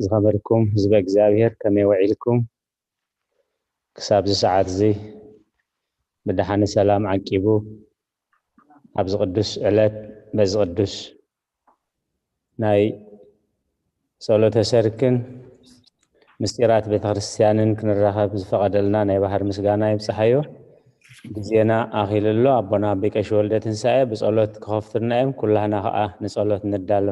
ዝኸበርኩም ህዝበ እግዚኣብሔር ከመይ ውዒልኩም? ክሳብዚ ሰዓት እዚ ብደሓነ ሰላም ዓቂቡ ኣብዚ ቅዱስ ዕለት በዚ ቅዱስ ናይ ጸሎተ ሰርክን ምስጢራት ቤተክርስትያንን ክንራኸብ ዝፈቐደልና ናይ ባህር ምስጋና ይብጽሓዮ። ግዜና ኣኺሉ ኣሎ። ኣቦና ኣቢ ቀሺ ወልደ ትንሳኤ ብጸሎት ክኸፍቱልና እዮም። ኩላህና ኸኣ ንጸሎት ንዳሎ።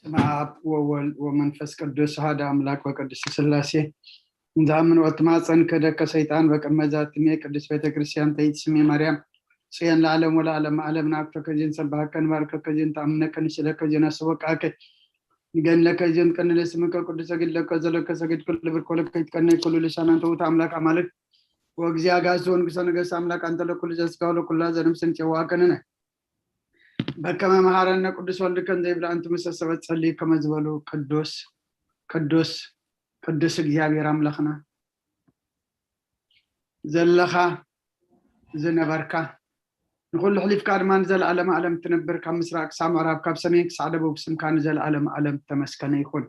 ስመ ኣብ ወወልድ ወመንፈስ ቅዱስ ሓደ ኣምላክ ወቅድስት ስላሴ። እንዛምን ወትማፀን ከደከ ሰይጣን በቅድመ ዛትሜ ቅድስት ቤተክርስትያን ተይትስሜ ማርያም ጽዮን ለዓለም ወለዓለም ዓለም ናብተከ ዜን ሰባሃከ ንባርከከ ዜን ተኣምነከ ንስለከ ዜን ኣስወቃከ ንገንለከ ዜን ቀንለ ስምከ ቅዱስ ሰግድ ለከ ዘለከ ሰግድ ክልብር ኮለከ ይትቀነ ኩሉ ልሳናን ተውት ኣምላክ ኣማልክ ወእግዚአ ጋስ ወንጉሰ ነገስት ኣምላክ አንተ ለኩሉ ዘስጋ ለኩላ ዘነፍስን ጨዋ ከንነ በከመ መሃረነ ቅዱስ ወልድ ከም ዘይብላ እንት ምስ ሰበት ጸልዩ ከመ ዝበሉ ቅዱስ ቅዱስ ቅዱስ እግዚኣብሔር ኣምላኽና ዘለኻ ዝነበርካ ንኹሉ ሕሊፍካ ድማ ንዘለኣለም ኣለም ትነብር ካብ ምስራቅ ክሳብ ምዕራብ ካብ ሰሜን ክሳዕ ደቡብ ስምካ ንዘለኣለም ኣለም ተመስከነ ይኹን።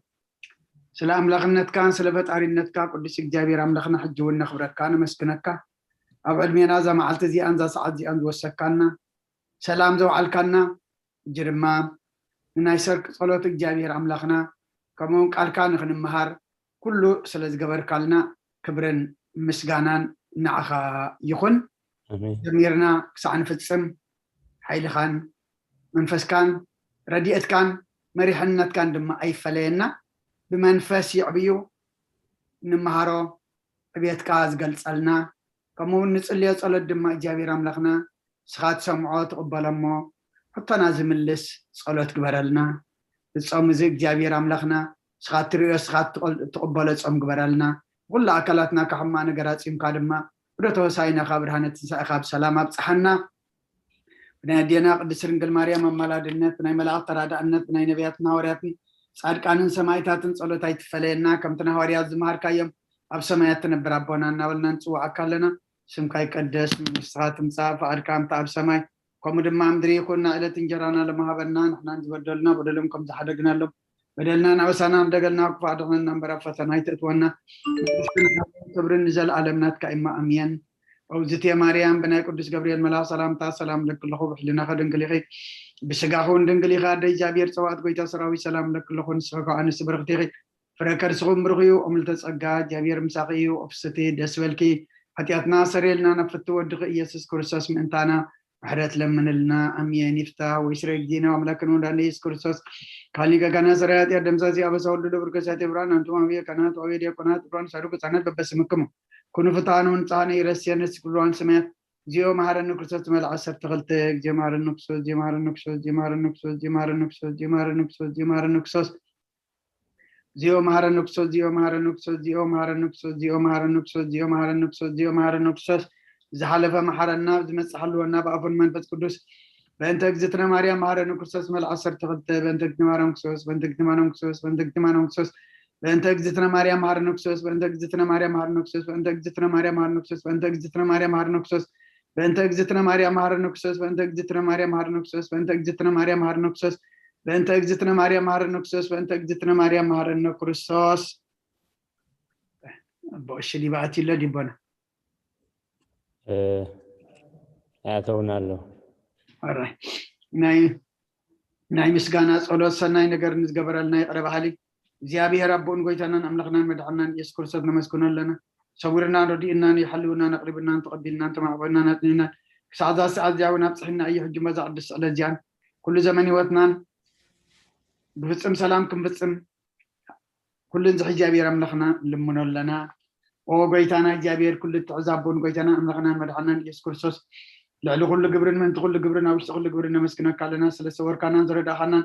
ስለ ኣምላኽነትካን ስለ ፈጣሪነትካ ቅዱስ እግዚኣብሔር ኣምላኽና ሕጂ እውን ነኽብረካ ነመስግነካ። ኣብ ዕድሜና እዛ መዓልቲ እዚኣን እዛ ሰዓት እዚኣን ዝወሰካና ሰላም ዘውዓልካና ሕጂ ድማ ንናይ ሰርክ ጸሎት እግዚኣብሔር ኣምላኽና ከምኡውን ቃልካ ንክንምሃር ኩሉ ስለ ዝገበርካልና ክብርን ምስጋናን ንዓኻ ይኹን። ጀሚርና ክሳዕ ንፍጽም ሓይልኻን መንፈስካን ረድኤትካን መሪሕነትካን ድማ ኣይፈለየና። ብመንፈስ ይዕብዩ ንምሃሮ ዕብየትካ ዝገልጸልና ከምኡ እውን ንጽልዮ ጸሎት ድማ እግዚኣብሔር ኣምላኽና ስኻ ትሰምዖ ትቕበሎ እሞ ሕቶና ዝምልስ ጸሎት ግበረልና። እጾም እዚ እግዚኣብሔር ኣምላኽና ስኻ ትርእዮ ስኻ ትቕበሎ ጾም ግበረልና። ኩሉ ኣካላትና ካብ ሕማቕ ነገር ኣጺምካ ድማ ወደ ተወሳይና ካብ ብርሃነ ትንሳኤ ካብ ሰላም ኣብጽሓና። ብናይ ኣዴና ቅድስት ድንግል ማርያም ኣማላድነት ብናይ መላእክት ተራዳእነት ብናይ ነቢያትን ሃዋርያትን ጻድቃንን ሰማይታትን ጸሎት ኣይትፈለየና። ከምቲ ንሃዋርያት ዝመሃርካዮም ኣብ ሰማያት ትነብር ኣቦና እናበልና ንጽዋዓካ ኣለና። ስምካ ይቀደስ፣ መንግስትኻ ትምጻእ፣ ፍቓድካ ከምቲ ኣብ ሰማይ ከምኡ ድማ ኣብ ምድሪ ይኹን። ዕለት እንጀራና ለመሃበና ንሕናን ዝበደሉና በደሎም ከም ዝሓደግናሎም በደልና ንዕበሳና ንደገልና ክፉእ ኣድሕነና እምበር ኣብ ፈተና ኣይተእትወና። መንግስትን ሓይልን ክብርን ንዘለኣለም ናትካ እማ ኣሜን። ኦግዝእትየ ማርያም ብናይ ቅዱስ ገብርኤል መልኣኽ ሰላምታ ሰላም ለኪ ኣለኹ ብሕልናኺ ድንግል ኢኺ ብስጋኺ እውን ድንግል ኢኺ ኣደ እግዚኣብሔር ጸዋዕት ጎይታ ሰራዊት ሰላም ለኪ ኣለኹ ንስኺ ከዓ ኣንስቲ ብርኽቲ ኢኺ ፍረ ከርስኹም ብሩኽ እዩ። እምልተ ጸጋ እግዚኣብሔር ምሳኺ እዩ። ኦፍስቲ ደስ በልኪ ሓጢኣትና ሰረየልና ናብ ፍቲ ወድኺ ኢየሱስ ክርስቶስ ምእንታና ምሕረት ለምንልና። ኣሜን። ይፍታ ወይስረ ጊዜና ኣምላክን ወዳነ ኢየሱስ ክርስቶስ ካሊ ገጋና ሰራይ ሓጢኣት ደምሳሲ ኣበሳ ወልዱ ለብር ከሳቴ ብርሃን ኣንቱም ኣብየ ካህናት ወአብየ ዲያቆናት ብርሃን ሳዱቅ ህፃናት በበስምክሙ ኩኑ ፍትሓን ወንጽሓነ ይረስየነ ስክብልዋን ሰማያት እግዚኦ መሐረነ ክርስቶስ መልዓ ዓሰርተ ክልተ። እግዚኦ መሐረነ ክርስቶስ፣ እግዚኦ መሐረነ ክርስቶስ፣ እግዚኦ መሐረነ ክርስቶስ፣ እግዚኦ መሐረነ ክርስቶስ፣ እግዚኦ መሐረነ ክርስቶስ፣ እግዚኦ መሐረነ ክርስቶስ፣ እግዚኦ መሐረነ ክርስቶስ፣ እግዚኦ መሐረነ ክርስቶስ፣ እግዚኦ መሐረነ ክርስቶስ፣ እግዚኦ መሐረነ ክርስቶስ፣ እግዚኦ መሐረነ ክርስቶስ፣ እግዚኦ መሐረነ ክርስቶስ፣ ዝሓለፈ መሐረና፣ ዝመጽእ ሓልወና ብኣፉን መንፈስ ቅዱስ። በእንተ እግዝእትነ ማርያም መሐረነ ክርስቶስ መልዓ ዓሰርተ ክልተ። በእንተ እግዝእትነ ማርያም ክርስቶስ፣ በእንተ እግዝእትነ ማርያም ክርስቶስ፣ በእንተ እግዝእትነ ማርያም በእንተ እግዝእትነ ማርያም መሐረነ ክርስቶስ በእንተ እግዝእትነ ማርያም መሐረነ ክርስቶስ በእንተ እግዝእትነ ማርያም መሐረነ ክርስቶስ በእንተ እግዝእትነ ማርያም መሐረነ ክርስቶስ በእንተ እግዝእትነ ማርያም መሐረነ ክርስቶስ በእንተ እግዝእትነ ማርያም መሐረነ ክርስቶስ በእንተ እግዝእትነ ማርያም መሐረነ ክርስቶስ በእንተ እግዝእትነ ማርያም መሐረነ ክርስቶስ። ኣቦ እሺ ዲባ ኣትይሎ ዲቦና። ኣያተውና ኣሎ። ናይ ናይ ምስጋና ጸሎት ሰናይ ነገር ንዝገበረልና ይቕረ በሃሊ እግዚኣብሔር ኣቦኡን ጎይታናን ኣምላኽናን መድሓናን ኢየሱስ ክርስቶስ ነመስግኖ ኣለና። ሰዊርናን ረዲእናን ይሓልውናን ኣቕሪብናን ተቐቢልናን ተማዕበናን ኣጽኒናን ክሳዕ እዛ ሰዓት እዚኣ እውን ኣብፅሕና እዩ። ሕጂ መዛ ቅዱስ ስዕለት እዚኣን ኩሉ ዘመን ህይወትናን ብፍጹም ሰላም ክንፍጽም ኩሉ እዚ እግዚኣብሔር ኣምላኽና ልምኖ ኣለና። ኦ ጎይታና እግዚኣብሔር ኩሉ እትዕዛቦን ጎይታና ኣምላኽናን መድሓናን ኢየሱስ ክርስቶስ ልዕሊ ኩሉ ግብርን ምእንቲ ኩሉ ግብርን ኣብ ውሽጢ ኩሉ ግብርን ነመስግነካ ኣለና። ስለ ዝሰወርካናን ዝረዳእኻናን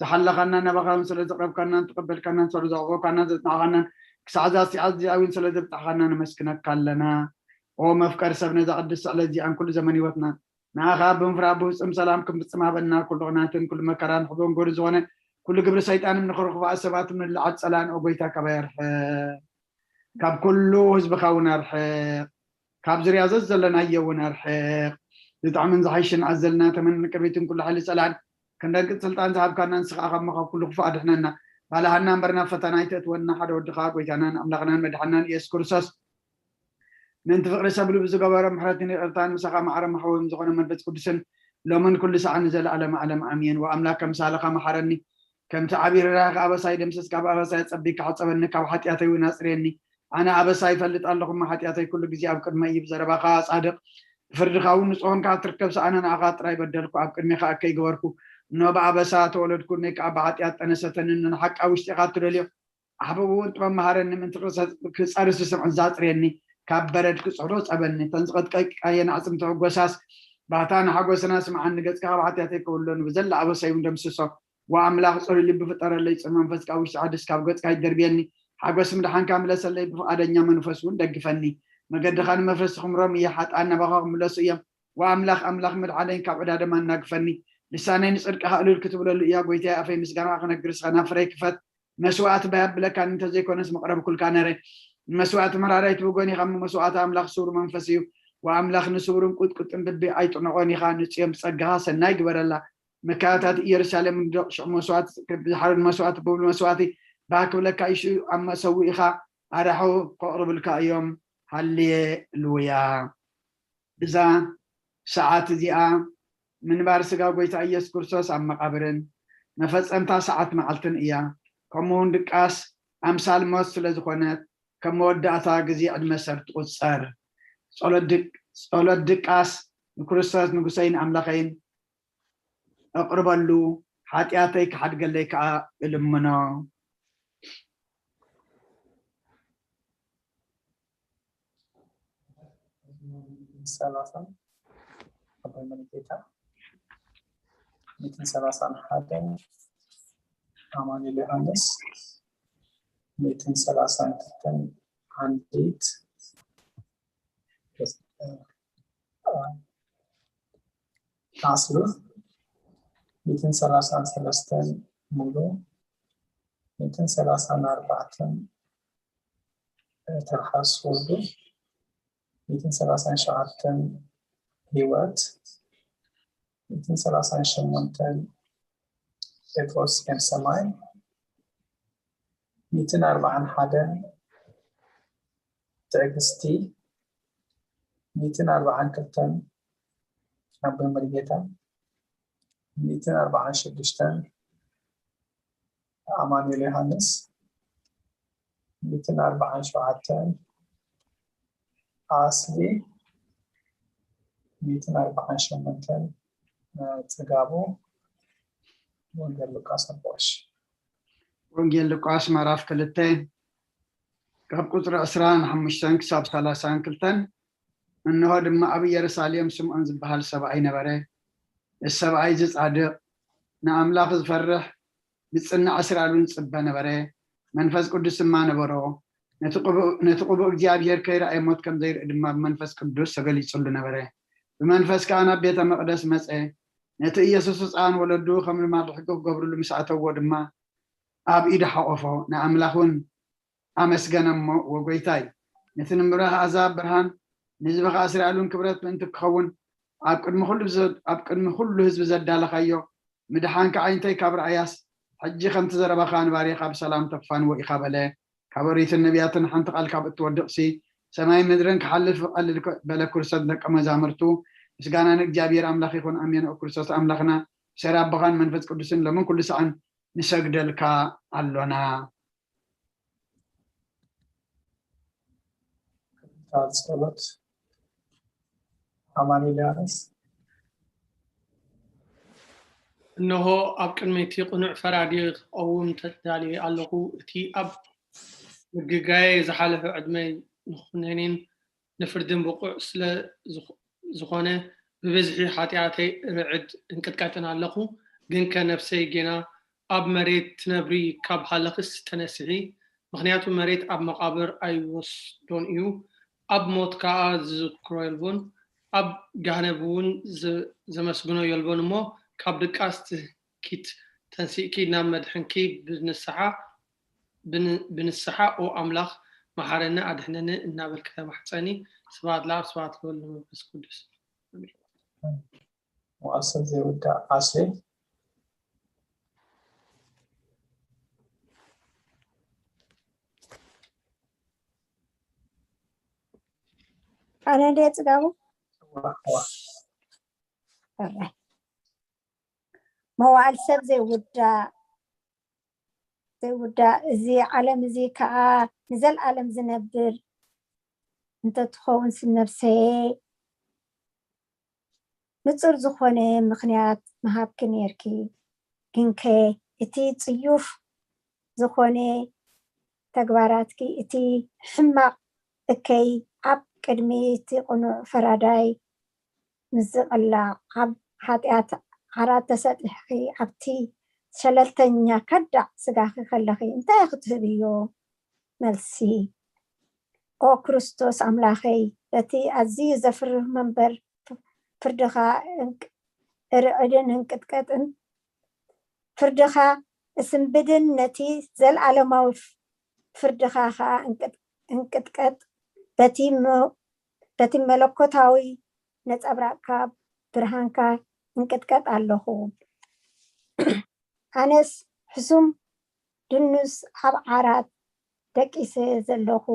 ዝሓለኻናን ናባኻ እውን ስለ ዘቕረብካናን ተቐበልካናን ስለ ዘዕቆብካናን ዘጽናዕኻናን ክሳዕ እዛ ሰዓት እዚኣ እውን ስለ ዘብጻሕኻና ነመስግነካ ኣለና። ኦ መፍቀሪ ሰብ ነዛ ቅድስቲ ስዕለት እዚኣን ኩሉ ዘመን ህይወትናን ንኣኻ ብምፍራህ ብፍጹም ሰላም ክንፍጽም ሃበና። ኩሉ ቅናትን ኩሉ መከራን ሕቦን ጎሪ ዝኾነ ኩሉ ግብሪ ሰይጣን እምኒ ክርኽባእ ሰባት እምኒ ልዓት ጸላን ኦ ጎይታ ካባይ ኣርሕቕ። ካብ ኩሉ ህዝብኻ እውን ኣርሕቕ። ካብ ዙርያ ዘዘለናዮ እውን ኣርሕቕ። ዝጥዕምን ዝሓይሽን ኣዘልና ተመን ቅርቢትን ኩሉ ሓይሊ ጸላን ክንደንቅጽ ስልጣን ዝሃብካና ንስኻ ካብ መኸብ ኩሉ ክፉእ ኣድሕነና። ባልሃና እምበር ናብ ፈተና ኣይተእትወና፣ ሓደ ወድኻ ጎይታናን ኣምላኽናን መድሓናን ኢየሱስ ክርስቶስ ምእንቲ ፍቕሪ ሰብ ልቡ ዝገበሮ ምሕረትን ይቕርታን ምሳኻ ማዕረ ማሕወም ዝኾነ መንፈስ ቅዱስን ሎምን ኩሉ ሰዓት ንዘለኣለም ዓለም ኣሜን። ወኣምላክ ከምሳልኻ መሓረኒ፣ ከምቲ ዓብዪ ርህራሄኻ ኣበሳይ ደምስስ፣ ካብ ኣበሳይ ኣጸቢካ ሕጸበኒ፣ ካብ ሓጢኣተይ እውን ኣጽርየኒ። ኣነ ኣበሳይ ይፈልጥ ኣለኹ እሞ ሓጢኣተይ ኩሉ ግዜ ኣብ ቅድመይ እዩ። ብዘረባኻ ጻድቕ፣ ብፍርድኻ እውን ንጹህ ኾንካ ክትርከብ፣ ኣነ ንኣኻ ጥራይ በደልኩ፣ ኣብ ቅድሜኻ እከይ ገበርኩ። እነሆ ብኣበሳ ተወለድኩ፣ ነይ ከኣ ብሓጢኣት ጠነሰተኒ። ንሓቃ ውሽጢኻ እትደልዮ ኣሕብብ እውን ጥበብ መሃረኒ፣ ምእንቲ ክጸ-፣ ክጸርስ ስምዒት ዛጽርየኒ፣ ካብ በረድ ክጽሕዶ ጸበኒ። እተን ዝቐጥቀቃየን ኣዕጽምቲ ሕጎሳስ፣ ባህታ ንሓጎስና ስምዓኒ፣ ገጽካ ካብ ሓጢኣተይ ከውሎኒ፣ ብዘላ ኣበሳይ እውን ደምስሶ። ወኣምላኽ ጽሩይ ልቢ ፍጠረለይ፣ ጽሩይ መንፈስ ካብ ውሽጢ ሓድስ ካብ ገጽካ ይደርብየኒ። ሓጎስ ምድሓንካ ምለሰለይ፣ ብፍቓደኛ መንፈስ እውን ደግፈኒ። መገድኻ ንመፍረስቲ ክምሮም እየ፣ ሓጥኣን ናባኻ ክምለሱ እዮም። ወኣምላኽ ኣምላኽ ምድሓነይ ካብ ዕዳ ደማ እናግፈኒ። ልሳነይ ንጽድቅኻ እልል ክትብለሉ እያ፣ ጎይታየ ኣፈይ ምስጋናኻ ክነግር እስኸ ናብ ፍረይ ክፈት። መስዋእቲ ባይ ኣብለካኒ እንተዘይኮነስ መቕረብኩልካ ነረ። ንመስዋእቲ መራራይ ትብጎን ኢኻ እሞ መስዋእቲ ኣምላኽ ስውር መንፈስ እዩ። ወኣምላኽ ንስውርን ቁጥቁጥን ልቢ ኣይጥንቖን ኢኻ፣ ንጽዮን ብጸጋኻ ሰናይ ግበረላ። መካያታት ኢየሩሳሌም ንደቕ ሽዑ መስዋእቲ ብዝሓርድ መስዋእቲ ብብል መስዋእቲ ባህ ክብለካ እዩ። ሽዑ ኣብ መሰውኢኻ ኣራሑ ከቕርብልካ እዮም። ሃሌሉያ። እዛ ሰዓት እዚኣ ምንባር ስጋ ጎይታ ኢየሱስ ክርስቶስ ኣብ መቓብርን መፈጸምታ ሰዓት መዓልትን እያ። ከምኡ እውን ድቃስ ኣምሳል ሞት ስለ ዝኾነት ከም መወዳእታ ግዜ ዕድመ ሰብ ትቑጸር። ጸሎት ድቅ-፣ ጸሎት ድቃስ ንክርስቶስ ንጉሰይን ኣምላኸይን እቕርበሉ፣ ሓጢኣተይ ክሓድገለይ ከኣ እልምኖ። ሰላሳ ኣቦይ መሪጌታ፣ ሚእትን ሰላሳን ሓደን ኣማኑኤል ዮሃንስ፣ ሚእትን ሰላሳን ክልተን ዓንዲት ኣስሉ፣ ሚእትን ሰላሳን ሰለስተን ሙሉ፣ ሚእትን ሰላሳን ኣርባዕተን ትርሓስ ወዱ፣ ሚእትን ሰላሳን ሸውዓተን ህይወት፣ ሚእትን ሰላሳን ሸሞንተን ጴጥሮስ ኤም ሰማይ፣ ሚእትን ኣርባዓን ሓደን ትዕግስቲ፣ ሚእትን ኣርባዓን ክልተን ኣቦይ መሪጌታ፣ ሚእትን ኣርባዓን ሽዱሽተን ኣማኑኤል ዮሃንስ፣ ሚእትን ኣርባዓን ሸውዓተን ኣስሊ፣ ሚእትን ኣርባዓን ሸሞንተን ጽጋቡ፣ ወንጌል ሉቃስ ኣቦሽ። ወንጌል ሉቃስ ምዕራፍ ክልተ ካብ ቁጽሪ ዕስራን ሓሙሽተን ክሳብ ሰላሳን ክልተን። እንሆ ድማ ኣብ ኢየሩሳሌም ስምዖን ዝበሃል ሰብኣይ ነበረ። እዚ ሰብኣይ እዚ ጻድቕ፣ ንኣምላኽ ዝፈርሕ፣ ብጽናዕ እስራኤል እውን ዝጽበ ነበረ። መንፈስ ቅዱስ ድማ ነበሮ። ነቲ ቅቡእ፣ ነቲ ቅቡእ እግዚኣብሔር ከይረኣየ ሞት ከም ዘይርኢ ድማ ብመንፈስ ቅዱስ ተገሊጹሉ ነበረ። ብመንፈስ ከኣ ናብ ቤተ መቕደስ መጸ። ነቲ ኢየሱስ ህፃን ወለዱ ከም ልማድ ሕጊ ክገብርሉ ምስ ኣተዎ ድማ ኣብ ኢዱ ሓቆፎ፣ ንኣምላኽ እውን ኣመስገነ እሞ፣ ወጎይታይ፣ ነቲ ንምብራህ ኣሕዛብ ብርሃን፣ ንህዝብኻ እስራኤል እውን ክብረት ምእንቲ ክኸውን ኣብ ቅድሚ ኩሉ ዘ-፣ ኣብ ቅድሚ ኩሉ ህዝቢ ዘዳለኻዮ ምድሓንካ ዓይነተይ ካብ ረኣያስ፣ ሕጂ ከምቲ ዘረባኻ ንባርያኻ ብሰላም ተፋንዎ ኢኻ በለ። ካብ ኦሪትን ነቢያትን ሓንቲ ቃል ካብ እትወድቕሲ፣ ሰማይ ምድርን ክሓልፍ ክቐልል በለ። ክርስቶስ ደቀ መዛሙርቱ፣ ምስጋና ንእግዚኣብሔር ኣምላኽ ይኹን፣ ኣሜን። ኦ ክርስቶስ ኣምላኽና፣ ብሰሪ ኣቦኻን መንፈስ ቅዱስን ሎምን ኩሉ ሰዓን ንሰግደልካ ኣሎና። ቃል ጸሎት። ኣማኑኤል ዮሃንስ። እነሆ ኣብ ቅድሚ እቲ ቅኑዕ ፈራዲ ክቐውም ተዳልየ ኣለኹ። እቲ ኣብ ምግጋየ ዝሓለፈ ዕድመይ ንኹነኔን ንፍርድን ብቑዕ ስለ ዝኾ-፣ ዝኾነ፣ ብብዝሒ ሓጢኣተይ ርዕድ እንቅጥቀጥን ኣለኹ። ግንከ ነፍሰይ ጌና ኣብ መሬት ትነብሪ ካብ ሃለኽስ ተነስሒ፣ ምኽንያቱ መሬት ኣብ መቓብር ኣይወስዶን እዩ፣ ኣብ ሞት ከኣ ዝዝክሮ የልቦን፣ ኣብ ጋህነብ እውን ዘ-፣ ዘመስግኖ የልቦን እሞ፣ ካብ ድቃስ ትህኪት ተንሲእኪ ናብ መድሕንኪ ብንስሓ፣ ብን-፣ ብንስሓ ኦ ኣምላኽ መሓረኒ ኣድሕነኒ እናበልኪ ተማሕጸኒ። ስብሐት ለኣብ ስብሐት ለወልድ ለመንፈስ ቅዱስ። ኣሜን። መዋእል ሰብ ዘይውዳእ ኣስሊ። ኣነ እንደ ጽጋቡ ዋ፣ ዋ። መዋዕል ሰብ ዘይውዳእ ዘይውዳእ፣ እዚ ዓለም እዚ ከዓ ንዘለኣለም ዝነብር እንተትኸውን፣ ስነፍሰየ ንጹር ዝኾነ ምኽንያት ምሃብኪ ነይርኪ። ግንከ እቲ ጽዩፍ ዝኾነ ተግባራትኪ፣ እቲ ሕማቕ እከይ ኣብ ቅድሚ እቲ ቅኑዕ ፈራዳይ ምስ ዝቕላዕ፣ ኣብ ሓጢኣት ዓራት ተሰጢሕኪ ኣብቲ ሸለልተኛ ከዳዕ ስጋኺ ከለኺ እንታይ ክትህብዮ? መልሲ፣ ኦ ክርስቶስ ኣምላኸይ፣ በቲ ኣዝዩ ዘፍርህ መንበር ፍርድኻ እንቅ- ርዕድን እንቅጥቀጥን፣ ፍርድኻ እስንብድን ነቲ ዘለኣለማዊ ፍርድኻ ኸኣ እንቅጥ- እንቅጥቀጥ፣ በቲ መ- በቲ መለኮታዊ ነጸብራቕካ ብርሃንካ እንቅጥቀጥ ኣለኹ። ኣነስ ሕሱም ድኑስ ኣብ ዓራት ደቂሰ ዘለኹ፣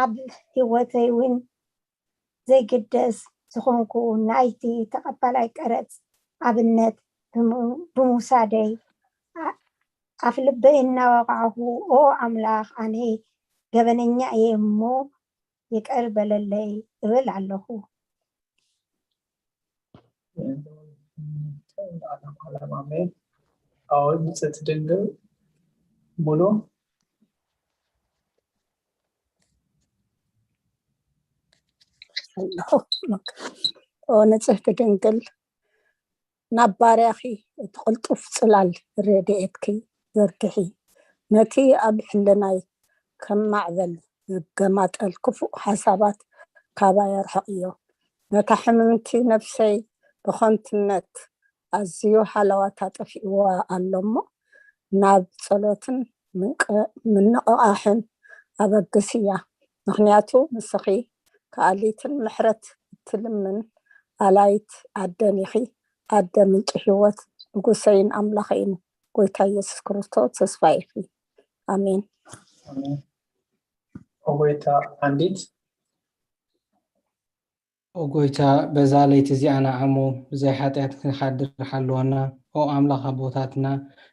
ኣብ ህይወተይ እውን ዘይግደስ ዝኾንኩ ናይቲ ተቐባላይ ቀረጽ ኣብነት ብሙ- ብምውሳደይ፣ ኣ- ኣፍ ልበይ እናወቃዕኹ፣ ኦ ኣምላኽ፣ ኣነ ገበነኛ እየ እሞ ይቅር በለለይ እብል ኣለኹ። ኣሜን። ኣዎ፣ ንጽሕቲ ድንግል ሙሉ ኣለኹ። ኦ ንጽሕቲ ድንግል፣ ናብ ባርያኺ እቲ ቅልጡፍ ጽላል ረድኤትኪ ዘርግሒ። ነቲ ኣብ ሕልናይ ከም ማዕበል ዝገማጠል ክፉእ ሓሳባት ካባይ ኣርሕቕዮ። ነታ ሕምምቲ ነፍሰይ ብኸንቱነት ኣዝዩ ሃለዋታ ጠፊእዋ ኣሎ እሞ፣ ናብ ጸሎትን ምንቅ- ምንቕቓሕን ኣበግስያ። ምኽንያቱ ንስኺ ከኣሊትን ምሕረት እትልምን ኣላይት ኣደን ኢኺ። ኣደ ምንጪ ህይወት፣ ንጉሰይን ኣምላኸይን ጎይታ ኢየሱስ ክርስቶስ ተስፋ ኢኺ። ኣሜን። ኣሜን። ኦ ጎይታ፣ ኣንዲት ኦ ጎይታ፣ በዛ ለይቲ እዚኣ ንዓሙ ብዘይ ሓጢኣት ክንሓድር ሓልወና። ኦ ኣምላኽ ኣቦታትና፣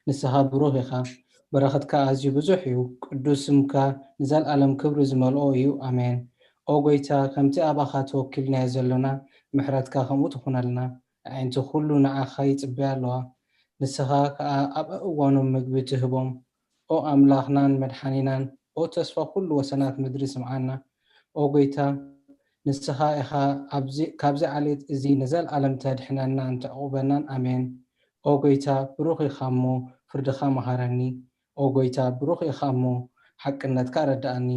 ንስኻ ብሩኽ ኢኻ፣ በረኸትካ ኣዝዩ ብዙሕ እዩ። ቅዱስ ስምካ ንዘለኣለም ክብሪ ዝመልኦ እዩ። ኣሜን። ኦ ጎይታ፣ ከምቲ ኣባኻ ተወኪልናዮ ዘሎና፣ ምሕረትካ ከምኡ ትኹነልና። ኣዒንቲ ኩሉ ንዓኻ ይጽበያ ኣለዋ፣ ንስኻ ከኣ ኣብ ኣእዋኖም ምግቢ ትህቦም። ኦ ኣምላኽናን መድሓኒናን፣ ኦ ተስፋ ኩሉ ወሰናት ምድሪ ስምዓና። ኦ ጎይታ፣ ንስኻ ኢኻ ኣብዚ- ካብዚ ዓሌት እዚ ንዘለኣለም ተድሕነናን ተዕቑበናን። ኣሜን። ኦ ጎይታ፣ ብሩኽ ኢኻ እሞ ፍርድኻ መሃረኒ። ኦ ጎይታ፣ ብሩኽ ኢኻ እሞ ሓቅነትካ ኣረድኣኒ።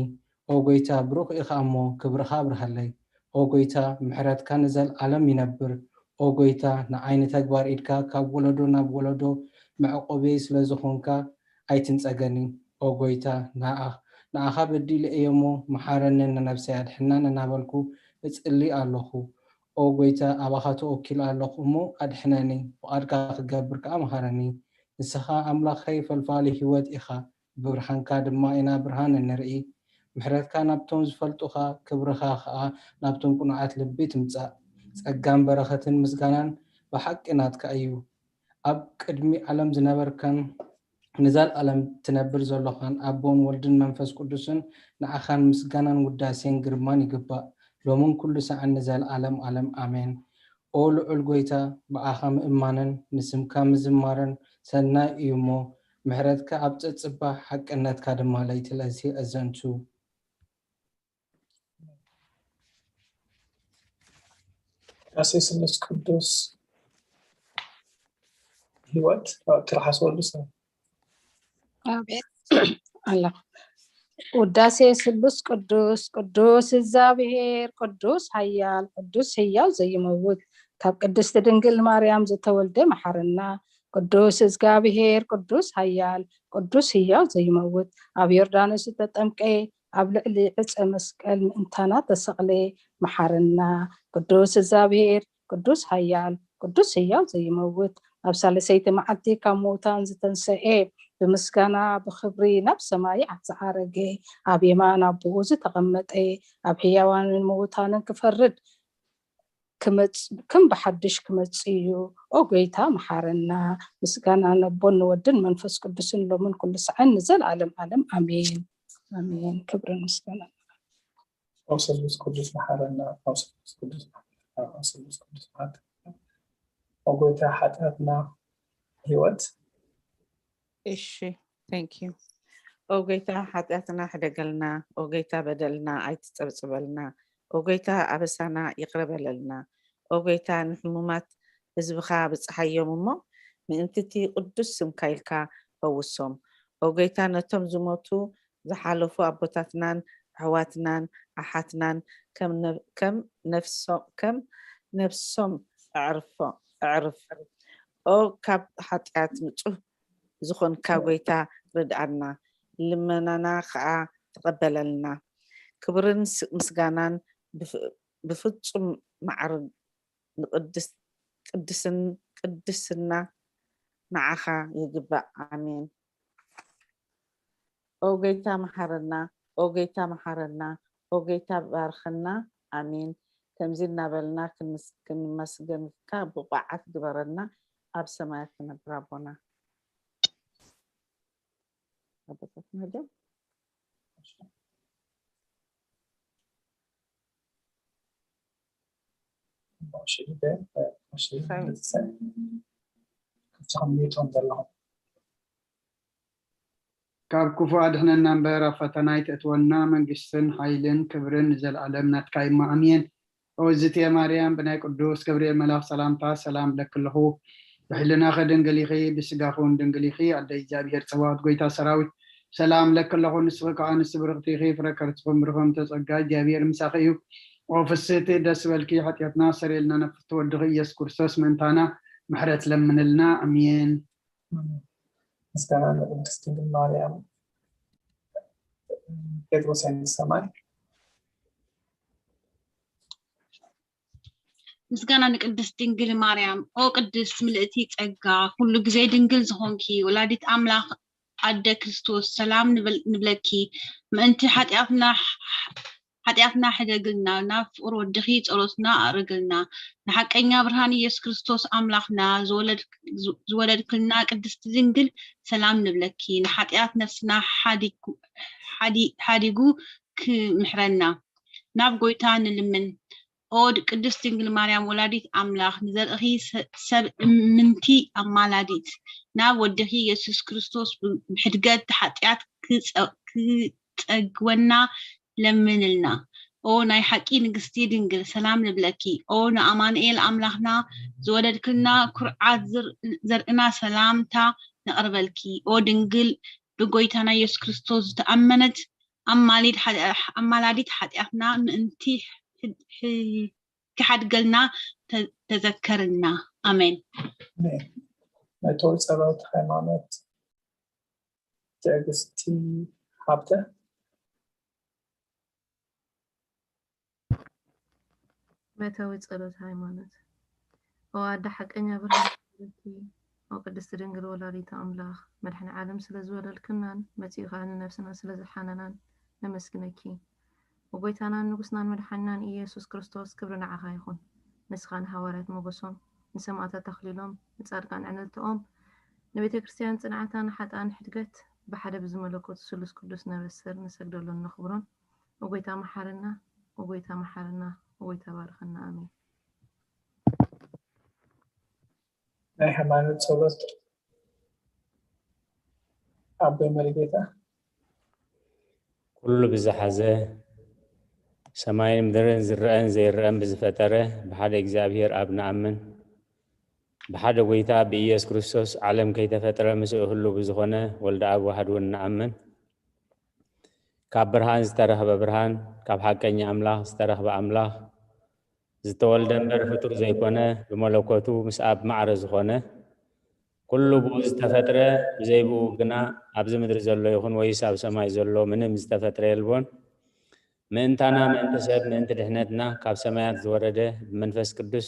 ኦ ጎይታ፣ ብሩኽ ኢኻ እሞ ክብርኻ ኣብርሃለይ። ኦ ጎይታ፣ ምሕረትካ ንዘለኣለም ይነብር። ኦ ጎይታ፣ ንዓይ ንተግባር ኢድካ ካብ ወለዶ ናብ ወለዶ መዕቆብየይ ስለ ዝኾንካ ኣይትንጸገኒ። ኦ ጎይታ፣ ንዓ- ንዓኻ በዲለ እየ እሞ መሓረኒ፣ ንነብሰይ ኣድሕናን እናበልኩ እጽሊ ኣለኹ። ኦ ጎይታ፣ ኣባኻ ተወኪለ ኣለኹ እሞ ኣድሕነኒ፣ ፍቓድካ ክገብር ከኣ መሃረኒ። ንስኻ ኣምላኸይ ፈልፋሊ ህይወት ኢኻ፣ ብብርሃንካ ድማ ኢና ብርሃን እንርኢ። ምሕረትካ ናብቶም ዝፈልጡኻ፣ ክብርኻ ኸኣ ናብቶም ቅኑዓት ልቢ ትምጻእ። ጸጋን በረኸትን ምስጋናን ብሓቂ ናትካ እዩ። ኣብ ቅድሚ ዓለም ዝነበርካን ንዘለኣለም ትነብር ዘሎኻን ኣቦን ወልድን መንፈስ ቅዱስን ንዓኻን ምስጋናን ውዳሴን ግርማን ይግባእ፣ ሎምን ኩሉ ሳዕን ንዘለኣለም ኣለም ኣሜን። ኦ ልዑል ጎይታ፣ ብኣኻ ምእማንን ንስምካ ምዝማርን ሰናይ እዩ እሞ፣ ምሕረትካ ኣብ ጸጽባ፣ ሓቅነትካ ድማ ለይቲ ለይቲ ኣዘንቱ። ዳሴ ስሉስ ቅዱስ ህይወት ትረሓስበሉ ሰብ። ኣቤት ኣለኹ። ውዳሴ ስሉስ ቅዱስ፣ ቅዱስ እግዚኣብሔር፣ ቅዱስ ኃያል፣ ቅዱስ ሕያው ዘይመውት፣ ካብ ቅድስት ድንግል ማርያም ዝተወልደ መሓረና። ቅዱስ እግዚኣብሔር፣ ቅዱስ ኃያል፣ ቅዱስ ሕያው ዘይመውት፣ ኣብ ዮርዳኖስ ዝተጠምቀ፣ ኣብ ልዕሊ ዕፀ መስቀል ምእንታና ተሰቕለ፣ መሓረና። ቅዱስ እግዚኣብሔር፣ ቅዱስ ኃያል፣ ቅዱስ ሕያው ዘይመውት፣ ኣብ ሳልሰይቲ መዓልቲ ካብ ምዉታን ዝተንሰኤ፣ ብምስጋና ብኽብሪ ናብ ሰማይ ኣብ ዝዓረገ፣ ኣብ የማን ኣቦኡ ዝተቐመጠ፣ ኣብ ሕያዋንን ምዉታንን ክፈርድ ክመጽ-፣ ከም ብሓድሽ ክመጽእ እዩ። ኦ ጎይታ መሓረና። ምስጋና ነቦን ንወድን መንፈስ ቅዱስን ሎምን ኩሉ ሰዓን ንዘለዓለም ዓለም ኣሜን። ኣሜን። ክብርን ምስጋና ኦ ስሉስ ቅዱስ መሓረና፣ ኦ ስሉስ ቅዱስ መሓረና፣ ኦ ስሉስ ቅዱስ መሓረና። ኦ ጎይታ ሓጢኣትና ህይወት እሺ፣ thank you። ኦ ጎይታ ሓጢኣትና ሕደገልና፣ ኦ ጎይታ በደልና ኣይትጸብጽበልና፣ ኦ ጎይታ ኣበሳና ይቕረ በለልና። ኦ ጎይታ ንሕሙማት ህዝብኻ ብጽሓዮም እሞ ምእንቲ እቲ ቅዱስ ስምካ ኢልካ ፈውሶም። ኦ ጎይታ ነቶም ዝሞቱ ዝሓለፉ ኣቦታትናን ኣሕዋትናን ኣሓትናን ከም ነ- ከም ነፍሶ- ከም ነፍሶም ኣዕርፎ ኣዕርፍ። ኦ ካብ ሓጢኣት ንጹህ ዝኾንካ ጎይታ ርድኣና፣ ልመናና ኸኣ ተቐበለልና። ክብርን ስ- ምስጋናን ብፍ- ብፍጹም ማዕርግ ንቅድስ- ቅድስን- ቅድስና ንዓኻ ይግባእ። ኣሜን። ኦ ጎይታ መሓረና፣ ኦ ጎይታ መሓረና፣ ኦ ጎይታ ባርኸና። ኣሜን። ከምዚ እናበልና ክንስ- ክንመስገንካ ብቑዓት ግበረና፣ ኣብ ሰማያት ትነብር ኣቦና። ኣቦታትና ድዮም? ሽግር ሽግር ክፍትሖም ሚዩቶም ዘለኹም ካብ ክፉእ ኣድሕነና እምበር ኣብ ፈተና ኣይተእትወና፣ መንግስትን ሓይልን ክብርን ንዘለኣለም ናትካ እዩ እሞ ኣሜን። ኦ እዝእትየ ማርያም፣ ብናይ ቅዱስ ገብርኤል መልኣኽ ሰላምታ ሰላም እብለኪ ኣለኹ። ብሕልናኺ ድንግል ኢኺ፣ ብስጋኺ እውን ድንግል ኢኺ። ኣደ እግዚኣብሔር ጸባኦት፣ ጎይታ ሰራዊት፣ ሰላም እብለኪ ኣለኹ። ንስኺ ከኣ ኣንስቲ ብርኽቲ ኢኺ፣ ፍረ ከርስኺ እውን ብሩኽ እምተ ጸጋ፣ እግዚኣብሔር ምሳኺ እዩ። ኦ ፍስህቲ፣ ደስ በልኪ፣ ሓጢኣትና ሰሪልና፣ ነፍቲ ወድኺ ኢየሱስ ክርስቶስ ምእንታና ምሕረት ለምንልና። ኣሜን። ምስጋና ንቅድስት ድንግል ማርያም። ጴጥሮስ ዓይነ ሰማይ። ምስጋና ንቅድስት ድንግል ማርያም። ኦ ቅድስት ምልእቲ ጸጋ፣ ኩሉ ግዜ ድንግል ዝኾንኪ ወላዲት ኣምላኽ ኣደ ክርስቶስ፣ ሰላም ንብል- ንብለኪ። ምእንቲ ሓጢኣትና ሓጢኣትና ሕደግልና፣ ናብ ፍቕር ወድኺ ጸሎትና ኣእርግልና። ንሓቀኛ ብርሃን ኢየሱስ ክርስቶስ ኣምላኽና ዝወለድ- ዝወለድክልና ቅድስቲ ድንግል ሰላም ንብለኪ። ንሓጢኣት ነፍስና ሓዲጉ- ሓዲ- ሓዲጉ ክምሕረና ናብ ጎይታ ንልምን። ኦ ቅድስት ድንግል ማርያም ወላዲት ኣምላኽ ንዘርእኺ ሰ- ሰብ እምንቲ ኣማላዲት ናብ ወድኺ ኢየሱስ ክርስቶስ ብ- ብሕድገት ሓጢኣት ክጸ- ክጸግወና ለምንልና። ኦ ናይ ሓቂ ንግስቲ ድንግል ሰላም ንብለኪ። ኦ ንኣማኑኤል ኣምላኽና ዝወለድክልና ኩርዓት ዝር- ዘርእና ሰላምታ ነቕርበልኪ። ኦ ድንግል ብጎይታና ኢየሱስ ክርስቶስ ዝተኣመነት ኣማሊድ ሓጢኣ- ኣማላዲት ሓጢኣትና ምእንቲ ሕ- ሕ- ክሓድገልና ተ- ተዘከርና። ኣሜን። ነቶ ጸሎት ሃይማኖት ትዕግስቲ ሃብተ መእተዊ ጸሎት ሃይማኖት። ኦ ኣደ ሓቀኛ ብርሃን፣ ኦ ቅድስቲ ድንግል ወላዲተ ኣምላኽ፣ መድሓኒ ዓለም ስለ ዝወለድክናን መጺኡ ኸኣ ንነፍስና ስለ ዝሓነናን ነመስግነኪ። ኦ ጎይታናን ንጉስናን መድሓኒናን ኢየሱስ ክርስቶስ፣ ክብሪ ንዓኻ ይኹን። ንስኻ ንሃዋርያት ሞገሶም፣ ንሰማእታት ኣኽሊሎም፣ ንጻድቃን ዕንልትኦም፣ ንቤተ ክርስቲያን ጽንዓታ፣ ንሓጥኣን ሕድገት፣ ብሓደ ብዝመለኮት ስሉስ ቅዱስ ነበስር ንሰግደሎን ነኽብሮን። ኦ ጎይታ መሓረና፣ ኦ ጎይታ መሓረና፣ ኦ ጎይታ ባርኸና። ኣሜን። ናይ ሃይማኖት ጸሎት ኣቦይ መሪጌታ ኩሉ ብዝሓዘ ሰማይን ምድርን ዝረአን ዘይረአን ብዝፈጠረ ብሓደ እግዚኣብሔር ኣብ ንኣምን። ብሓደ ጎይታ ብኢየሱስ ክርስቶስ ዓለም ከይተፈጥረ ምስኡ ህሉ ብዝኾነ ወልደ ኣብ ዋሕድ እውን ንኣምን። ካብ ብርሃን ዝተረኽበ ብርሃን፣ ካብ ሓቀኛ ኣምላኽ ዝተረኽበ ኣምላኽ፣ ዝተወልደ እምበር ፍጡር ዘይኮነ፣ ብመለኮቱ ምስ ኣብ ማዕረ ዝኾነ፣ ኩሉ ብኡ ዝተፈጥረ፣ ብዘይ ብኡ ግና ኣብዚ ምድሪ ዘሎ ይኹን ወይስ ኣብ ሰማይ ዘሎ ምንም ዝተፈጥረ የልቦን። ምእንታና፣ ምእንቲ ሰብ፣ ምእንቲ ድሕነትና ካብ ሰማያት ዝወረደ ብመንፈስ ቅዱስ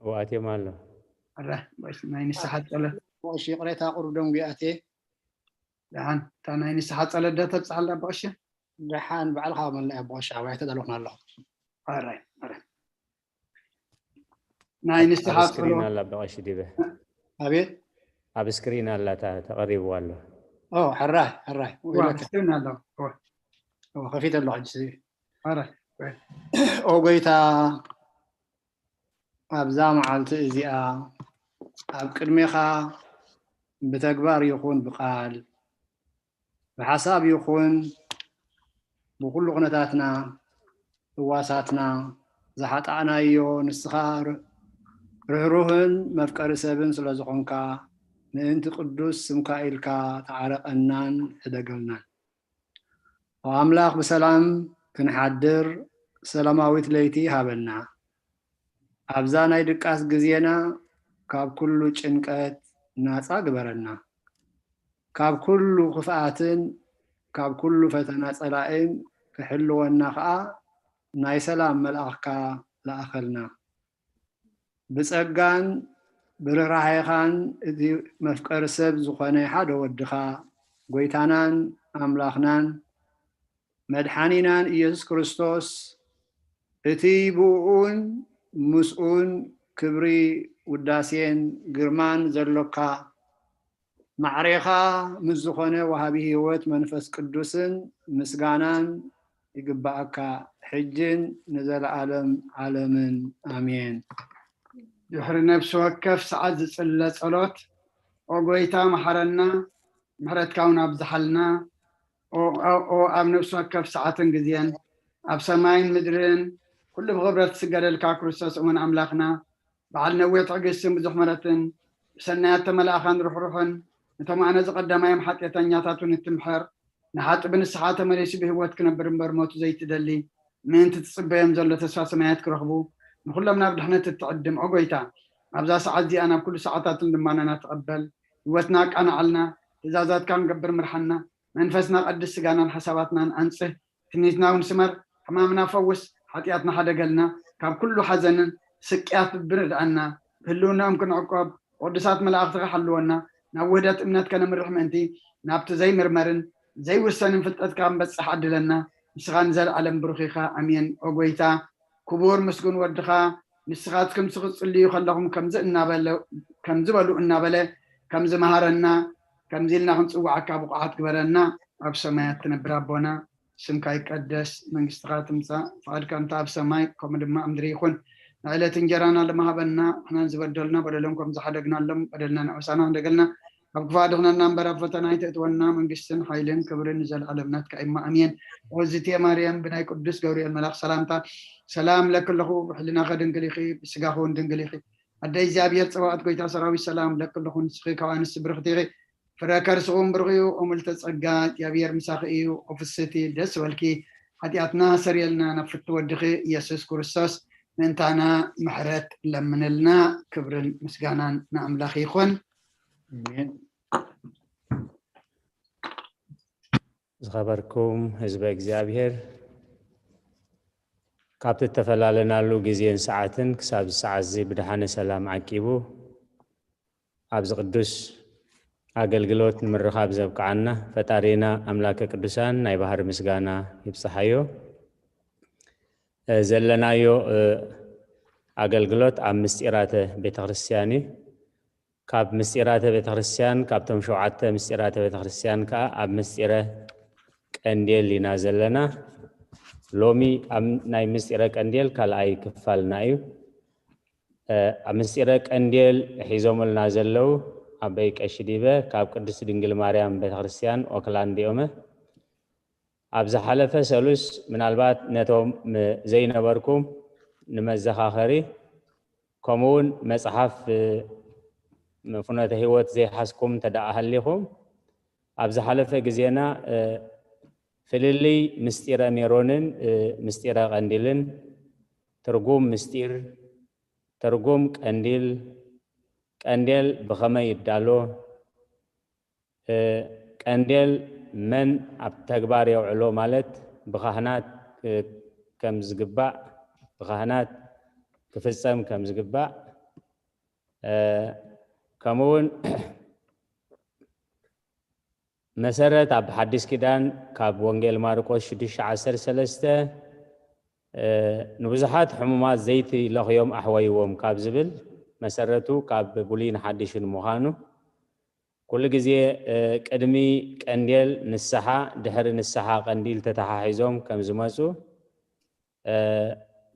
እዎ ኣትዮም ኣሎ። ኣረ ናይ ንስሓ ጸሎት እሺ ይቕሬታ፣ ቁሩብ ደንጉየ ኣትየ። ደሓን፣ እታ ናይ ንስሓ ጸሎት ዶ ተብጽሓልና ብቐሺ? ደሓን ባዕልኻ መለያ ብቐሻ ወይ ተዳለኹና ኣለኹ። ኣራይ ኣራይ ናይ ንስሓ ኣብ ስክሪን ጸሎት ኣላ ብቐሺ ዲበ ኣቤት ኣብ ስክሪን ኣላ እታ ተቐሪብዋ ኣሎ። ኦ ሕራይ ሕራይ ዋ ወይለከ ስክሪን ኣሎ። ዋ፣ ኦ፣ ከፊት ኣለኹ ሕጂ። ኣራይ ኦ ጎይታ፣ ኣብዛ መዓልቲ እዚኣ ኣብ ቅድሜኻ ብተግባር ይኹን ብቃል፣ ብሓሳብ ይኹን ብኩሉ ኩነታትና፣ ህዋሳትና ዝሓጣእናዮ ንስኻ ር- ርህሩህን መፍቀሪ ሰብን ስለ ዝኾንካ፣ ምእንቲ ቅዱስ ስምካ ኢልካ ተዓረቐናን ሕደገልናን። ኦ ኣምላኽ፣ ብሰላም ክንሓድር ሰላማዊት ለይቲ ሃበና። ኣብዛ ናይ ድቃስ ግዜና ካብ ኩሉ ጭንቀት ናጻ ግበረና። ካብ ኩሉ ክፍኣትን ካብ ኩሉ ፈተና ጸላእን ክሕልወና ከኣ ናይ ሰላም መልኣኽካ ለኣኸልና። ብጸጋን ብርህራሄኻን እቲ መፍቀሪ ሰብ ዝኾነ ሓደ ወድኻ፣ ጎይታናን ኣምላኽናን መድሓኒናን ኢየሱስ ክርስቶስ፣ እቲ ብእኡን ምስኡን ክብሪ፣ ውዳሴን ግርማን ዘሎካ፣ ማዕሬኻ ምስ ዝኾነ ወሃቢ ህይወት መንፈስ ቅዱስን ምስጋናን ይግባኣካ፣ ሕጅን ንዘለኣለም ዓለምን። ኣሜን። ድሕሪ ነፍሲ ወከፍ ሰዓት ዝጽለ ጸሎት፣ ኦ ጎይታ መሓረና፣ ምሕረትካ እውን ኣብዝሓልና። ኦ፣ ኦ፣ ኦ፣ ኣብ ነፍሲ ወከፍ ሰዓትን ግዜን፣ ኣብ ሰማይን ምድርን፣ ኩሉ ብኽብረት ዝስገደልካ ክርስቶስ እሙን ኣምላኽና፣ በዓል ነዊሕ ትዕግስትን ብዙሕ ምሕረትን፣ ብሰናያት ተመላእኻን ርሕሩሕን፣ ነቶም ኣነ ዝቐዳማዮም ሓጢኣተኛታት እውን እትምሕር፣ ንሓጢእ ብንስሓ ተመሊሱ ብህይወት ክነብር እምበር ሞቱ ዘይትደሊ፣ ምእንቲ ትጽበዮም ዘሎ ተስፋ ሰማያት ክረኽቡ፣ ንኹሎም ናብ ድሕነት እትዕድም፣ ኦ ጎይታ፣ ኣብዛ ሰዓት እዚኣ ናብ ኩሉ ሰዓታትን ልማናና ተቐበል። ህይወትና ኣቃንዓልና፣ ትእዛዛትካ ንገብር ምርሓና፣ መንፈስና ቀድስ፣ ስጋናን ሓሳባትናን ኣንጽህ፣ ትምኒትና እውን ስመር፣ ሕማምና ፈውስ፣ ሓጢኣትና ሓደገልና፣ ካብ ኩሉ ሓዘንን ስቅያት ልብን ርድኣና፣ ብህልውናኦም ክንዕቆብ፣ ቅዱሳት መላእኽትኻ ሓልወና፣ ናብ ውህደት እምነት ከነምርሕ ምእንቲ፣ ናብቲ ዘይምርመርን ዘይውሰንን ፍልጠትካ ክንበጽሕ ዓድለና፣ ንስኻ ንዘለኣለም ብሩኽ ኢኻ። ኣሜን። ኦ ጎይታ፣ ክቡር ምስጉን ወድኻ፣ ንስኻትኩም ክትጽልዩ ከለኹም ከምዚ እናበለ፣ ከምዚ በሉ እናበለ፣ ከምዚ መሃረና፣ ከምዚ ኢልና ክንጽውዓካ ብቑዓት ግበረና። ኣብ ሰማያት ትነብር ኣቦና፣ ስምካ ይቀደስ፣ መንግስትኻ ትምጻእ፣ ፍቓድካ እንተ ኣብ ሰማይ፣ ከምኡ ድማ ኣብ ምድሪ ይኹን። ንዕለት እንጀራና ሎሚ ሃበና፣ ንሕናን ዝበደሉና በደሎም ከም ዝሓደግናሎም በደልና ንዕውሳና ክንደገልና፣ ኣብ ክፉእ ኣድሕነና እምበር ኣብ ፈተና ኣይተእትወና፣ መንግስትን ሓይልን ክብርን ንዘለኣለም ናትካ እዩማ፣ ኣሜን። ኦዝቴ ማርያም ብናይ ቅዱስ ገብርኤል መልኣኽ ሰላምታ ሰላም እብለኪ ኣለኹ፣ ብሕልናኺ ድንግል ኢኺ፣ ብስጋኺ እውን ድንግል ኢኺ። ኣደ እግዚኣብሔር ጸባኦት ጎይታ ሰራዊት ሰላም እብለኪ ኣለኹ፣ ንስኺ ካብ ኣንስቲ ብርኽቲ ኢኺ፣ ፍረ ከርስኹም ብሩኽ እዩ። ኦምልተ ጸጋ እግዚኣብሔር ምሳኺ እዩ። ኦፍስቲ ደስ በልኪ፣ ሓጢኣትና ሰርየልና፣ ናብ ፍቲ ወድኺ ኢየሱስ ክርስቶስ ምእንታና ምሕረት ለምንልና። ክብርን ምስጋናን ንኣምላኽ ይኹን። ኣሜን። ዝኸበርኩም ህዝበ እግዚኣብሔር፣ ካብቲ እተፈላለናሉ ግዜን ሰዓትን ክሳብ እዚ ሰዓት እዚ ብድሓነ ሰላም ዓቂቡ ኣብዚ ቅዱስ ኣገልግሎት ንምርኻብ ዘብቅዓና ፈጣሪና ኣምላከ ቅዱሳን ናይ ባህሪ ምስጋና ይብጽሓዮ። እ፣ ዘለናዮ፣ እ፣ ኣገልግሎት ኣብ ምስጢራተ ቤተክርስትያን እዩ። ካብ ምስጢራተ ቤተክርስትያን፣ ካብቶም ሸውዓተ ምስጢራተ ቤተክርስትያን ከኣ ኣብ ምስጢረ ቀንዴል ኢና ዘለና። ሎሚ ኣብ ናይ ምስጢረ ቀንዴል ካልኣይ ክፋልና እዩ። እ፣ ኣብ ምስጢረ ቀንዴል ሒዞምልና ዘለዉ ኣበይ ቀሺ ዲበ ካብ ቅድስት ድንግል ማርያም ቤተክርስትያን ኦክላንድ እዮመ። ኣብ ዝሓለፈ ሰሉስ ምናልባት ነቶም ም-፣ ዘይነበርኩም ንመዘኻኸሪ፣ ከምኡውን መጽሓፍ፣ እ፣ ፍኖተ ህይወት ዘይሓዝኩም እንተ ደኣ ሃሊኹም፣ ኣብ ዝሓለፈ ግዜና፣ እ፣ ፍልልይ ምስጢረ ሜሮንን፣ እ፣ ምስጢረ ቀንዲልን፣ ትርጉም ምስጢር፣ ትርጉም ቀንዲል፣ ቀንዴል ብኸመይ ይዳሎ፣ እ፣ ቀንዴል መን ኣብ ተግባር የውዕሎ፣ ማለት ብካህናት፣ እ፣ ከም ዝግባእ፣ ብካህናት ክፍጸም ከም ዝግባእ፣ ከምኡ እውን መሰረት ኣብ ሓዲስ ኪዳን ካብ ወንጌል ማርቆስ ሽዱሽተ ዓሰርተ ሰለስተ ንብዙሓት ሕሙማት ዘይቲ ለኽዮም ኣሕወይዎም ካብ ዝብል መሰረቱ ካብ ብሉይን ሓዲሽን ምዃኑ፣ ኩሉ ግዜ ቅድሚ ቀንዴል ንስሓ፣ ድሕሪ ንስሓ ቀንዲል ተተሓሒዞም ከም ዝመፁ፣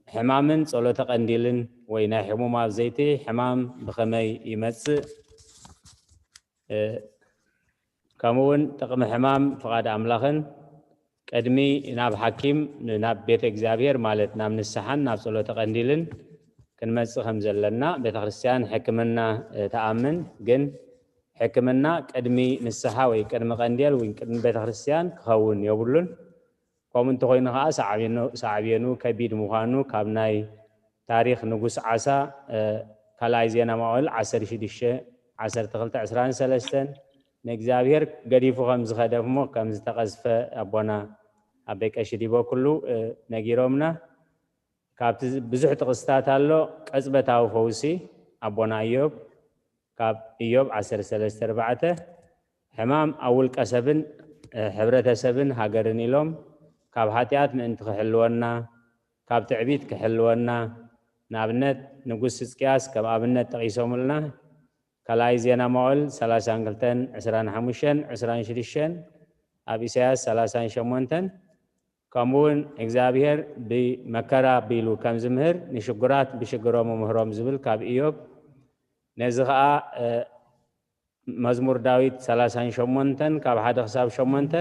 ሕማምን ጸሎተ ቀንዲልን ወይ ናይ ሕሙማት ዘይቲ ሕማም ብኸመይ ይመጽእ፣ ከምኡ እውን ጥቕሚ ሕማም ፍቓድ ኣምላኽን ቅድሚ ናብ ሓኪም ናብ ቤተ እግዚኣብሔር ማለት ናብ ንስሓን ናብ ጸሎተ ቀንዲልን ክንመጽእ ከም ዘለና ቤተ ክርስቲያን ሕክምና ትኣምን። ግን ሕክምና ቅድሚ ንስሓ ወይ ቅድሚ ቀንዴል ወይ ቅድሚ ቤተ ክርስቲያን ክኸውን የብሉን። ከምኡ እንተኾይኑ ከዓ ሳዕቤኑ ከቢድ ምዃኑ ካብ ናይ ታሪኽ ንጉስ ዓሳ ካልኣይ ዜና መዋዕል ዓሰርተ ሽዱሽተ ዓሰርተ ክልተ ዕስራን ሰለስተን ንእግዚኣብሔር ገዲፉ ከም ዝኸደ እሞ ከም ዝተቐዝፈ ኣቦና ኣበይ ቀሺ ዲቦ ኩሉ ነጊሮምና። ካብቲ ብዙሕ ጥቕስታት ኣሎ። ቀጽበታዊ ፈውሲ ኣቦና እዮብ ካብ እዮብ ዓሰርተ ሰለስተ ኣርባዕተ ሕማም ኣብ ውልቀ ሰብን ሕብረተሰብን ሃገርን ኢሎም ካብ ሓጢኣት ምእንቲ ክሕልወና ካብ ትዕቢት ክሕልወና ንኣብነት ንጉስ ህዝቅያስ ከም ኣብነት ጠቒሶምልና ካልኣይ ዜና መዋዕል ሰላሳን ክልተን ዕስራን ሓሙሽተን ዕስራን ሽዱሽተን ኣብ ኢሳያስ ሰላሳን ሸሞንተን ከምኡ እውን እግዚኣብሔር ብመከራ ኣቢሉ ከም ዝምህር ንሽጉራት ብሽግሮም እምህሮም ዝብል ካብ ኢዮብ ነዚ ከዓ መዝሙር ዳዊት ሰላሳን ሸሞንተን ካብ ሓደ ክሳብ ሸሞንተ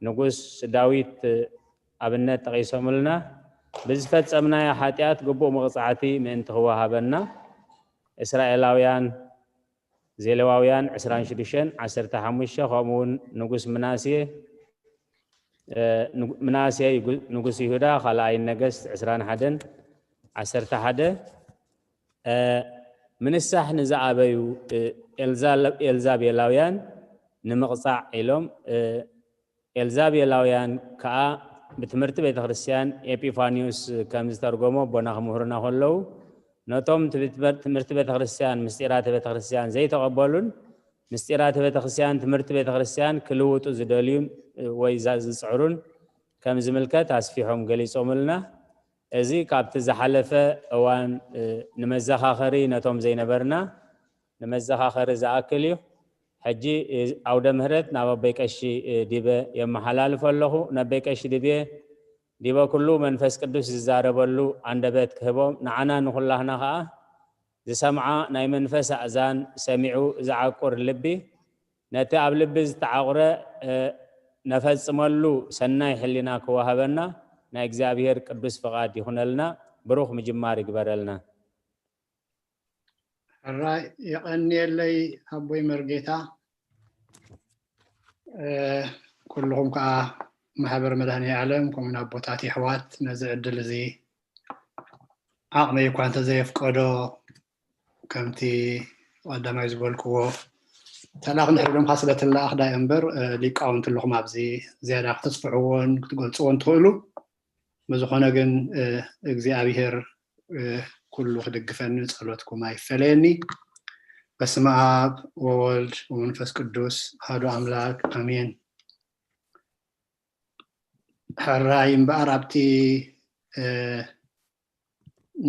ንጉስ ዳዊት ኣብነት ጠቒሶምልና ብዝፈጸምናዮ ሓጢኣት ግቡእ መቕጻዕቲ ምእንቲ ክወሃበና እስራኤላውያን ዜሌዋውያን ዕስራን ሽዱሽተን ዓሰርተ ሓሙሽተ ከምኡ እውን ንጉስ ምናሴ ምናሴ ንጉስ ይሁዳ ካልኣይ ነገስት ዕስራን ሓደን ዓሰርተ ሓደ ምንሳሕ ንዝኣበዩ ኤልዛቤላውያን ንምቕፃዕ ኢሎም ኤልዛቤላውያን ከዓ ብትምህርቲ ቤተክርስትያን ኤጲፋኒዮስ ከም ዝተርጎሞ ኣቦና ክምህሩና ከለዉ ነቶም ትምህርቲ ቤተክርስትያን ምስጢራተ ቤተክርስትያን ዘይተቐበሉን ምስጢራተ ቤተክርስትያን ትምህርቲ ቤተክርስትያን ክልውጡ ዝደልዩን ወይ ዝፅዕሩን ከም ዝምልከት ኣስፊሖም ገሊፆምልና። እዚ ካብቲ ዝሓለፈ እዋን ንመዘኻኸሪ ነቶም ዘይነበርና ንመዘኻኸሪ ዝኣክል እዩ። ሕጂ ኣውደ ምህረት ናብ ኣቦይ ቀሺ ዲበ የመሓላልፎ ኣለኹ። ነቦይ ቀሺ ዲበ ዲበ ኩሉ መንፈስ ቅዱስ ዝዛረበሉ ኣንደበት ክህቦም ንዓና ንኹላህና ኸዓ ዝሰምዓ ናይ መንፈስ ኣእዛን ሰሚዑ ዝዓቁር ልቢ ነቲ ኣብ ልቢ ዝተዓቑረ ነፈጽመሉ ሰናይ ሕሊና ክወሃበና ናይ እግዚኣብሔር ቅዱስ ፍቓድ ይኹነልና። ብሩኽ ምጅማር ይግበረልና። ሕራይ የቐንየለይ ኣቦይ መርጌታ። ኩልኹም ከዓ ማሕበር መድኃኔ ዓለም ከምኡን ኣቦታት የሕዋት ነዚ ዕድል እዚ ዓቕመይ እኳ እንተዘየፍቀዶ ከምቲ ቀዳማይ ዝበልክዎ ተላኽ ንሕብሎምካ ስለ ትላኣኽ ዳይ እምበር ሊቃውንቲ ኣለኹም ኣብዚ ዝያዳ ክተስፍሕዎን ክትገልፅዎን ትኽእሉ። ብዝኾነ ግን እግዚኣብሔር ኩሉ ክድግፈኒ ጸሎትኩም ኣይፈለየኒ። በስመ ኣብ ወወልድ ወመንፈስ ቅዱስ ኣሐዱ ኣምላክ ኣሜን። ሕራይ እምበኣር ኣብቲ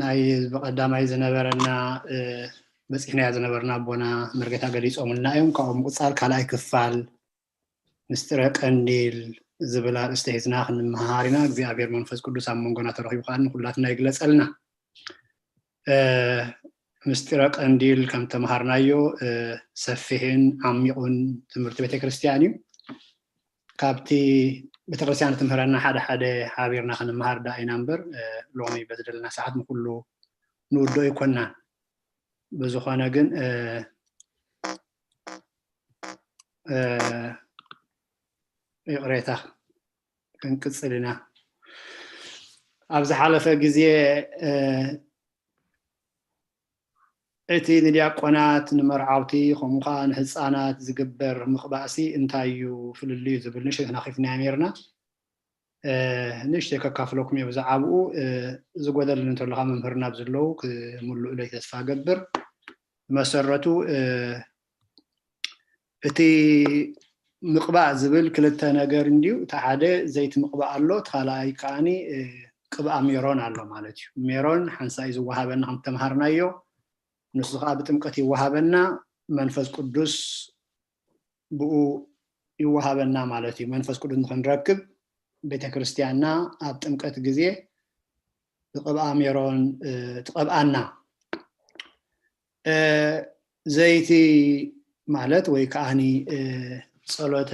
ናይ ብቐዳማይ ዝነበረና በፂሕናያ ዝነበርና ኣቦና መርጌታ ገሊፆምልና እዮም። ካብኡ ምቁፃር ካልኣይ ክፋል ምስጢረ ቀንዲል ዝብል ኣርእስቲ ሒዝና ክንመሃር ኢና። እግዚኣብሔር መንፈስ ቅዱስ ኣብ መንጎና ተረኺቡ ከዓ ንኩላትና ይግለፀልና። ምስጢረ ቀንዲል ከም ተምሃርናዮ ሰፊሕን ዓሚቑን ትምህርቲ ቤተክርስትያን እዩ። ካብቲ ቤተክርስትያን ትምህረና ሓደ ሓደ ሓቢርና ክንመሃር ዳ ኢና እምበር ሎሚ በዚ ዘለና ሰዓት ንኩሉ ንውዶ ኣይኮንናን። ብዝኾነ ግን ይቕሬታ ክንቅፅል ኢና። ኣብ ዝሓለፈ ግዜ እቲ ንዲያቆናት ንመርዓውቲ ከምኡ ከዓ ንህፃናት ዝግበር ምቕባእሲ እንታይ እዩ ፍልልዩ ዝብል ንእሽተይ ተናኺፍናዮ ነይርና። ንእሽተይ ከካፍለኩም እየ ብዛዕባኡ። ዝጎደለኒ እንተሎ ከዓ መምህርና ኣብ ዘለዉ ክምልኡለይ ተስፋ እገብር። ብመሰረቱ እቲ ምቕባእ ዝብል ክልተ ነገር እንድዩ። እቲ ሓደ ዘይቲ ምቕባእ ኣሎ፣ እቲ ካልኣይ ከዓኒ ቅብኣ ሜሮን ኣሎ ማለት እዩ። ሜሮን ሓንሳእ እዩ ዝወሃበና ከም ተምሃርናዮ፣ ንሱ ከዓ ብጥምቀት ይወሃበና፣ መንፈስ ቅዱስ ብኡ ይወሃበና ማለት እዩ። መንፈስ ቅዱስ ንክንረክብ ቤተ ክርስቲያንና ኣብ ጥምቀት ግዜ ብቅብኣ ሜሮን ትቀብኣና። ዘይቲ ማለት ወይ ከዓኒ ጸሎተ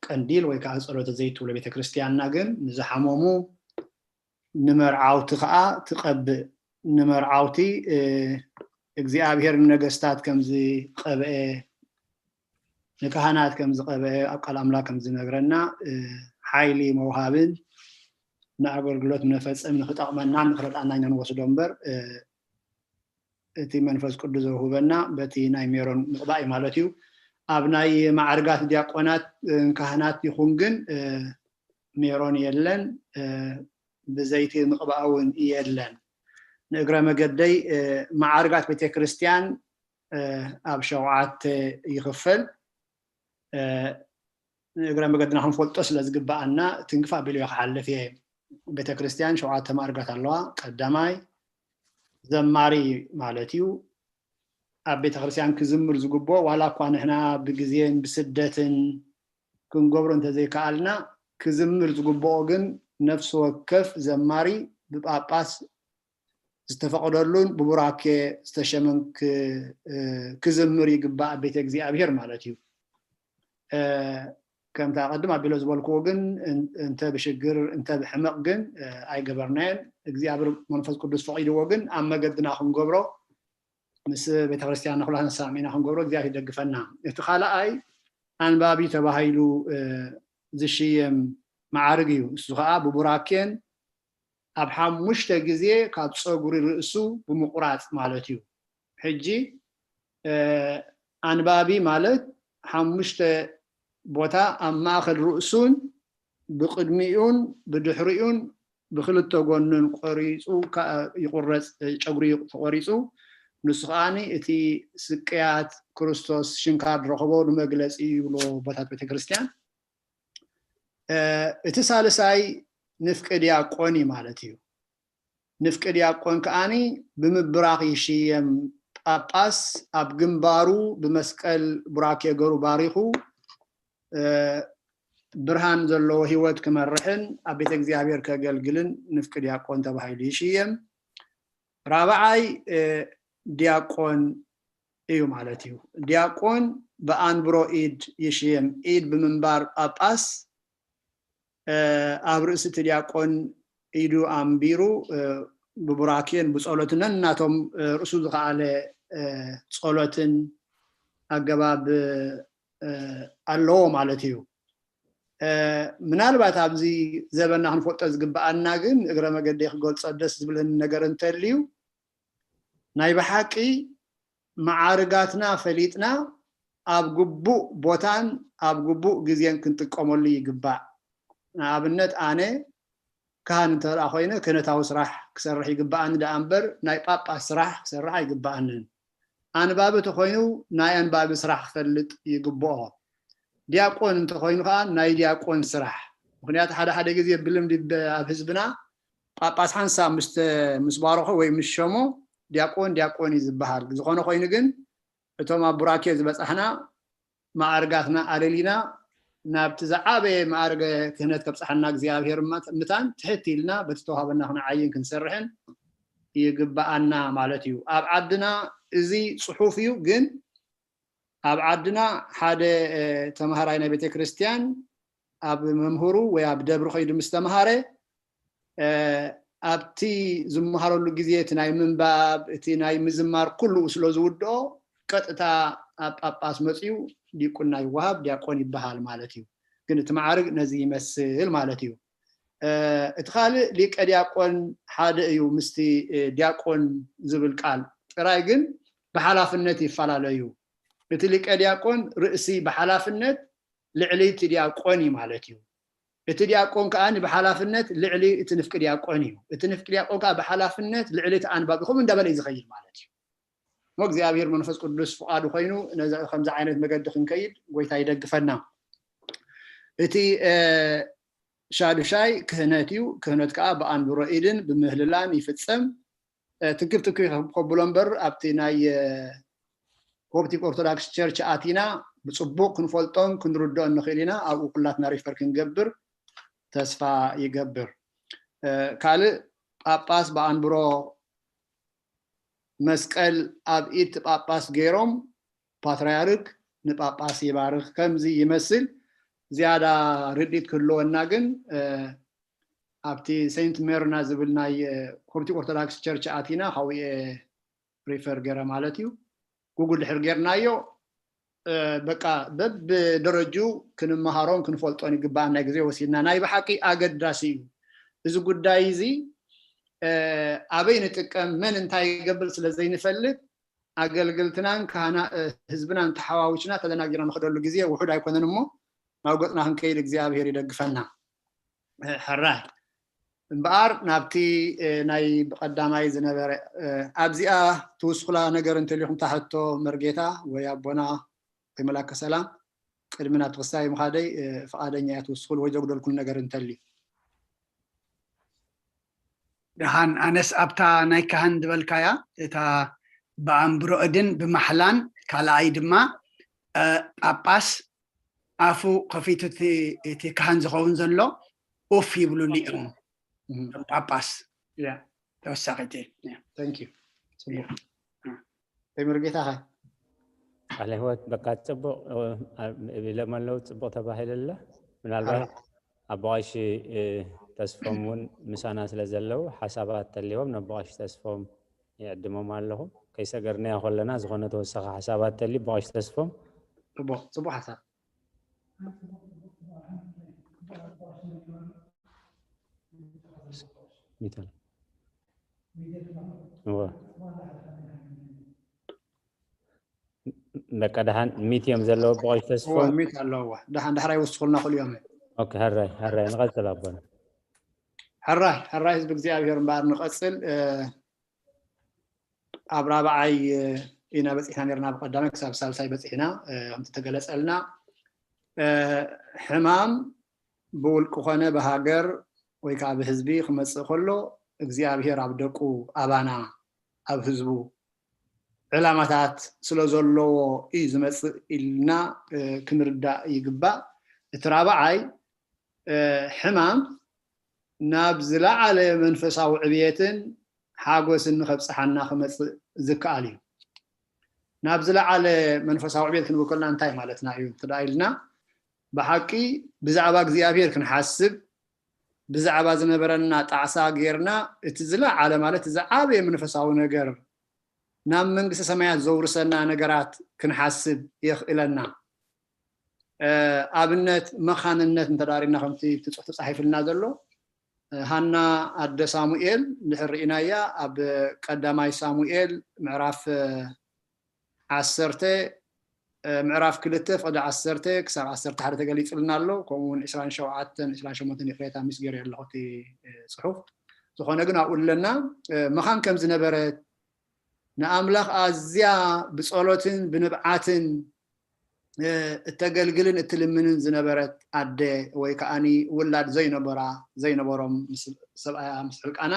ቀንዲል ወይ ከዓ ጸሎተ ዘይት ትብሎ ቤተ ክርስቲያንና ግን ንዝሓመሙ፣ ንመርዓውቲ ከዓ ትቀብእ። ንመርዓውቲ እግዚኣብሔር ንነገስታት ከም ዝቀብአ፣ ንካህናት ከም ዝቀብአ፣ ኣብ ቃል ኣምላክ ከም ዝነግረና ሓይሊ መውሃብን ንኣገልግሎት መፈጸም ንክጠቅመና ንክረድኣና ኢና ንወስዶ እምበር እቲ መንፈስ ቅዱስ ዘውህበና በቲ ናይ ሜሮን ምቕባእ እዩ ማለት እዩ። ኣብ ናይ ማዕርጋት ዲያቆናት ካህናት ይኹን ግን ሜሮን የለን፣ ብዘይቲ ምቕባእ እውን የለን። ንእግረ መገደይ ማዕርጋት ቤተክርስትያን ኣብ ሸውዓተ ይኽፈል። ንእግረ መገድና ክንፈልጦ ስለ ዝግበኣና ትንክፍ ኣቢለ ክሓልፍ እየ። ቤተክርስትያን ሸውዓተ ማዕርጋት ኣለዋ። ቀዳማይ ዘማሪ ማለት እዩ። ኣብ ቤተክርስትያን ክዝምር ዝግብኦ ዋላ እኳ ንሕና ብግዜን ብስደትን ክንገብሮ እንተዘይከኣልና ክዝምር ዝግብኦ ግን ነፍሲ ወከፍ ዘማሪ ብጳጳስ ዝተፈቐደሉን ብቡራኬ ዝተሸመን ክዝምር ይግባእ ኣብ ቤተ እግዚኣብሔር ማለት እዩ። ከምቲ ኣቐድም ኣቢሎ ዝበልክዎ ግን እንተ ብሽግር እንተ ብሕመቕ ግን ኣይገበርናዮን። እግዚኣብሔር መንፈስ ቅዱስ ፈቒድዎ ግን ኣብ መገድና ክንገብሮ ምስ ቤተክርስትያን ኩላትና ተሰማሚዕና ክንገብሮ እግዚኣብሔር ይደግፈና። እቲ ካልኣይ ኣንባቢ ተባሂሉ ዝሽየም መዓርግ እዩ። እሱ ከዓ ብቡራኬን ኣብ ሓሙሽተ ግዜ ካብ ፀጉሪ ርእሱ ብምቁራፅ ማለት እዩ። ሕጂ ኣንባቢ ማለት ሓሙሽተ ቦታ ኣብ ማእኸል ርእሱን ብቅድሚኡን ብድሕሪኡን ብክልተ ጎኑን ቆሪፁ ይቁረፅ፣ ጨጉሪ ተቆሪፁ። ንሱ ከዓኒ እቲ ስቅያት ክርስቶስ ሽንካር ዝረኸቦ ንመግለፂ ይብሎ ቦታት ቤተክርስትያን። እቲ ሳልሳይ ንፍቂ ዲያቆን እዩ ማለት እዩ። ንፍቂ ዲያቆን ከዓኒ ብምብራኽ ይሽየም። ጳጳስ ኣብ ግንባሩ ብመስቀል ቡራኬ ገሩ ባሪኹ ብርሃን ዘለዎ ህይወት ክመርሕን ኣብ ቤተ እግዚኣብሔር ከገልግልን ንፍቂ ዲያቆን ተባሂሉ ይሽየም። ራብዓይ ዲያቆን እዩ ማለት እዩ። ዲያቆን ብኣንብሮ ኢድ ይሽየም። ኢድ ብምንባር ጳጳስ ኣብ ርእሲ እቲ ዲያቆን ኢዱ ኣንቢሩ ብቡራኬን ብጸሎትን ነናቶም ርእሱ ዝኸኣለ ጸሎትን ኣገባብ ኣለዎ ማለት እዩ። ምናልባት ኣብዚ ዘበና ክንፈልጦ ዝግብኣና ግን እግረ መገደይ ክገልጾ ደስ ዝብለኒ ነገር እንተልዩ ናይ ብሓቂ መዓርጋትና ፈሊጥና ኣብ ግቡእ ቦታን ኣብ ግቡእ ግዜን ክንጥቀመሉ ይግባእ። ንኣብነት ኣነ ካህን እንተ ደኣ ኮይነ ክህነታዊ ስራሕ ክሰርሕ ይግብኣኒ ደኣ እምበር ናይ ጳጳስ ስራሕ ክሰርሕ ኣይግብኣንን። ኣንባቢ ተኮይኑ ናይ ኣንባቢ ስራሕ ክፈልጥ ይግብኦ። ዲያቆን እንተኮይኑ ከዓ ናይ ዲያቆን ስራሕ። ምክንያቱ ሓደ ሓደ ግዜ ብልምዲ ኣብ ህዝብና ጳጳስ ሓንሳብ ምስ ባረኾ ወይ ምስ ሸሞ ዲያቆን ዲያቆን እዩ ዝበሃል። ዝኾነ ኮይኑ ግን እቶም ኣብ ቡራኬ ዝበፃሕና ማዕርጋትና ኣለሊና ናብቲ ዝዓበየ ማዕርገ ክህነት ከብፅሓና እግዚኣብሔር ምታን ትሕት ኢልና በቲ ተዋህበና ክንዓይን ክንሰርሕን ይግበኣና ማለት እዩ። ኣብ ዓድና እዚ ፅሑፍ እዩ፣ ግን ኣብ ዓድና ሓደ ተምሃራይ ናይ ቤተክርስትያን ኣብ መምህሩ ወይ ኣብ ደብሪ ከይዱ ምስ ተምሃረ ኣብቲ ዝመሃረሉ ግዜ እቲ ናይ ምንባብ እቲ ናይ ምዝማር ኩሉ ስለ ዝውድኦ ቀጥታ ኣብ ጳጳስ መፅዩ ዲቁና ይወሃብ፣ ዲያቆን ይበሃል ማለት እዩ። ግን እቲ ማዕርግ ነዚ ይመስል ማለት እዩ። እቲ ካልእ ሊቀ ዲያቆን ሓደ እዩ ምስቲ ዲያቆን ዝብል ቃል ጥራይ ግን ብሓላፍነት ይፈላለዩ። እቲ ሊቀ ዲያቆን ርእሲ ብሓላፍነት ልዕሊ እቲ ዲያቆን እዩ ማለት እዩ። እቲ ዲያቆን ከዓ ብሓላፍነት ልዕሊ እቲ ንፍቂ ዲያቆን እዩ። እቲ ንፍቂ ዲያቆን ከዓ ብሓላፍነት ልዕሊ እቲ ኣንባቢ ከምኡ እንዳበለ እዩ ዝኸይድ ማለት እዩ። እሞ እግዚኣብሔር መንፈስ ቅዱስ ፍቓዱ ኮይኑ ነዚ ከምዚ ዓይነት መገዲ ክንከይድ ጎይታ ይደግፈና። እቲ እ፣ ሻዱሻይ ክህነት እዩ። ክህነት ከዓ ብኣንብሮ ኢድን ብምህልላን ይፍጸም። እ፣ ትክብ ትክብ ከብሎ እምበር ኣብቲ ናይ እ፣ ኮፕቲክ ኦርቶዶክስ ቸርች ኣቲና ብፅቡቅ ክንፈልጦን ክንርድኦ ንኽእል ኢና። ኣብኡ ኩላትና ሪፈር ክንገብር ተስፋ ይገብር። እ፣ ካልእ ጳጳስ ብኣንብሮ መስቀል ኣብ ኢድ ጳጳስ ገይሮም ፓትርያርክ ንጳጳስ ይባርክ ከምዚ ይመስል። ዝያዳ ርድኢት ክህልወና ግን እ፣ ኣብቲ ሴንት ሜርና ዝብል ናይ እ፣ ኮፕቲክ ኦርቶዶክስ ቸርች ኣቲና ካብኡ እየ ሪፈር ገይረ ማለት እዩ። ጉግል ድሕር ጌርናዮ እ፣ በቃ በብደረጅኡ ክንመሃሮን ክንፈልጦን ይግባእ። ናይ ግዜ ወሲድና ናይ ብሓቂ ኣገዳሲ እዩ እዚ ጉዳይ እዚ። እ፣ ኣበይ ንጥቀም መን እንታይ ይገብር ስለ ዘይንፈልጥ ኣገልግልትናን ካህና እ፣ ህዝብናን ተሓዋዊስና ተደናጊርና ንኸደሉ ግዜ ውሑድ ኣይኮነን እሞ ናብ ገፅና ክንከይድ እግዚኣብሔር ይደግፈና። እ፣ ሕራይ እምበኣር ናብቲ እ፣ ናይ ብቐዳማይ ዝነበረ እ፣ ኣብዚኣ ትውስኹላ ነገር እንተሊኹም ታሕቶ መርጌታ ወይ ኣቦና ወይ መላከ ሰላም ቅድሚ ናብቲ ክሳይ ምኻደይ እ፣ ፍቓደኛ እያ ትውስኹል ወይ ዘጉደልኩል ነገር እንተልዩ። ደሓን ኣነስ ኣብታ ናይ ካህን ዝበልካያ እታ ብኣንብሮ እድን ብማሕላን ካልኣይ ድማ እ፣ ጳጳስ ኣፉ ከፊቱ እቲ- እቲ ካህን ዝኸውን ዘሎ ኡፍ ይብሉሉ እዮም። ጳጳስ ያ ተወሳኺቲ እያ። thank you። ፅቡቅ ተምር ጌታኸ ቃለ ህይወት በቃ ፅቡቅ እ፣ ኢሎም ኣለዉ ፅቡቅ ተባሂሉ ኣሎ። ምናልባት ኣቦ ቀሺ እ፣ ተስፎም እውን ምሳና ስለ ዘለዉ ሓሳባት ተልዎም ነቦ ቀሺ ተስፎም ይዕድሞም ኣለኹ። ከይሰገርናዮ ከለና ዝኾነ ተወሳኺ ሓሳባት ተልዩ ኣቦ ቀሺ ተስፎም ፅቡቅ ፅቡቅ ሓሳብ ሚተል እወ በቃ ደሓን ሚት እዮም ዘለዉ ኣቦ ቀሺ ተስፎ እወ ሚት ኣለዎ። ደሓን ዳሕራይ ወስኹልና ክልኦም እዮም። ኦኬ፣ ሕራይ ሕራይ ንቐፅል ኣቦና። ሕራይ ሕራይ ህዝቢ እግዚኣብሔር እምበኣር ንቐፅል። እ፣ ኣብ ራብዓይ እ፣ ኢና በፂሕና ነርና፣ ብቀዳማይ ክሳብ ሳልሳይ በፂሕና እ፣ ከምቲ ተገለፀልና እ፣ ሕማም ብውልቂ ኮነ ብሃገር ወይ ከዓ ብህዝቢ ክመፅእ ከሎ እግዚኣብሔር ኣብ ደቁ ኣባና ኣብ ህዝቡ ዕላማታት ስለ ዘለዎ እዩ ዝመፅእ ኢልና እ፣ ክንርዳእ ይግባእ። እቲ ራብዓይ እ፣ ሕማም ናብ ዝለዓለ መንፈሳዊ ዕብየትን ሓጎስን ንኸብፅሓና ክመፅእ ዝከኣል እዩ። ናብ ዝለዓለ መንፈሳዊ ዕብየት ክንብል ከለና እንታይ ማለትና እዩ እንተ ኢልና ብሓቂ ብዛዕባ እግዚኣብሔር ክንሓስብ ብዛዕባ ዝነበረና ጣዕሳ ጌርና እቲ ዝለዓለ ማለት ዝዓበየ መንፈሳዊ ነገር ናብ መንግስቲ ሰማያት ዘውርሰና ነገራት ክንሓስብ የኽእለና። ኣብነት መኻንነት እንተዳሪና ከምቲ እቲ ፅሑፍ ተፃሒፍልና ዘሎ ሃና ኣደ ሳሙኤል እንድሕር ርኢናያ ኣብ ቀዳማይ ሳሙኤል ምዕራፍ ዓሰርተ ምዕራፍ ክልተ ፍቕዲ ዓሰርተ ክሳብ ዓሰርተ ሓደ ተገሊፅልና ኣሎ። ከምኡ እውን ዕስራን ሸውዓተን ዕስራን ሸሞንተን ይቕሬታ ምስ ገይረ ኣለኹ እቲ ፅሑፍ ዝኾነ ግን ኣብኡ ኣለና። መኻን ከም ዝነበረት ንኣምላኽ ኣዝያ ብጸሎትን ብንብዓትን እተገልግልን እትልምንን ዝነበረት ኣደ ወይ ከዓኒ ውላድ ዘይነበራ ዘይነበሮም ምስ ሰብኣያ ምስ ሕልቃና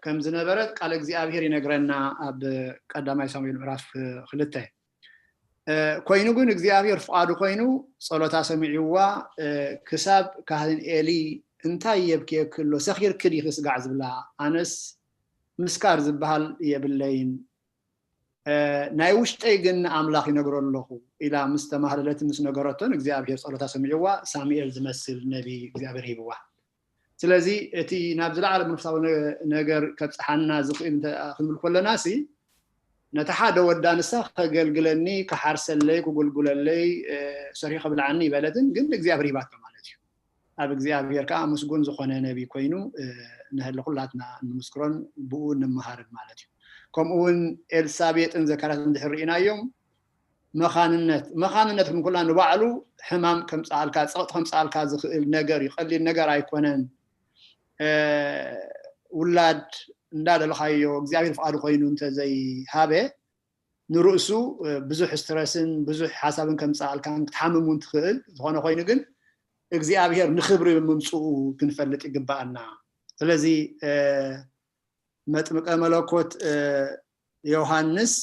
ከም ዝነበረት ቃል እግዚኣብሔር ይነግረና ኣብ ቀዳማይ ሳሙኤል ምዕራፍ ክልተ ኮይኑ ግን እግዚኣብሔር ፍቓዱ ኮይኑ ጸሎታ ሰሚዕዋ ክሳብ ካህን ኤሊ እንታይ የብክየኪ ኣሎ ሰኺርኪ ዲኺ ስጋዕ ዝብላ ኣነስ ምስካር ዝበሃል የብለይን ናይ ውሽጠይ ግን ንኣምላኽ ይነግሮ ኣለኹ ኢላ ምስ ተማህለለት ምስ ነገረቶን እግዚኣብሔር ጸሎታ ሰሚዕዋ ሳሙኤል ዝመስል ነቢ እግዚኣብሔር ሂብዋ ስለዚ እቲ ናብ ዝለዓለ መንፈሳዊ ነገር ከብፅሓና ዝኽእል ክንብል ከለና ሲ ነቲ ሓደ ወዳ ንሳ ከገልግለኒ ክሓርሰለይ ክጉልጉለለይ ሰሪሑ ከብልዓኒ ይበለትን ግን እግዚኣብሔር ሂባቶ ማለት እዩ ኣብ እግዚኣብሔር ከዓ ምስጉን ዝኾነ ነቢ ኮይኑ ንህሊ ኩላትና ንምስክሮን ብኡ ንምሃርን ማለት እዩ ከምኡ እውን ኤልሳቤጥን ዘካርያስ እንድሕር ርኢናዮም መኻንነት መኻንነት ክንኩላ ንባዕሉ ሕማም ከምፀኣልካ ፀቕጢ ከምፀኣልካ ዝኽእል ነገር እዩ ቀሊል ነገር ኣይኮነን ውላድ እንዳደለኻዮ እግዚኣብሔር ፍቓዱ ኮይኑ እንተዘይሃበ ንርእሱ ብዙሕ ስትረስን ብዙሕ ሓሳብን ከምፅኣልካን ክትሓምም እውን ትኽእል። ዝኾነ ኮይኑ ግን እግዚኣብሔር ንኽብሪ ምምፅኡ ክንፈልጥ ይግባኣና። ስለዚ መጥምቀ መለኮት ዮሃንስ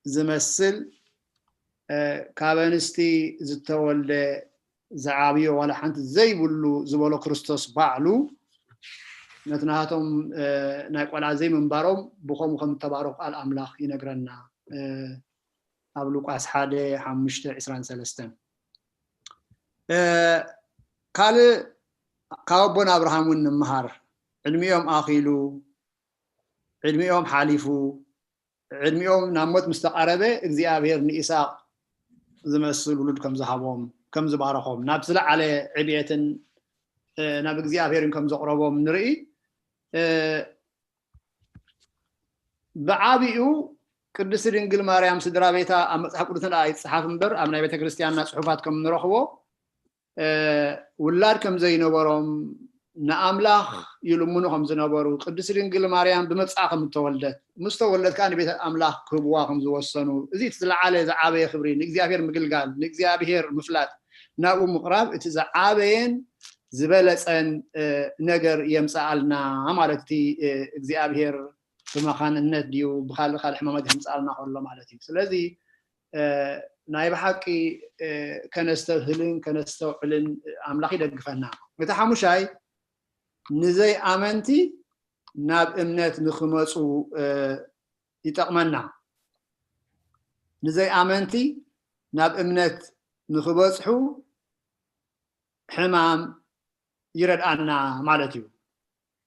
ዝመስል ካብ ኣንስቲ ዝተወልደ ዝዓብዮ ዋላ ሓንቲ ዘይብሉ ዝበሎ ክርስቶስ ባዕሉ ነቲ ናቶም ናይ ቆልዓ ዘይምንባሮም ብኸምኡ ከም እተባረኹ ቃል ኣምላኽ ይነግረና። ኣብ ሉቃስ ሓደ ሓሙሽተ ዕስራን ሰለስተን ካልእ ካብ ኣቦን ኣብርሃም እውን ንምሃር። ዕድሚኦም ኣኺሉ፣ ዕድሚኦም ሓሊፉ፣ ዕድሚኦም ናብ ሞት ምስ ተቓረበ እግዚኣብሔር ንኢሳቅ ዝመስል ውሉድ ከም ዝሃቦም ከም ዝባረኾም ናብ ዝለዓለ ዕብየትን ናብ እግዚኣብሔርን ከም ዘቕረቦም ንርኢ። ብዓቢኡ ቅድስቲ ድንግል ማርያም ስድራ ቤታ ኣብ መጽሓፍ ቅዱስና ኣይጸሓፍ እምበር ኣብ ናይ ቤተ ክርስቲያንና ጽሑፋት ከም ንረኽቦ ውላድ ከም ዘይነበሮም ንኣምላኽ ይልምኑ ከም ዝነበሩ ቅድስቲ ድንግል ማርያም ብመብፅዓ ከም እተወልደት ምስ ተወልደት ከዓ ንቤተ ኣምላኽ ክህብዋ ከም ዝወሰኑ እዚ እቲ ዝለዓለ ዝዓበየ ክብሪ ንእግዚኣብሔር ምግልጋል ንእግዚኣብሔር ምፍላጥ ናብኡ ምቕራብ እቲ ዝዓበየን ዝበለፀን ነገር የምፅኣልና ማለት እቲ እግዚኣብሔር ብመኻንነት ድዩ ብካልእ ካልእ ሕማማት የምፅኣልና ከሎ ማለት እዩ። ስለዚ ናይ ብሓቂ ከነስተብህልን ከነስተውዕልን ኣምላኽ ይደግፈና። እቲ ሓሙሻይ ንዘይኣመንቲ ናብ እምነት ንክመፁ ይጠቕመና። ንዘይኣመንቲ ናብ እምነት ንክበፅሑ ሕማም ይረድኣና ማለት እዩ።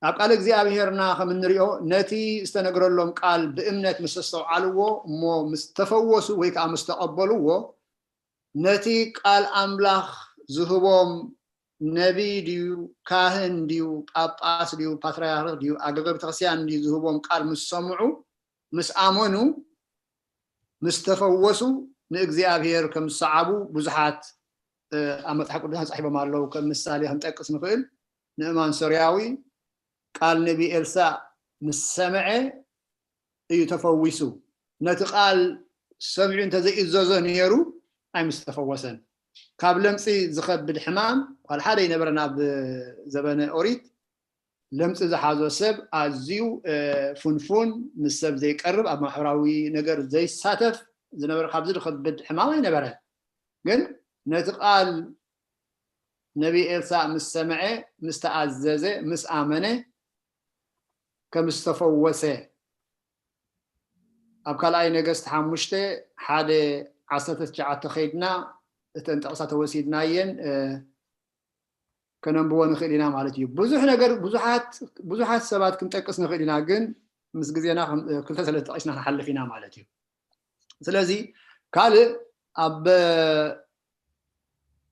ኣብ ቃል እግዚኣብሔርና ከም እንሪኦ ነቲ ዝተነግረሎም ቃል ብእምነት ምስ ኣስተውዓልዎ እሞ ምስ ተፈወሱ ወይ ከዓ ምስ ተቐበልዎ ነቲ ቃል ኣምላኽ ዝህቦም ነቢይ ድዩ ካህን ድዩ ጳጳስ ድዩ ፓትርያርክ ድዩ ኣገልጋሊ ቤተክርስትያን ድዩ ዝህቦም ቃል ምስ ሰምዑ ምስ ኣመኑ ምስ ተፈወሱ ንእግዚኣብሔር ከም ዝሰዓቡ ብዙሓት ኣብ መፅሓፍ ቅዱስና ተፃሒፎም ኣለዉ። ከም ምሳሌ ክንጠቅስ ንኽእል ንእማን ሶርያዊ ቃል ነቢ ኤልሳእ ምስ ሰምዐ እዩ ተፈዊሱ። ነቲ ቃል ሰሚዑ እንተዘይእዘዞ ነይሩ ኣይምስተፈወሰን። ካብ ለምፂ ዝኸብድ ሕማም ዋላ ሓደ ኣይነበረን ኣብ ዘበነ ኦሪት። ለምፂ ዝሓዞ ሰብ ኣዝዩ ፍንፉን ምስ ሰብ ዘይቀርብ ኣብ ማሕበራዊ ነገር ዘይሳተፍ ዝነበረ ካብዚ ዝኸብድ ሕማም ኣይነበረን። ግን ነቲ ቃል ነቢ ኤልሳእ ምስ ሰምዐ ምስ ተኣዘዘ ምስ ኣመነ ከም ዝተፈወሰ ኣብ ካልኣይ ነገስት ሓሙሽተ ሓደ ዓሰርተ ትሽዓተ ከይድና እተን ጠቕሳ ተወሲድናየን ከነንብቦ ንኽእል ኢና ማለት እዩ። ብዙሕ ነገር ብዙሓት ሰባት ክንጠቅስ ንኽእል ኢና፣ ግን ምስ ግዜና ክልተ ሰለስተ ጠቂስና ክንሓልፍ ኢና ማለት እዩ። ስለዚ ካልእ ኣብ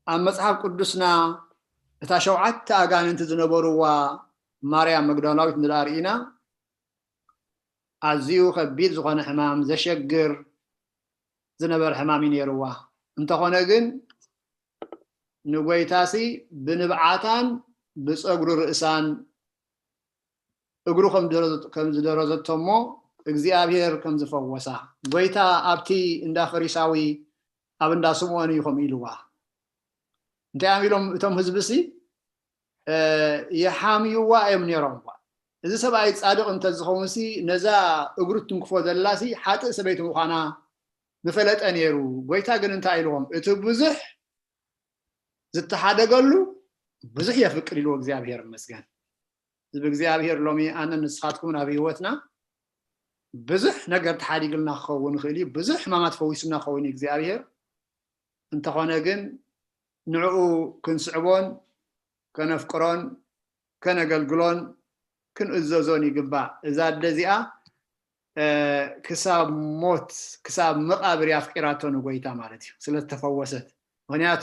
ኣብ መፅሓፍ ቅዱስና እታ ሸውዓተ ኣጋንንቲ ዝነበርዋ ማርያም መግዳላዊት ንዳ ርኢና ኣዝዩ ከቢድ ዝኾነ ሕማም ዘሸግር ዝነበረ ሕማም እዩ ነይርዋ። እንተኾነ ግን ንጎይታሲ ብንብዓታን ብፀጉሪ ርእሳን እግሩ ከም ዝደረዘቶ እሞ እግዚኣብሔር ከም ዝፈወሳ ጎይታ ኣብቲ እንዳ ፈሪሳዊ ኣብ እንዳ ስምዖን እዩ ከምኡ ኢልዋ። እንታይ እዮም ኢሎም እቶም ህዝብሲ ይሓምይዋ እዮም ነይሮም። እዚ ሰብኣይ ፃድቕ እንተዝኸውን ሲ ነዛ እግሩ ትንክፎ ዘላ ሲ ሓጥእ ሰበይቲ ምዃና ምፈለጠ ነይሩ። ጎይታ ግን እንታይ ኢልዎም? እቲ ብዙሕ ዝተሓደገሉ ብዙሕ የፍቅር ኢልዎ። እግዚኣብሔር ይመስገን። ህዝቢ እግዚኣብሔር ሎሚ ኣነ ንስኻትኩምን ኣብ ህይወትና ብዙሕ ነገር ተሓዲግልና ክኸውን ይኽእል እዩ። ብዙሕ ሕማማት ፈዊሱና ክኸውን እዩ እግዚኣብሔር። እንተኾነ ግን ንዕኡ ክንስዕቦን ከነፍቅሮን ከነገልግሎን ክንእዘዞን ይግባእ። እዛ ኣደ እዚኣ ክሳብ ሞት ክሳብ መቓብር ኣፍቂራቶ ንጎይታ ማለት እዩ ስለዝተፈወሰት። ምክንያቱ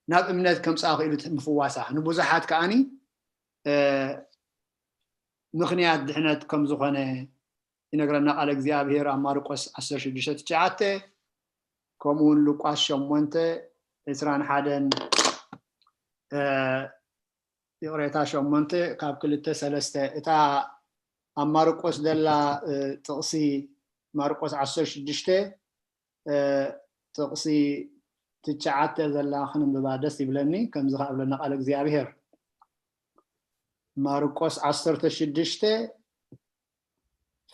ናብ እምነት ከምፅኣ ክኢሉ ምፍዋሳ ንብዙሓት ከዓኒ ምክንያት ድሕነት ከም ዝኾነ ይነግረና ቃል እግዚኣብሔር ኣብ ማርቆስ ዓሰርተ ሽዱሽተ ትሽዓተ ከምኡ እውን ሉቃስ ሸሞንተ ዕስራን ሓደን ይቕሬታ ሸሞንተ ካብ ክልተ ሰለስተ እታ ኣብ ማርቆስ ዘላ ጥቕሲ፣ ማርቆስ ዓሰርተ ሽዱሽተ ጥቕሲ ትሽዓተ ዘላ ክንንብባ ደስ ይብለኒ። ከምዚ ከኣ እብለና ቃል እግዚኣብሔር። ማርቆስ ዓሰርተ ሽዱሽተ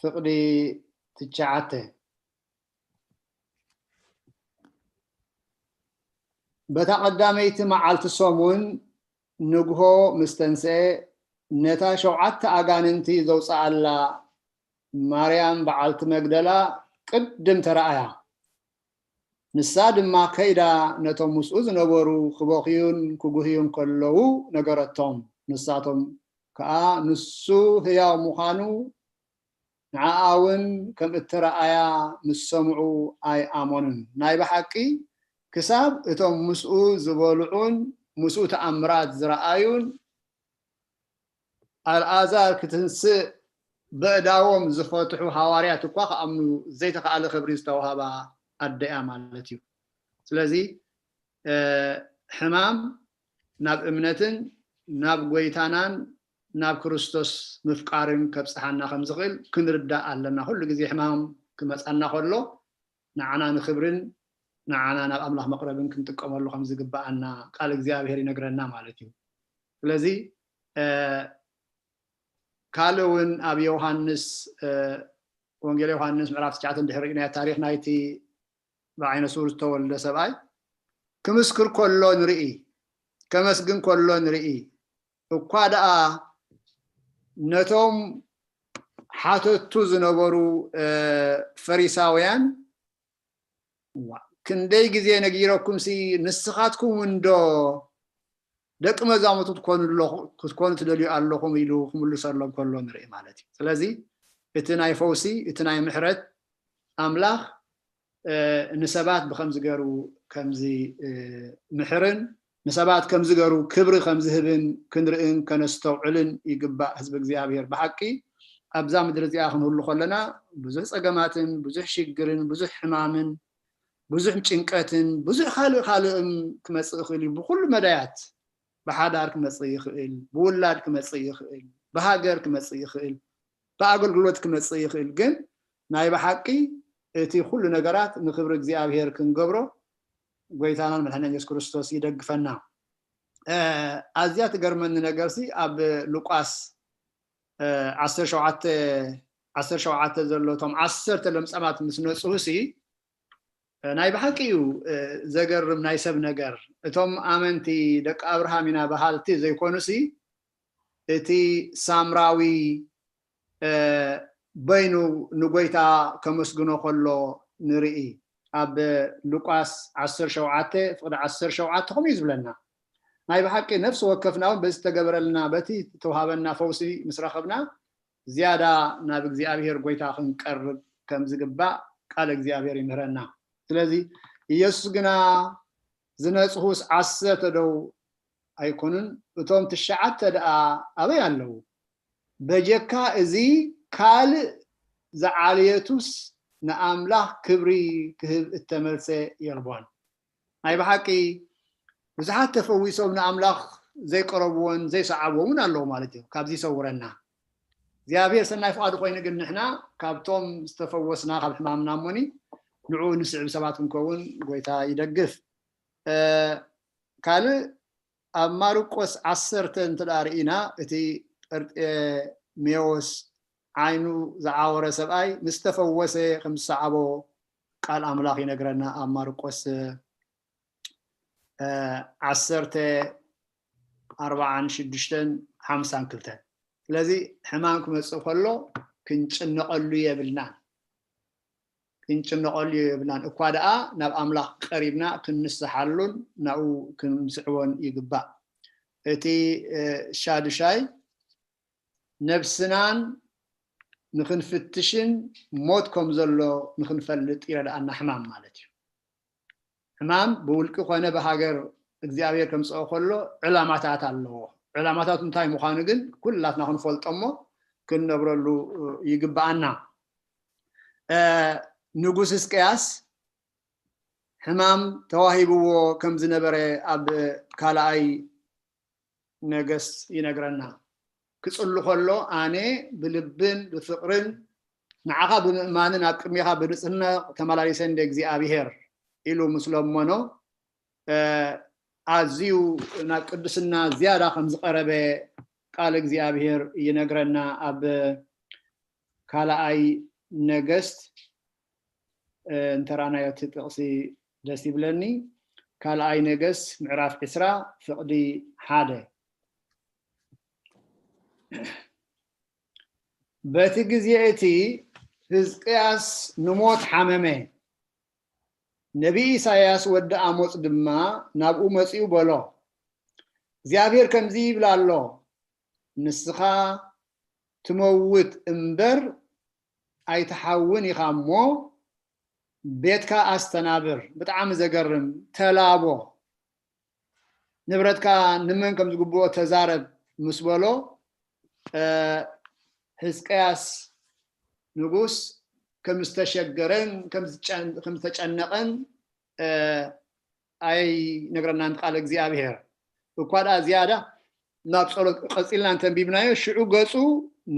ፍቕዲ ትሽዓተ። በታ ቀዳመይቲ መዓልቲ ሰሙን ንግሆ ምስ ተንስኤ፣ ነታ ሸውዓተ ኣጋንንቲ ዘውፅኣላ ማርያም በዓልቲ መግደላ ቅድም ተረኣያ። ንሳ ድማ ከይዳ ነቶም ምስኡ ዝነበሩ ክበኽዩን ክጉህዩን ከለዉ ነገረቶም። ንሳቶም ከኣ ንሱ ህያው ምዃኑ ንዓኣ እውን ከም እተረኣያ ምስ ሰምዑ ኣይኣመኑን። ናይ ብሓቂ ክሳብ እቶም ምስኡ ዝበልዑን ምስኡ ተኣምራት ዝረኣዩን ኣልኣዛር ክትንስእ በእዳዎም ዝፈትሑ ሃዋርያት እኳ ክኣምኑ ዘይተኻእለ ክብሪ ዝተዋህባ ኣደ እያ ማለት እዩ። ስለዚ ሕማም ናብ እምነትን ናብ ጎይታናን ናብ ክርስቶስ ምፍቃርን ከብፅሓና ከም ዝኽእል ክንርዳእ ኣለና። ኩሉ ግዜ ሕማም ክመፃና ከሎ ንዓና ንኽብርን ንዓና ናብ ኣምላኽ መቕረብን ክንጥቀመሉ ከም ዝግብኣና ቃል እግዚኣብሔር ይነግረና ማለት እዩ። ስለዚ ካልእ እውን ኣብ ዮሃንስ ወንጌል ዮሃንስ ምዕራፍ ትሽዓተ እንድሕር ርኢናዮ ታሪኽ ናይቲ ብዓይነ ስውር ዝተወልደ ሰብኣይ ክምስክር ከሎ ንርኢ፣ ከመስግን ከሎ ንርኢ። እኳ ደኣ ነቶም ሓተቱ ዝነበሩ ፈሪሳውያን ክንደይ ግዜ ነጊረኩም ሲ ንስኻትኩም እንዶ ደቂ መዛሙርቱ ክትኮኑ ትደልዩ ኣለኹም ኢሉ ክምልሰሎም ከሎ ንርኢ ማለት እዩ። ስለዚ እቲ ናይ ፈውሲ እቲ ናይ ምሕረት ኣምላኽ ንሰባት ብከምዚ ገሩ ከምዚ ምሕርን ንሰባት ከምዚ ገሩ ክብሪ ከምዝህብን ክንርእን ከነስተውዕልን ይግባእ። ህዝቢ እግዚኣብሔር ብሓቂ ኣብዛ ምድሪ እዚኣ ክንህሉ ከለና ብዙሕ ጸገማትን ብዙሕ ሽግርን ብዙሕ ሕማምን ብዙሕ ጭንቀትን ብዙሕ ካልእ ካልእም ክመጽእ ይኽእል እዩ። ብኩሉ መዳያት ብሓዳር ክመጽእ ይኽእል፣ ብውላድ ክመጽእ ይኽእል፣ ብሃገር ክመጽእ ይኽእል፣ ብኣገልግሎት ክመጽእ ይኽእል። ግን ናይ ብሓቂ እቲ ኩሉ ነገራት ንክብሪ እግዚኣብሔር ክንገብሮ ጎይታናን መድሓኒና የሱስ ክርስቶስ ይደግፈና። ኣዝያ ትገርመኒ ነገር ሲ ኣብ ሉቃስ ዓሰርተ ሸውዓተ ዓሰርተ ሸውዓተ ዘሎ እቶም ዓሰርተ ለምጻማት ምስ ነጽሁ ሲ ናይ ብሓቂ እዩ ዘገርም ናይ ሰብ ነገር። እቶም ኣመንቲ ደቂ ኣብርሃም ኢና በሃልቲ ዘይኮኑሲ እቲ ሳምራዊ በይኑ ንጎይታ ከመስግኖ ከሎ ንርኢ። ኣብ ሉቃስ ዓሰርተ ሸውዓተ ፍቕዲ ዓሰርተ ሸውዓተ ከምኡ እዩ ዝብለና። ናይ ብሓቂ ነፍሲ ወከፍና እውን በዚ ዝተገበረልና በቲ ዝተውሃበና ፈውሲ ምስ ረኸብና ዝያዳ ናብ እግዚኣብሔር ጎይታ ክንቀርብ ከም ዝግባእ ቃል እግዚኣብሔር ይምህረና። ስለዚ ኢየሱስ ግና ዝነጽሁስ ዓሰርተ ደው ኣይኮኑን፣ እቶም ትሽዓተ ደኣ ኣበይ ኣለዉ? በጀካ እዚ ካልእ ዝዓለየቱስ ንኣምላኽ ክብሪ ክህብ እተመልሰ የልቦን። ናይ ብሓቂ ብዙሓት ተፈዊሶም ንኣምላኽ ዘይቀረብዎን ዘይሰዓብዎን እውን ኣለዉ ማለት እዩ። ካብዚ ይሰውረና እግዚኣብሔር። ሰናይ ፍቓዱ ኮይኑ ግን ንሕና ካብቶም ዝተፈወስና ካብ ሕማምና እሞኒ ንዕኡ ንስዕብ ሰባት ክንከውን ጎይታ ይደግፍ። ካልእ ኣብ ማርቆስ ዓሰርተ እንተ ደኣ ርኢና እቲ ጴርጤሜዎስ ዓይኑ ዝዓወረ ሰብኣይ ምስ ተፈወሰ ከም ዝሰዓቦ ቃል ኣምላኽ ይነግረና ኣብ ማርቆስ ዓሰርተ ኣርባዓን ሽዱሽተን ሓምሳን ክልተን። ስለዚ ሕማም ክመፅእ ከሎ ክንጭነቐሉ የብልናን። ክንጭነቐሉ የብልናን። እኳ ደኣ ናብ ኣምላኽ ቀሪብና ክንስሓሉን ናብኡ ክንስዕቦን ይግባእ። እቲ ሻዱሻይ ነብስናን ንክንፍትሽን ሞት ከም ዘሎ ንክንፈልጥ ይረድኣና ሕማም ማለት እዩ። ሕማም ብውልቂ ኮነ ብሃገር እግዚኣብሔር ከምፅኦ ከሎ ዕላማታት ኣለዎ። ዕላማታቱ እንታይ ምዃኑ ግን ኩላትና ክንፈልጦ እሞ ክንነብረሉ ይግብኣና። ንጉስ ህዝቅያስ ሕማም ተዋሂብዎ ከም ዝነበረ ኣብ ካልኣይ ነገስት ይነግረና። ክጽሉ ከሎ ኣነ ብልብን ብፍቕርን ንዓኻ ብምእማንን ኣብ ቅድሜኻ ብንጽህና ተመላሊሰ እንደ እግዚኣብሔር ኢሉ ምስ ለመኖ ኣዝዩ ናብ ቅድስና ዝያዳ ከም ዝቐረበ ቃል እግዚኣብሔር ይነግረና። ኣብ ካልኣይ ነገስት እንተራናዮ እቲ ጥቕሲ ደስ ይብለኒ። ካልኣይ ነገስት ምዕራፍ ዕስራ ፍቕዲ ሓደ። በቲ ግዜ እቲ ህዝቅያስ ንሞት ሓመመ። ነቢይ ኢሳያስ ወዲ ኣሞጽ ድማ ናብኡ መጺኡ በሎ፣ እግዚኣብሔር ከምዚ ይብል ኣሎ፣ ንስኻ ትመውት እምበር ኣይትሓውን ኢኻ እሞ ቤትካ ኣስተናብር። ብጣዕሚ ዘገርም ተላቦ። ንብረትካ ንመን ከም ዝግብኦ ተዛረብ ምስ በሎ ህዝቅያስ ንጉስ ከም ዝተሸገረን ከም ዝተጨነቐን ኣይነግረናን ቃል እግዚኣብሔር። እኳ ደኣ ዝያዳ ናብ ጸሎት ቀጺልና እንተንቢብናዮ ሽዑ ገጹ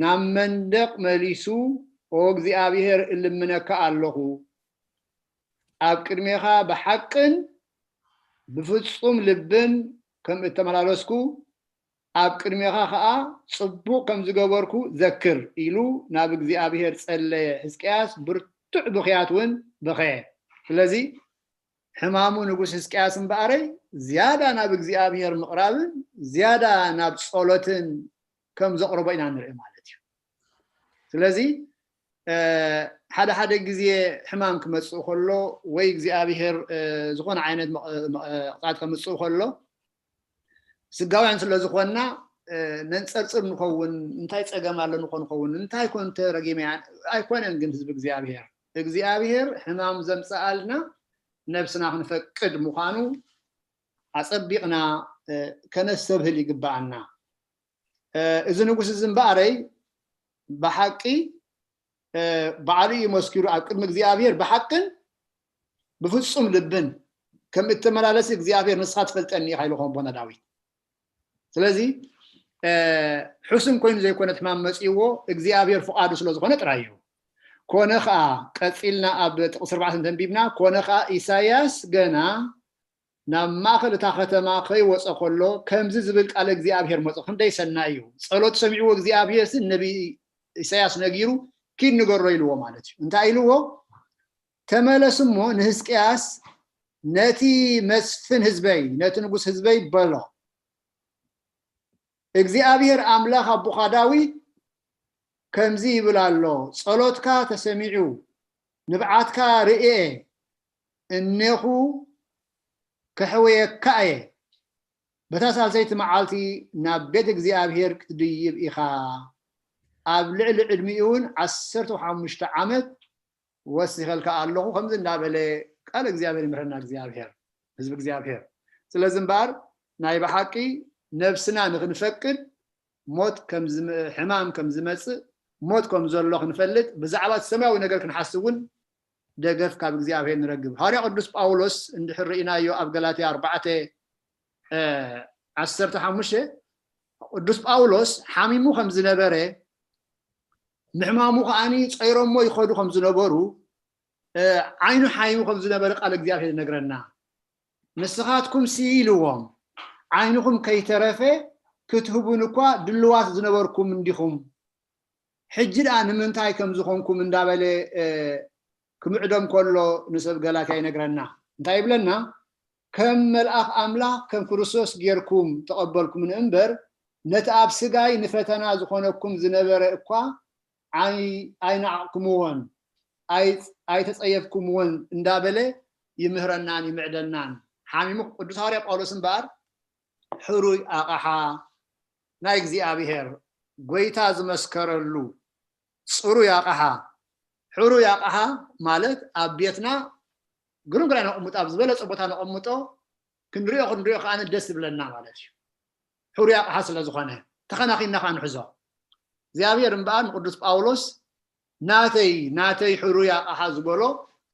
ናብ መንደቕ መሊሱ ኦ እግዚኣብሔር እልምነካ ኣለኹ ኣብ ቅድሜኻ ብሓቅን ብፍጹም ልብን ከም እተመላለስኩ ኣብ ቅድሜኻ ኸኣ ጽቡቕ ከም ዝገበርኩ ዘክር ኢሉ ናብ እግዚኣብሔር ጸለየ። ሕዝቅያስ ብርቱዕ ብኽያት እውን በኸየ። ስለዚ ሕማሙ ንጉስ ሕዝቅያስ እምበኣረይ ዝያዳ ናብ እግዚኣብሔር ምቕራብን ዝያዳ ናብ ጸሎትን ከም ዘቕረቦ ኢና ንርኢ ማለት እዩ። ስለዚ ሓደ ሓደ ግዜ ሕማም ክመፅእ ከሎ ወይ እግዚኣብሔር ዝኾነ ዓይነት መቕፃዕቲ ከምፅእ ከሎ ስጋውያን ስለ ዝኾንና ነንፀርፅር ንኸውን። እንታይ ፀገም ኣሎ ንኾን ንኸውን እንታይ ኮን ተረጊመ ኣይኮነን። ግን ህዝቢ እግዚኣብሔር እግዚኣብሔር ሕማም ዘምፀኣልና ነብስና ክንፈቅድ ምዃኑ ኣፀቢቕና ከነስተብህል ይግበኣና። እዚ ንጉስ እዚ እምበኣረይ ብሓቂ ባዕሉ እዩ መስኪሩ ኣብ ቅድሚ እግዚኣብሔር ብሓቅን ብፍጹም ልብን ከም እተመላለስ እግዚኣብሔር ንስኻ ትፈልጠኒ ኢኻ ኢሉ ከም ኣቦና ዳዊት። ስለዚ ሕሱም ኮይኑ ዘይኮነ ሕማም መፅእዎ እግዚኣብሔር ፍቓዱ ስለ ዝኾነ ጥራይ እዩ። ኮነ ኸዓ ቀፂልና ኣብ ጥቕሲ ኣርባዕተ እንተንቢብና ኮነ ኸዓ ኢሳያስ ገና ናብ ማእኸል እታ ከተማ ከይወፀ ከሎ ከምዚ ዝብል ቃል እግዚኣብሔር መፁ። ክንደይ ሰናይ እዩ። ፀሎት ሰሚዕዎ እግዚኣብሔር ሲ ነቢ ኢሳያስ ነጊሩ ኪድ ንገሮ ኢልዎ ማለት እዩ። እንታይ ኢልዎ? ተመለስ እሞ ንህዝቅያስ ነቲ መስፍን ህዝበይ ነቲ ንጉስ ህዝበይ በሎ እግዚኣብሔር ኣምላኽ ኣቦኻ ዳዊት ከምዚ ይብል ኣሎ፣ ጸሎትካ ተሰሚዑ፣ ንብዓትካ ርእየ፣ እኔኹ ከሕውየካ እየ። በታ ሳልሰይቲ መዓልቲ ናብ ቤት እግዚኣብሔር ክትድይብ ኢኻ። ኣብ ልዕሊ ዕድሚኡ እውን ዓሰርተ ሓሙሽተ ዓመት ወሲኸልካ ኣለኹ ከምዚ እንዳበለ ቃል እግዚኣብሔር ይምህረና እግዚኣብሔር ህዝቢ እግዚኣብሔር። ስለዚ እምበኣር ናይ ብሓቂ ነብስና ንክንፈቅድ ሞት ሕማም ከም ዝመፅእ ሞት ከም ዘሎ ክንፈልጥ ብዛዕባ ሰማያዊ ነገር ክንሓስብ እውን ደገፍ ካብ እግዚኣብሔር ንረግብ። ሃዋርያ ቅዱስ ጳውሎስ እንድሕር ርኢናዮ ኣብ ገላትያ ኣርባዕተ ዓሰርተ ሓሙሽተ ቅዱስ ጳውሎስ ሓሚሙ ከም ዝነበረ ምሕማሙ ከዓኒ ጸይሮሞ ይኸዱ ከም ዝነበሩ ዓይኑ ሓይሙ ከም ዝነበረ ቃል እግዚኣብሔር ይነግረና። ንስኻትኩም ሲ ኢልዎም ዓይንኹም ከይተረፈ ክትህቡን እኳ ድልዋት ዝነበርኩም እንዲኹም ሕጂ ደኣ ንምንታይ ከም ዝኾንኩም እንዳበለ ክምዕዶም ከሎ ንሰብ ገላትያ ይነግረና። እንታይ ይብለና? ከም መልኣኽ ኣምላኽ ከም ክርስቶስ ጌርኩም ተቐበልኩምኒ እምበር ነቲ ኣብ ስጋይ ንፈተና ዝኾነኩም ዝነበረ እኳ ኣይነዓቕኩምዎን ኣይተጸየፍኩምዎን እንዳበለ ይምህረናን ይምዕደናን። ሓሚሙ ቅዱስ ሃዋርያ ጳውሎስ እምበኣር ሕሩይ ኣቕሓ ናይ እግዚኣብሔር ጎይታ ዝመስከረሉ ጽሩይ ኣቕሓ። ሕሩይ ኣቕሓ ማለት ኣብ ቤትና ግርም ግራይ ነቕምጦ፣ ኣብ ዝበለጸ ቦታ ነቐምጦ፣ ክንሪኦ ክንሪኦ ከኣ ደስ ዝብለና ማለት እዩ። ሕሩይ ኣቕሓ ስለ ዝኾነ ተኸናኺንና ከኣ ንሕዞ። እግዚኣብሔር እምበኣር ንቅዱስ ጳውሎስ ናተይ ናተይ ሕሩይ ኣቕሓ ዝበሎ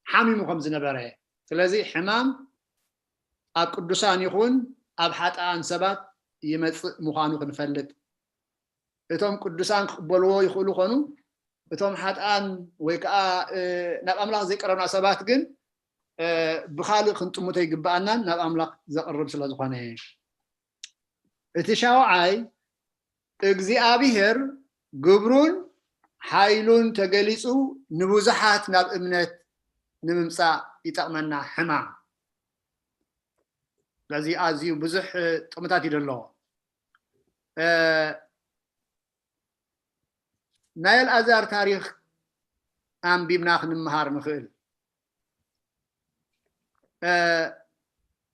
ሓሚሙ ከም ዝነበረ። ስለዚ ሕማም ኣብ ቅዱሳን ይኹን ኣብ ሓጥኣን ሰባት ይመጽእ ምዃኑ ክንፈልጥ እቶም ቅዱሳን ክቕበልዎ ይኽእሉ ኾኑ፣ እቶም ሓጥኣን ወይ ከዓ ናብ ኣምላኽ ዘይቀረብና ሰባት ግን ብኻልእ ክንጥምቶ ይግብኣናን ናብ ኣምላኽ ዘቕርብ ስለ ዝኾነ። እቲ ሻውዓይ እግዚኣብሔር ግብሩን ሓይሉን ተገሊጹ ንብዙሓት ናብ እምነት ንምምጻእ ይጠቕመና። ሕማም በዚ ኣዝዩ ብዙሕ ጥቕምታት እዩ ዘለዎ። ናይ ኣልኣዛር ታሪኽ ኣንቢብና ክንምሃር ንኽእል።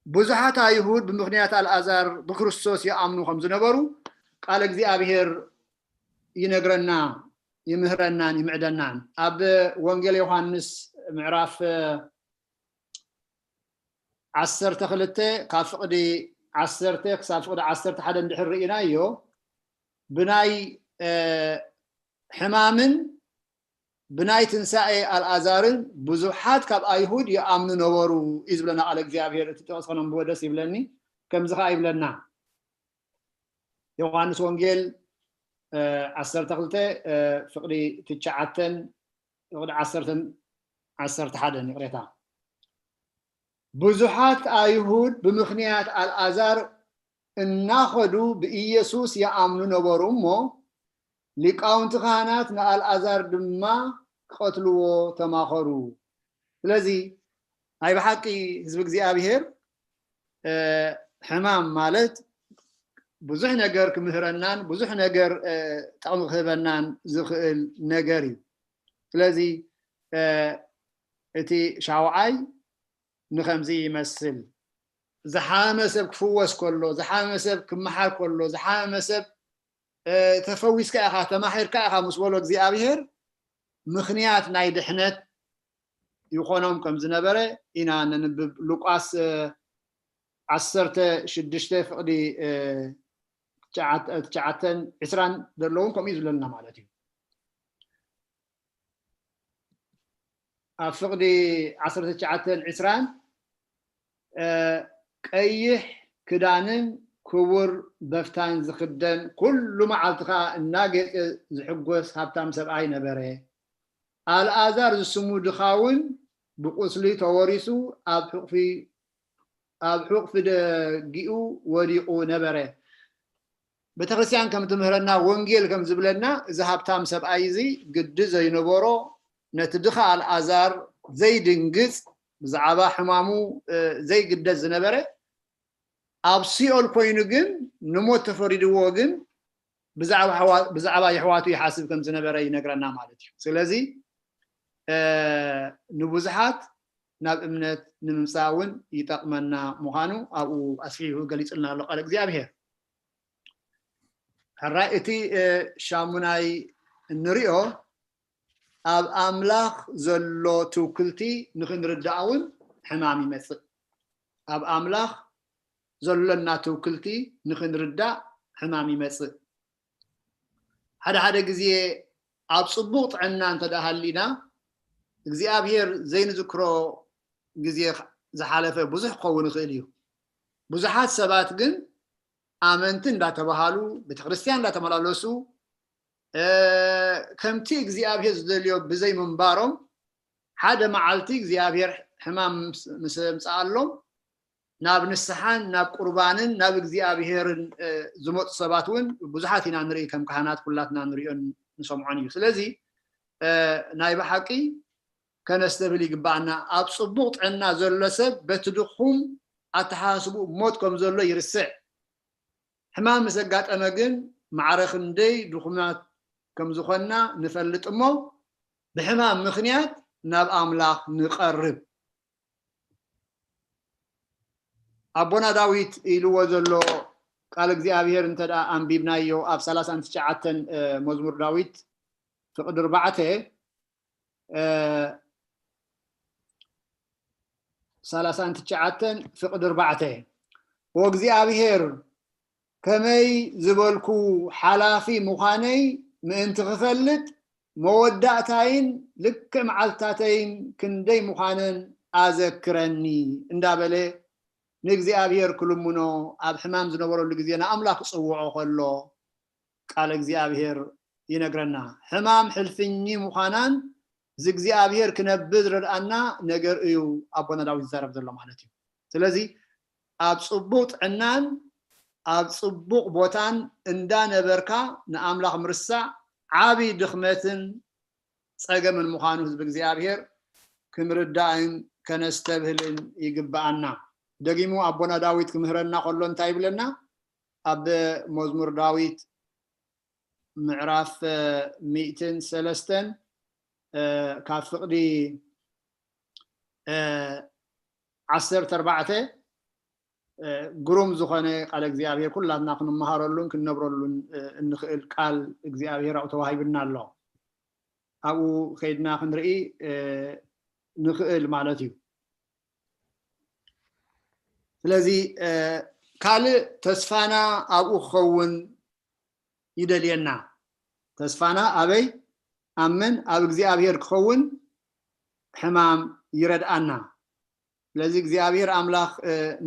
ብዙሓት ኣይሁድ ብምኽንያት ኣልኣዛር ብክርስቶስ ይኣምኑ ከም ዝነበሩ ቃል እግዚኣብሔር ይነግረና፣ ይምህረናን ይምዕደናን። ኣብ ወንጌል ዮሃንስ ምዕራፍ ዓሰርተ ክልተ ካብ ፍቕዲ ዓሰርተ ክሳብ ፍቕዲ ዓሰርተ ሓደ እንድሕር ርኢናዮ፣ ብናይ ሕማምን ብናይ ትንሳኤ ኣልኣዛርን ብዙሓት ካብ ኣይሁድ ይኣምኑ ነበሩ እዩ ዝብለና ቃል እግዚኣብሔር። እቲ ጥቕስ ከነንብቦ ደስ ይብለኒ። ከምዚ ከዓ ይብለና። ዮሃንስ ወንጌል ዓሰርተ ክልተ ፍቕዲ ትሽዓተን ፍቕዲ ዓሰርተን ዓሰርተ ሓደን፣ ይቕሬታ። ብዙሓት ኣይሁድ ብምኽንያት ኣልኣዛር እናኸዱ ብኢየሱስ ይኣምኑ ነበሩ እሞ፣ ሊቃውንቲ ካህናት ንኣልኣዛር ድማ ክቐትልዎ ተማኸሩ። ስለዚ ናይ ብሓቂ ህዝቢ እግዚኣብሔር ሕማም ማለት ብዙሕ ነገር ክምህረናን ብዙሕ ነገር ጥቕሚ ክህበናን ዝኽእል ነገር እዩ። ስለዚ እቲ ሻውዓይ ንኸምዚ ይመስል። ዝሓመመ ሰብ ክፍወስ ከሎ፣ ዝሓመመ ሰብ ክመሓር ከሎ፣ ዝሓመመ ሰብ ተፈዊስካ ኢኻ፣ ተማሒርካ ኢኻ ምስ በሎ እግዚኣብሔር ምኽንያት ናይ ድሕነት ይኾኖም ከም ዝነበረ ኢና ነንብብ። ሉቃስ ዓሰርተ ሽዱሽተ ፍቕዲ ትሽዓተን ዕስራን ዘለውን ከምኡ እዩ ዝብለና ማለት እዩ። ኣብ ፍቕዲ ዓሰርተ ትሽዓተን ዕስራን ቀይሕ ክዳንን ክቡር በፍታን ዝኽደን፣ ኩሉ መዓልቲ ኸዓ እናጌጸ ዝሕጎስ ሃብታም ሰብኣይ ነበረ። ኣልኣዛር ዝስሙ ድኻ እውን ብቁስሊ ተወሪሱ ኣብ ሕቑፊ ኣብ ሕቑፊ ደጊኡ ወዲቑ ነበረ። ቤተክርስትያን ከም ትምህረና፣ ወንጌል ከም ዝብለና፣ እዚ ሃብታም ሰብኣይ እዚ ግዲ ዘይነበሮ፣ ነቲ ድኻ ኣልኣዛር ዘይድንግጽ፣ ብዛዕባ ሕማሙ ዘይግደስ ዝነበረ፣ ኣብ ሲኦል ኮይኑ ግን ንሞት ተፈሪድዎ ግን ብዛዕባ የሕዋቱ ይሓስብ ከም ዝነበረ ይነግረና ማለት እዩ። ስለዚ ንብዙሓት ናብ እምነት ንምምፃእ እውን ይጠቕመና ምዃኑ ኣብኡ ኣስፊሑ ገሊፅልና ኣሎ ቃል እግዚኣብሔር። ሕራይ እቲ ሻሙናይ እንሪኦ ኣብ ኣምላኽ ዘሎ ትውክልቲ ንኽንርዳእ እውን ሕማም ይመፅእ። ኣብ ኣምላኽ ዘሎና ትውክልቲ ንኽንርዳእ ሕማም ይመፅእ። ሓደ ሓደ ግዜ ኣብ ፅቡቕ ጥዕና እንተ ደኣ ሃሊና እግዚኣብሔር ዘይንዝክሮ ግዜ ዝሓለፈ ብዙሕ ክኸውን ይኽእል እዩ። ብዙሓት ሰባት ግን ኣመንቲ እንዳተባሃሉ ቤተክርስትያን እንዳተመላለሱ ከምቲ እግዚኣብሔር ዝደልዮ ብዘይ ምንባሮም ሓደ መዓልቲ እግዚኣብሔር ሕማም ምስ ኣምፅኣሎም ናብ ንስሓን ናብ ቁርባንን ናብ እግዚኣብሔርን ዝመፁ ሰባት እውን ብዙሓት ኢና ንርኢ። ከም ካህናት ኩላትና ንሪኦን ንሰምዖን እዩ። ስለዚ ናይ ብሓቂ ከነስተብህል ይግባኣና። ኣብ ፅቡቕ ጥዕና ዘሎ ሰብ በቲ ድኹም ኣተሓሳስብኡ ሞት ከም ዘሎ ይርስዕ። ሕማም ምስ ኣጋጠመ ግን ማዕረ ክንደይ ድኹማት ከም ዝኾንና ንፈልጥ እሞ ብሕማም ምኽንያት ናብ ኣምላኽ ንቐርብ። ኣቦና ዳዊት ኢልዎ ዘሎ ቃል እግዚኣብሔር እንተ ደኣ ኣንቢብናዮ ኣብ ሰላሳን ትሽዓተን መዝሙር ዳዊት ፍቕዲ ኣርባዕተ ሰላሳን ትሽዓተን ፍቕዲ ኣርባዕተ ወእግዚኣብሔር ከመይ ዝበልኩ ሓላፊ ምዃነይ ምእንቲ ክፈልጥ መወዳእታይን ልክዕ መዓልትታተይን ክንደይ ምዃነን ኣዘክረኒ እንዳበለ ንእግዚኣብሔር ክልምኖ ኣብ ሕማም ዝነበረሉ ግዜ ንኣምላኽ ክጽውዖ ከሎ ቃል እግዚኣብሔር ይነግረና። ሕማም ሕልፍኝ ምዃናን ዝእግዚኣብሔር ክነብር ዝረድኣና ነገር እዩ ኣቦና ዳዊት ዝዛረብ ዘሎ ማለት እዩ። ስለዚ ኣብ ጽቡቕ ጥዕናን ኣብ ጽቡቕ ቦታን እንዳነበርካ ንኣምላኽ ምርሳዕ ዓቢ ድኽመትን ጸገምን ምዃኑ ህዝቢ እግዚኣብሔር ክንርዳእን ከነስተብህልን ይግብኣና። ደጊሙ ኣቦና ዳዊት ክምህረና ከሎ እንታይ ይብለና? ኣብ መዝሙር ዳዊት ምዕራፍ ሚእትን ሰለስተን ካብ ፍቕዲ ዓሰርተ ኣርባዕተ ግሩም ዝኾነ ቃል እግዚኣብሔር ኩላትና ክንመሃረሉን ክንነብረሉን እንኽእል ቃል እግዚኣብሔር ኣብኡ ተዋሂብና ኣሎ። ኣብኡ ከይድና ክንርኢ ንኽእል ማለት እዩ። ስለዚ ካልእ ተስፋና ኣብኡ ክኸውን ይደልየና። ተስፋና ኣበይ? ኣምን ኣብ እግዚኣብሔር ክኸውን ሕማም ይረድኣና። ስለዚ እግዚኣብሔር ኣምላኽ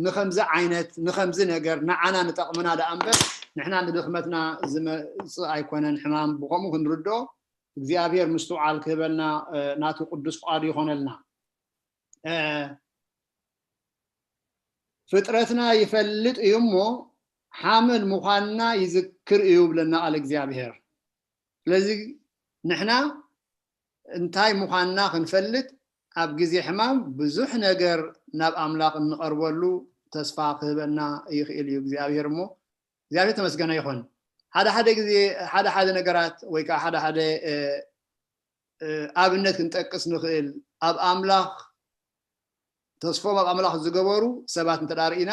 ንኸምዚ ዓይነት ንኸምዚ ነገር ንዓና ንጠቕምና ደኣ እምበር ንሕና ንድኽመትና ዝመጽእ ኣይኮነን። ሕማም ብኸምኡ ክንርድኦ እግዚኣብሔር ምስትውዓል ክህበልና ናቱ ቅዱስ ፍቓዱ ይኾነልና። ፍጥረትና ይፈልጥ እዩ እሞ ሓመድ ምዃንና ይዝክር እዩ ብለና ቃል እግዚኣብሔር። ስለዚ ንሕና እንታይ ምዃንና ክንፈልጥ ኣብ ግዜ ሕማም ብዙሕ ነገር ናብ ኣምላኽ እንቐርበሉ ተስፋ ክህበና ይኽእል እዩ እግዚኣብሔር። እሞ እግዚኣብሔር ተመስገነ ይኹን። ሓደ ሓደ ግዜ ሓደ ሓደ ነገራት ወይ ከዓ ሓደ ሓደ ኣብነት ክንጠቅስ ንኽእል ኣብ ኣምላኽ ተስፎም ኣብ ኣምላኽ ዝገበሩ ሰባት እንተ ርኢና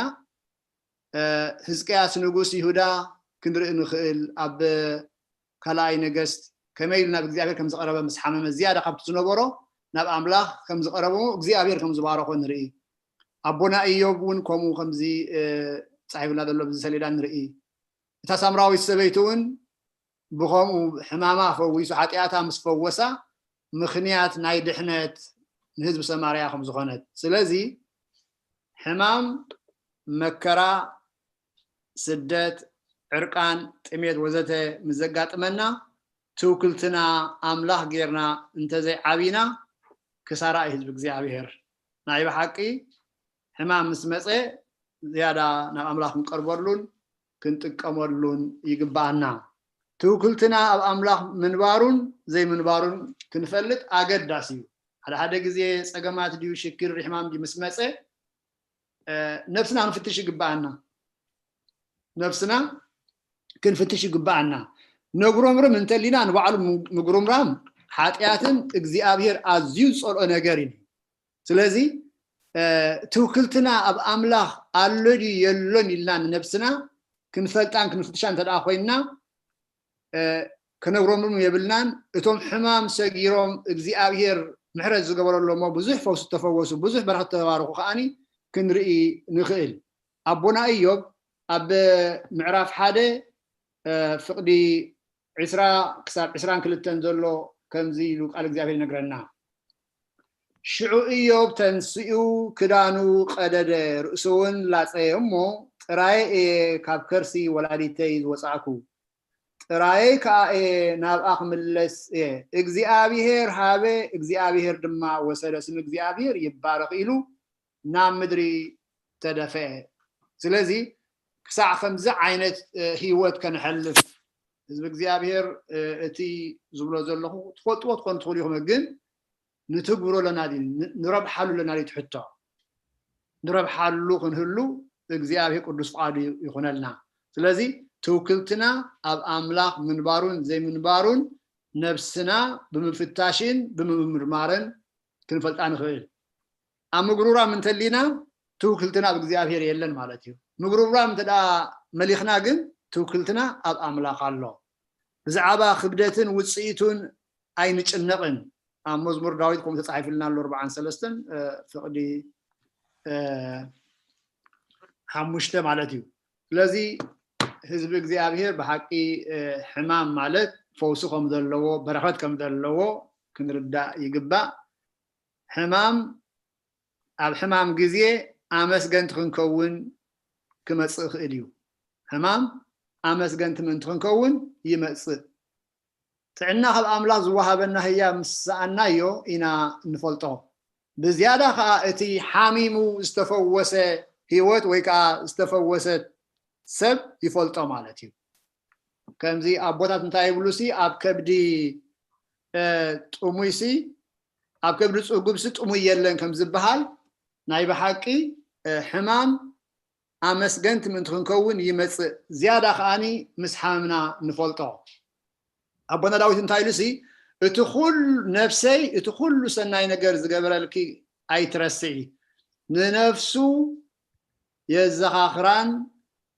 ህዝቅያስ ንጉስ ይሁዳ ክንርኢ ንኽእል። ኣብ ካልኣይ ነገስት ከመይ ኢሉ ናብ እግዚኣብሔር ከም ዝቐረበ ምስ ሓመመ ዝያዳ ካብቲ ዝነበሮ ናብ ኣምላኽ ከም ዝቐረበ እግዚኣብሔር ከም ዝባረኾ ንርኢ። ኣቦና እዮብ እውን ከምኡ ከምዚ ፃሒፍና ዘሎ ብዚ ሰሌዳ ንርኢ። እታ ሳምራዊት ሰበይቲ እውን ብኸምኡ ሕማማ ፈዊሱ ሓጢኣታ ምስ ፈወሳ ምኽንያት ናይ ድሕነት ንህዝቢ ሰማርያ ከም ዝኾነት። ስለዚ ሕማም፣ መከራ፣ ስደት፣ ዕርቃን፣ ጥሜት ወዘተ ምስ ዘጋጥመና ትውክልትና ኣምላኽ ጌርና እንተዘይዓቢና ክሳራ እዩ ህዝቢ እግዚኣብሔር። ናይ ብሓቂ ሕማም ምስ መጸ ዝያዳ ናብ ኣምላኽ ክንቀርበሉን ክንጥቀመሉን ይግብኣና። ትውክልትና ኣብ ኣምላኽ ምንባሩን ዘይምንባሩን ክንፈልጥ ኣገዳሲ እዩ። ሓደ ሓደ ግዜ ጸገማት ድዩ ሽግር ሕማም ድዩ ምስ መጸ ነብስና ክንፍትሽ ይግብኣና። ነብስና ክንፍትሽ ይግብኣና። ነጉረምርም እንተሊና ንባዕሉ ምጉርምራም ሓጢኣትን እግዚኣብሔር ኣዝዩ ዝጸልኦ ነገር እዩ። ስለዚ ትውክልትና ኣብ ኣምላኽ ኣሎ ድዩ የሎን ኢልና ንነብስና ክንፈልጣን ክንፍትሻ እንተ ደኣ ኮይንና ከነጉረምርም የብልናን። እቶም ሕማም ሰጊሮም እግዚኣብሔር ምሕረት ዝገበረሎም ብዙሕ ፈውሲ ዝተፈወሱ ብዙሕ በረኸት ዝተባረኹ ከዓኒ ክንርኢ ንኽእል። ኣቦና እዮብ ኣብ ምዕራፍ ሓደ ፍቕዲ ዕስራ ክሳብ ዕስራን ክልተን ዘሎ ከምዚ ኢሉ ቃል እግዚኣብሔር ይነግረና። ሽዑ እዮብ ተንሲኡ ክዳኑ ቀደደ፣ ርእሱ እውን ላጸየ እሞ ጥራየ እየ ካብ ከርሲ ወላዲተይ ዝወጻእኩ፣ ጥራየይ ከኣ እየ ናብኣ ክምለስ እየ። እግዚኣብሔር ሃበ፣ እግዚኣብሔር ድማ ወሰደ፣ ስም እግዚኣብሔር ይባረኽ ኢሉ ናብ ምድሪ ተደፍአ። ስለዚ ክሳዕ ከምዚ ዓይነት ህይወት ከነሕልፍ ህዝቢ እግዚኣብሔር እቲ ዝብሎ ዘለኹ ትፈልጥዎ ትኾኑ ትኽእሉ ኢኹም፣ ግን ንትግብሮ ኣለና ድዩ ንረብሓሉ ኣለና ድዩ ትሕቶ። ንረብሓሉ ክንህሉ እግዚኣብሔር ቅዱስ ፍቓዱ ይኹነልና። ስለዚ ትውክልትና ኣብ ኣምላኽ ምንባሩን ዘይምንባሩን ነብስና ብምፍታሽን ብምምርማርን ክንፈልጣ ንኽእል። ኣብ ምጉርራም እንተሊና ትውክልትና ኣብ እግዚኣብሔር የለን ማለት እዩ። ምጉርራም እንተ መሊኽና ግን ትውክልትና ኣብ ኣምላኽ ኣሎ። ብዛዕባ ክብደትን ውፅኢቱን ኣይንጭነቕን። ኣብ መዝሙር ዳዊት ከምኡ ተፃሒፍልና ኣሎ ኣርባዓን ሰለስተን ፍቕዲ ሓሙሽተ ማለት እዩ። ስለዚ ህዝቢ እግዚኣብሔር ብሓቂ ሕማም ማለት ፈውሲ ከም ዘለዎ በረኸት ከም ዘለዎ ክንርዳእ ይግባእ። ሕማም ኣብ ሕማም ግዜ ኣመስገንቲ ክንከውን ክመፅእ ይኽእል እዩ። ሕማም ኣመስገንቲ ምእንቲ ክንከውን ይመጽእ። ጥዕና ካብ ኣምላኽ ዝወሃበና ህያብ ምስ ሰኣናዮ ኢና እንፈልጦ። ብዝያዳ ከኣ እቲ ሓሚሙ ዝተፈወሰ ህይወት ወይ ከኣ ዝተፈወሰት ሰብ ይፈልጦ ማለት እዩ። ከምዚ ኣቦታት እንታይ ይብሉ ሲ፣ ኣብ ከብዲ እ፣ ጥሙይ ሲ፣ ኣብ ከብዲ ጽጉብ ሲ ጥሙይ የለን ከም ዝበሃል፣ ናይ ብሓቂ እ፣ ሕማም ኣመስገንቲ ምእንቲ ክንከውን ይመጽእ። ዝያዳ ከኣኒ ምስ ሓመምና ንፈልጦ። ኣቦና ዳዊት እንታይ ኢሉ ሲ፣ እቲ ኩሉ ነፍሰይ እቲ ኩሉ ሰናይ ነገር ዝገበረልኪ ኣይትረስዒ፣ ንነፍሱ የዘኻኽራን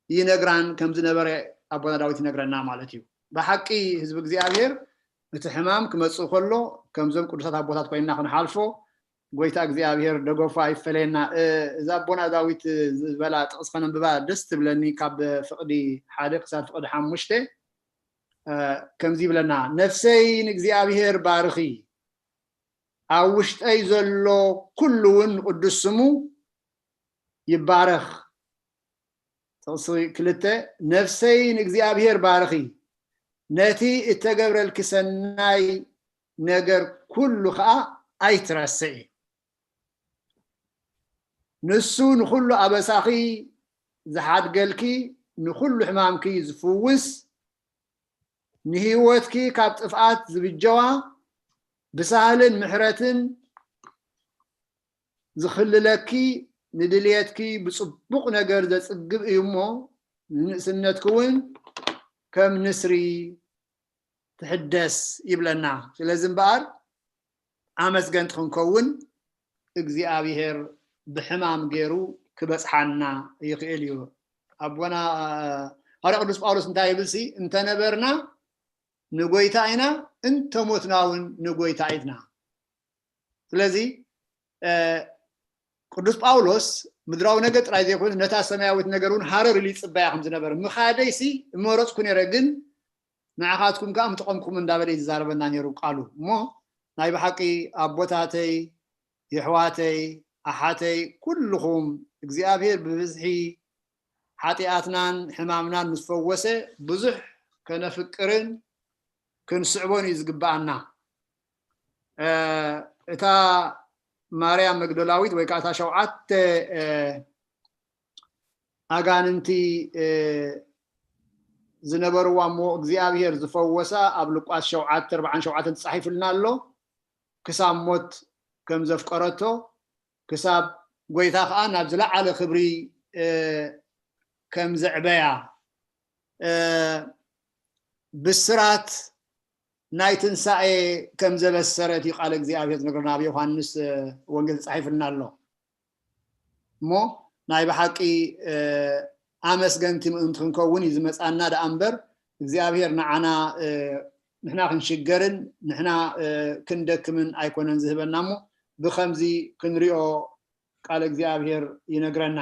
ይነግራን ከም ዝነበረ ኣቦና ዳዊት ይነግረና ማለት እዩ። ብሓቂ ህዝቢ እግዚኣብሔር እቲ ሕማም ክመጽእ ከሎ ከምዞም ቅዱሳት ኣቦታት ኮይንና ክንሓልፎ ጎይታ እግዚኣብሔር ደገፉ ኣይፈለየና። እ፣ እዛ ኣቦና ዳዊት ዝበላ ጥቕስ ከነንብባ ደስ ትብለኒ። ካብ ፍቕዲ ሓደ ክሳብ ፍቕዲ ሓሙሽተ እ፣ ከምዚ ይብለና፣ ነፍሰይ ንእግዚኣብሔር ባርኺ፣ ኣብ ውሽጠይ ዘሎ ኩሉ እውን ንቅዱስ ስሙ ይባረኽ። ጥቕሲ ክልተ፣ ነፍሰይ ንእግዚኣብሔር ባርኺ፣ ነቲ እተገብረልኪ ሰናይ ነገር ኩሉ ኸኣ ኣይትረስዒ። ንሱ ንኹሉ ኣበሳኺ ዝሓድገልኪ፣ ንኹሉ ሕማምኪ ዝፍውስ፣ ንህይወትኪ ካብ ጥፍኣት ዝብጀዋ፣ ብሳህልን ምሕረትን ዝኽልለኪ፣ ንድልየትኪ ብጽቡቕ ነገር ዘጽግብ እዩ እሞ፣ ንንእስነትኪ እውን ከም ንስሪ ትሕደስ ይብለና። ስለዚ እምበኣር ኣመስገንቲ ክንከውን እግዚኣብሔር ብሕማም ገይሩ ክበጽሓና ይኽእል እዩ። ኣቦና ሃዋርያ ቅዱስ ጳውሎስ እንታይ ይብል ሲ፣ እንተነበርና ንጎይታ ኢና፣ እንተሞትና እውን ንጎይታ ኢና። ስለዚ እ፣ ቅዱስ ጳውሎስ ምድራዊ ነገር ጥራይ ዘይኮነ ነታ ሰማያዊት ነገር እውን ሃረር ኢሉ ይጽበያ ከም ዝነበረ፣ ምኻደይሲ እመረጽኩ ነይረ፣ ግን ንዓኻትኩም ከኣ ምጠቐምኩም እንዳበለ እዩ ዝዛረበና ነይሩ ቃሉ። እሞ ናይ ብሓቂ ኣቦታተይ፣ የሕዋተይ፣ ኣሓተይ፣ ኩልኹም እግዚኣብሔር ብብዝሒ ሓጢኣትናን ሕማምናን ምስ ፈወሰ ብዙሕ ከነፍቅርን ክንስዕቦን እዩ ዝግብኣና። እ፣ እታ ማርያም መግደላዊት ወይ ከዓ እታ ሸውዓተ እ፣ ኣጋንንቲ እ፣ ዝነበርዋ እሞ እግዚኣብሔር ዝፈወሳ ኣብ ሉቃስ ሸውዓተ ኣርባዓን ሸውዓተን ተጻሒፉልና ኣሎ። ክሳብ ሞት ከም ዘፍቀረቶ፣ ክሳብ ጎይታ ከዓ ናብ ዝለዓለ ክብሪ እ፣ ከም ዘዕበያ እ፣ ብስራት ናይ ትንሳኤ ከም ዘበሰረት እዩ ቃል እግዚኣብሔር ዝነግረና። ኣብ ዮሃንስ እ፣ ወንጌል ተጻሒፍልና ኣሎ። እሞ ናይ ብሓቂ እ፣ ኣመስገንቲ ምእንቲ ክንከውን እዩ ዝመጻና ደኣ እምበር እግዚኣብሔር ንዓና እ፣ ንሕና ክንሽገርን ንሕና እ፣ ክንደክምን ኣይኮነን ዝህበና። እሞ ብኸምዚ ክንሪኦ ቃል እግዚኣብሔር ይነግረና።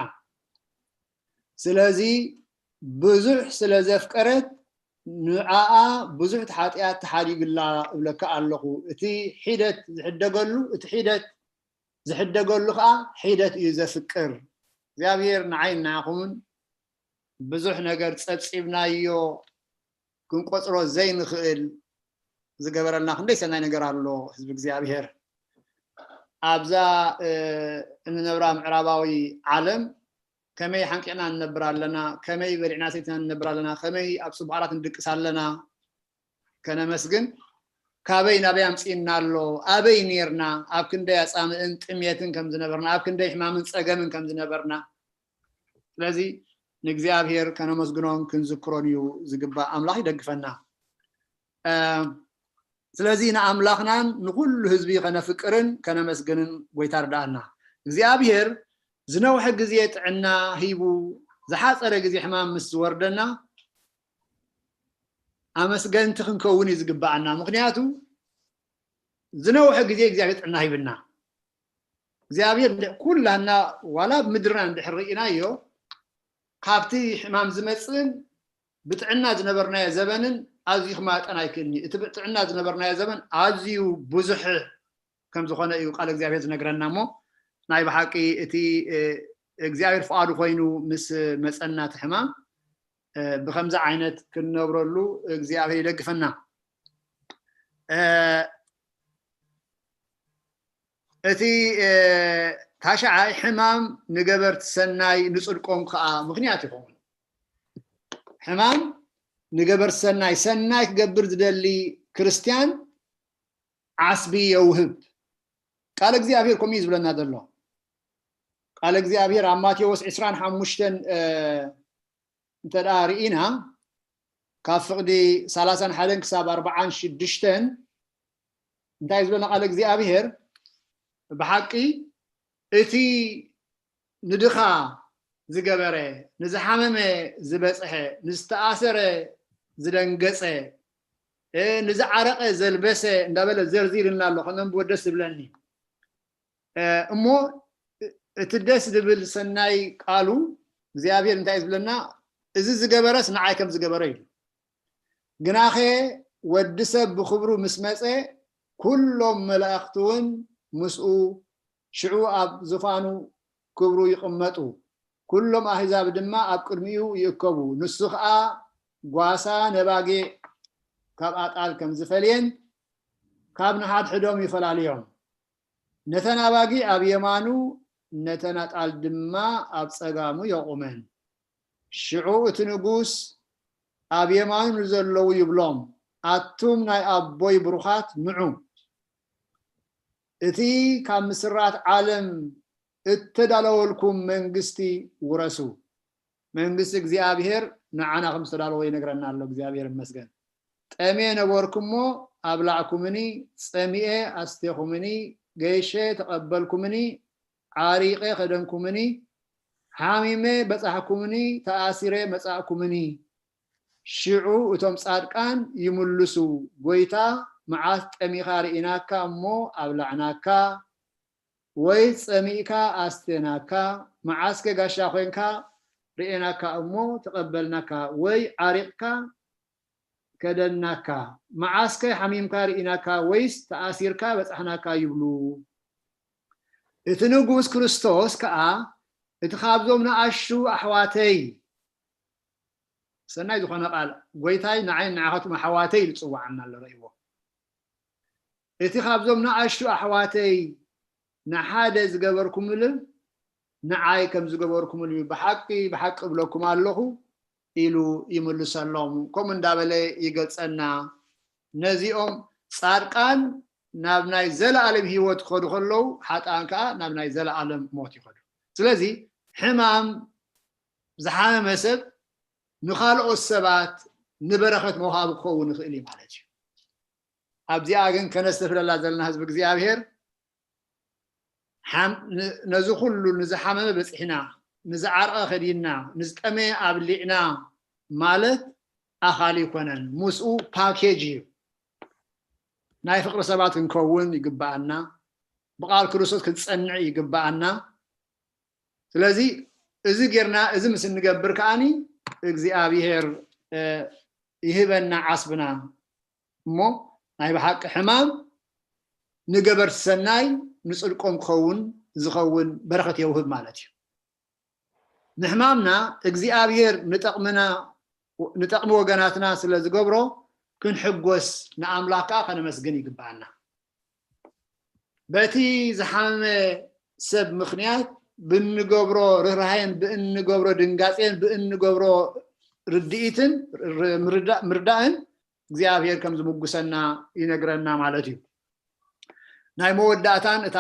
ስለዚ ብዙሕ ስለ ዘፍቀረት ንዓኣ ብዙሕ ሓጢኣት ተሓዲግላ እብለካ ኣለኹ። እቲ ሒደት ዝሕደገሉ፣ እቲ ሒደት ዝሕደገሉ ከዓ ሒደት እዩ ዘፍቅር። እግዚኣብሔር ንዓይ ንዓኹምን ብዙሕ ነገር ጸብጺብናዮ ክንቆጽሮ ዘይንኽእል ዝገበረልና ክንደይ ሰናይ ነገር ኣሎ ህዝቢ እግዚኣብሔር። ኣብዛ እ፣ እንነብራ ምዕራባዊ ዓለም ከመይ ሓንቂቕና ንነብር ኣለና፣ ከመይ በሊዕና ሰቲና ንነብር ኣለና፣ ከመይ ኣብ ጽቡቓት ንድቅስ ኣለና። ከነመስግን ካበይ ናበይ ኣምጺእና ኣሎ፣ ኣበይ ኔርና፣ ኣብ ክንደይ ኣጻምእን ጥሜትን ከም ዝነበርና፣ ኣብ ክንደይ ሕማምን ጸገምን ከም ዝነበርና። ስለዚ ንእግዚኣብሔር ከነመስግኖን ክንዝክሮን እዩ ዝግባእ። ኣምላኽ ይደግፈና። እ፣ ስለዚ ንኣምላኽናን ንኹሉ ህዝቢ ከነፍቅርን ከነመስግንን ጎይታ ርድኣና። እግዚኣብሔር ዝነውሐ ግዜ ጥዕና ሂቡ ዝሓጸረ ግዜ ሕማም ምስ ዝወርደና ኣመስገንቲ ክንከውን እዩ ዝግብኣና። ምኽንያቱ ዝነውሐ ግዜ እግዚኣብሔር ጥዕና ሂብና። እግዚኣብሔር እንድሕ-፣ ኩላና ዋላ ኣብ ምድርና እንድሕር ርኢናዮ ካብቲ ሕማም ዝመጽእን ብጥዕና ዝነበርናዮ ዘበንን ኣዝዩ ክማጠን ኣይክእልን እዩ። እቲ ብጥዕና ዝነበርናዮ ዘበን ኣዝዩ ብዙሕ ከም ዝኾነ እዩ ቃል እግዚኣብሔር ዝነግረና። እሞ ናይ ብሓቂ እቲ እ፣ እግዚኣብሔር ፍቓዱ ኮይኑ ምስ መጸና እቲ ሕማም ብከምዚ ዓይነት ክንነብረሉ እግዚኣብሔር ይደግፈና። እቲ ታሽዓይ ሕማም ንገበርቲ ሰናይ ንፅድቆም ከዓ ምክንያት ይኸውን። ሕማም ንገበርቲ ሰናይ፣ ሰናይ ክገብር ዝደሊ ክርስትያን ዓስቢ የውህብ። ቃል እግዚኣብሔር ከምኡ እዩ ዝብለና ዘሎ። ቃል እግዚኣብሔር ኣብ ማቴዎስ ዕስራን ሓሙሽተን እንተ ደኣ ርኢና፣ ካብ ፍቕዲ ሰላሳን ሓደን ክሳብ ኣርባዓን ሽዱሽተን እንታይ ዝብለና ቃል እግዚኣብሔር? ብሓቂ እቲ ንድኻ ዝገበረ፣ ንዝሓመመ ዝበጽሐ፣ ንዝተኣሰረ ዝደንገጸ፣ ንዝዓረቐ ዘልበሰ እንዳበለ ዘርዚርልና ኣሎ። ከነንብቦ ደስ ዝብለኒ። እሞ እቲ ደስ ዝብል ሰናይ ቃሉ እግዚኣብሔር እንታይ ዝብለና? እዚ ዝገበረስ ንዓይ ከም ዝገበረ ኢሉ። ግናኸ ወዲ ሰብ ብኽብሩ ምስ መጸ፣ ኩሎም መላእኽቲ እውን ምስኡ፣ ሽዑ ኣብ ዙፋኑ ክብሩ ይቕመጡ። ኩሎም ኣህዛብ ድማ ኣብ ቅድሚኡ ይእከቡ። ንሱ ኸኣ ጓሳ ነባጊዕ ካብ ኣጣል ከም ዝፈልየን ካብ ንሓድሕዶም ይፈላልዮም። ነተን ኣባጊዕ ኣብ የማኑ፣ ነተን ኣጣል ድማ ኣብ ጸጋሙ የቑመን። ሽዑ እቲ ንጉስ ኣብ የማኑ ንዘለዉ ይብሎም፣ ኣቱም ናይ ኣቦይ ብሩኻት፣ ንዑ፣ እቲ ካብ ምስራት ዓለም እተዳለወልኩም መንግስቲ ውረሱ። መንግስቲ እግዚኣብሔር ንዓና ከም ዝተዳለወ ይነግረና ኣሎ። እግዚኣብሔር ይመስገን። ጠምየ ነበርኩሞ፣ ኣብላዕኩምኒ፣ ጸሚኤ ኣስቴኹምኒ፣ ገይሸ ተቐበልኩምኒ፣ ዓሪቐ ከደንኩምኒ፣ ሓሚመ በጻሕኩምኒ፣ ተኣሲረ መጻእኩምኒ። ሽዑ እቶም ጻድቃን ይምልሱ፣ ጎይታ፣ መዓስ ጠሚኻ ርኢናካ እሞ ኣብላዕናካ? ወይስ ጸሚእካ ኣስቴናካ? መዓስከ ጋሻ ኮንካ ርኤናካ እሞ ተቐበልናካ? ወይ ዓሪቕካ ከደንናካ? መዓስከ ሓሚምካ ርኢናካ? ወይስ ተኣሲርካ በጻሕናካ? ይብሉ። እቲ ንጉስ ክርስቶስ ከኣ፣ እቲ ካብዞም ንኣሽቱ ኣሕዋተይ፣ ሰናይ ዝኾነ ቃል፣ ጎይታይ ንዓይን ንዓኻትኩም ኣሕዋተይ ኢሉ ዝጽውዓና ኣሎ። ረእይዎ። እቲ ካብዞም ንኣሽቱ ኣሕዋተይ ንሓደ ዝገበርኩምሉ ንዓይ ከም ዝገበርኩምሉ እዩ። ብሓቂ፣ ብሓቂ እብለኩም ኣለኹ ኢሉ ይምልሰሎም። ከምኡ እንዳበለ ይገልጸና። ነዚኦም ጻድቃን ናብ ናይ ዘለኣለም ህይወት ክኸዱ ከለዉ፣ ሓጥኣን ከኣ ናብ ናይ ዘለኣለም ሞት ይኸዱ። ስለዚ ሕማም ዝሓመመ ሰብ ንኻልኦት ሰባት ንበረኸት መውሃቢ ክኸውን ይኽእል እዩ ማለት እዩ። ኣብዚኣ ግን ከነስተፍለላ ዘለና ህዝቢ እግዚኣብሔር፣ ሓም-፣ ን-፣ ነዚ ኩሉ ንዝሓመመ በጺሕና፣ ንዝዓርቐ ከዲንና፣ ንዝጠመየ ኣብሊዕና ማለት ኣኻሊ ኣይኮነን። ምስኡ ፓኬጅ እዩ። ናይ ፍቕሪ ሰባት ክንከውን ይግብኣና። ብቃል ክርስቶስ ክንጸንዕ ይግብኣና። ስለዚ እዚ ጌርና፣ እዚ ምስ እንገብር ከኣኒ እግዚኣብሔር፣ እ፣ ይህበና ዓስብና። እሞ ናይ ብሓቂ ሕማም ንገበርቲ ሰናይ ንጽድቆም ክኸውን ዝኸውን በረኸት የውህብ ማለት እዩ። ንሕማምና እግዚኣብሔር ንጠቕምና፣ ንጠቕሚ ወገናትና ስለ ዝገብሮ ክንሕጎስ ንኣምላኽ ከኣ ከነመስግን ይግብኣና። በቲ ዝሓመመ ሰብ ምኽንያት ብእንገብሮ ርህራሄን ብእንገብሮ ድንጋጼን ብእንገብሮ ርድኢትን ር-፣ ምርዳ-፣ ምርዳእን እግዚኣብሔር ከም ዝምጉሰና ይነግረና ማለት እዩ። ናይ መወዳእታን እታ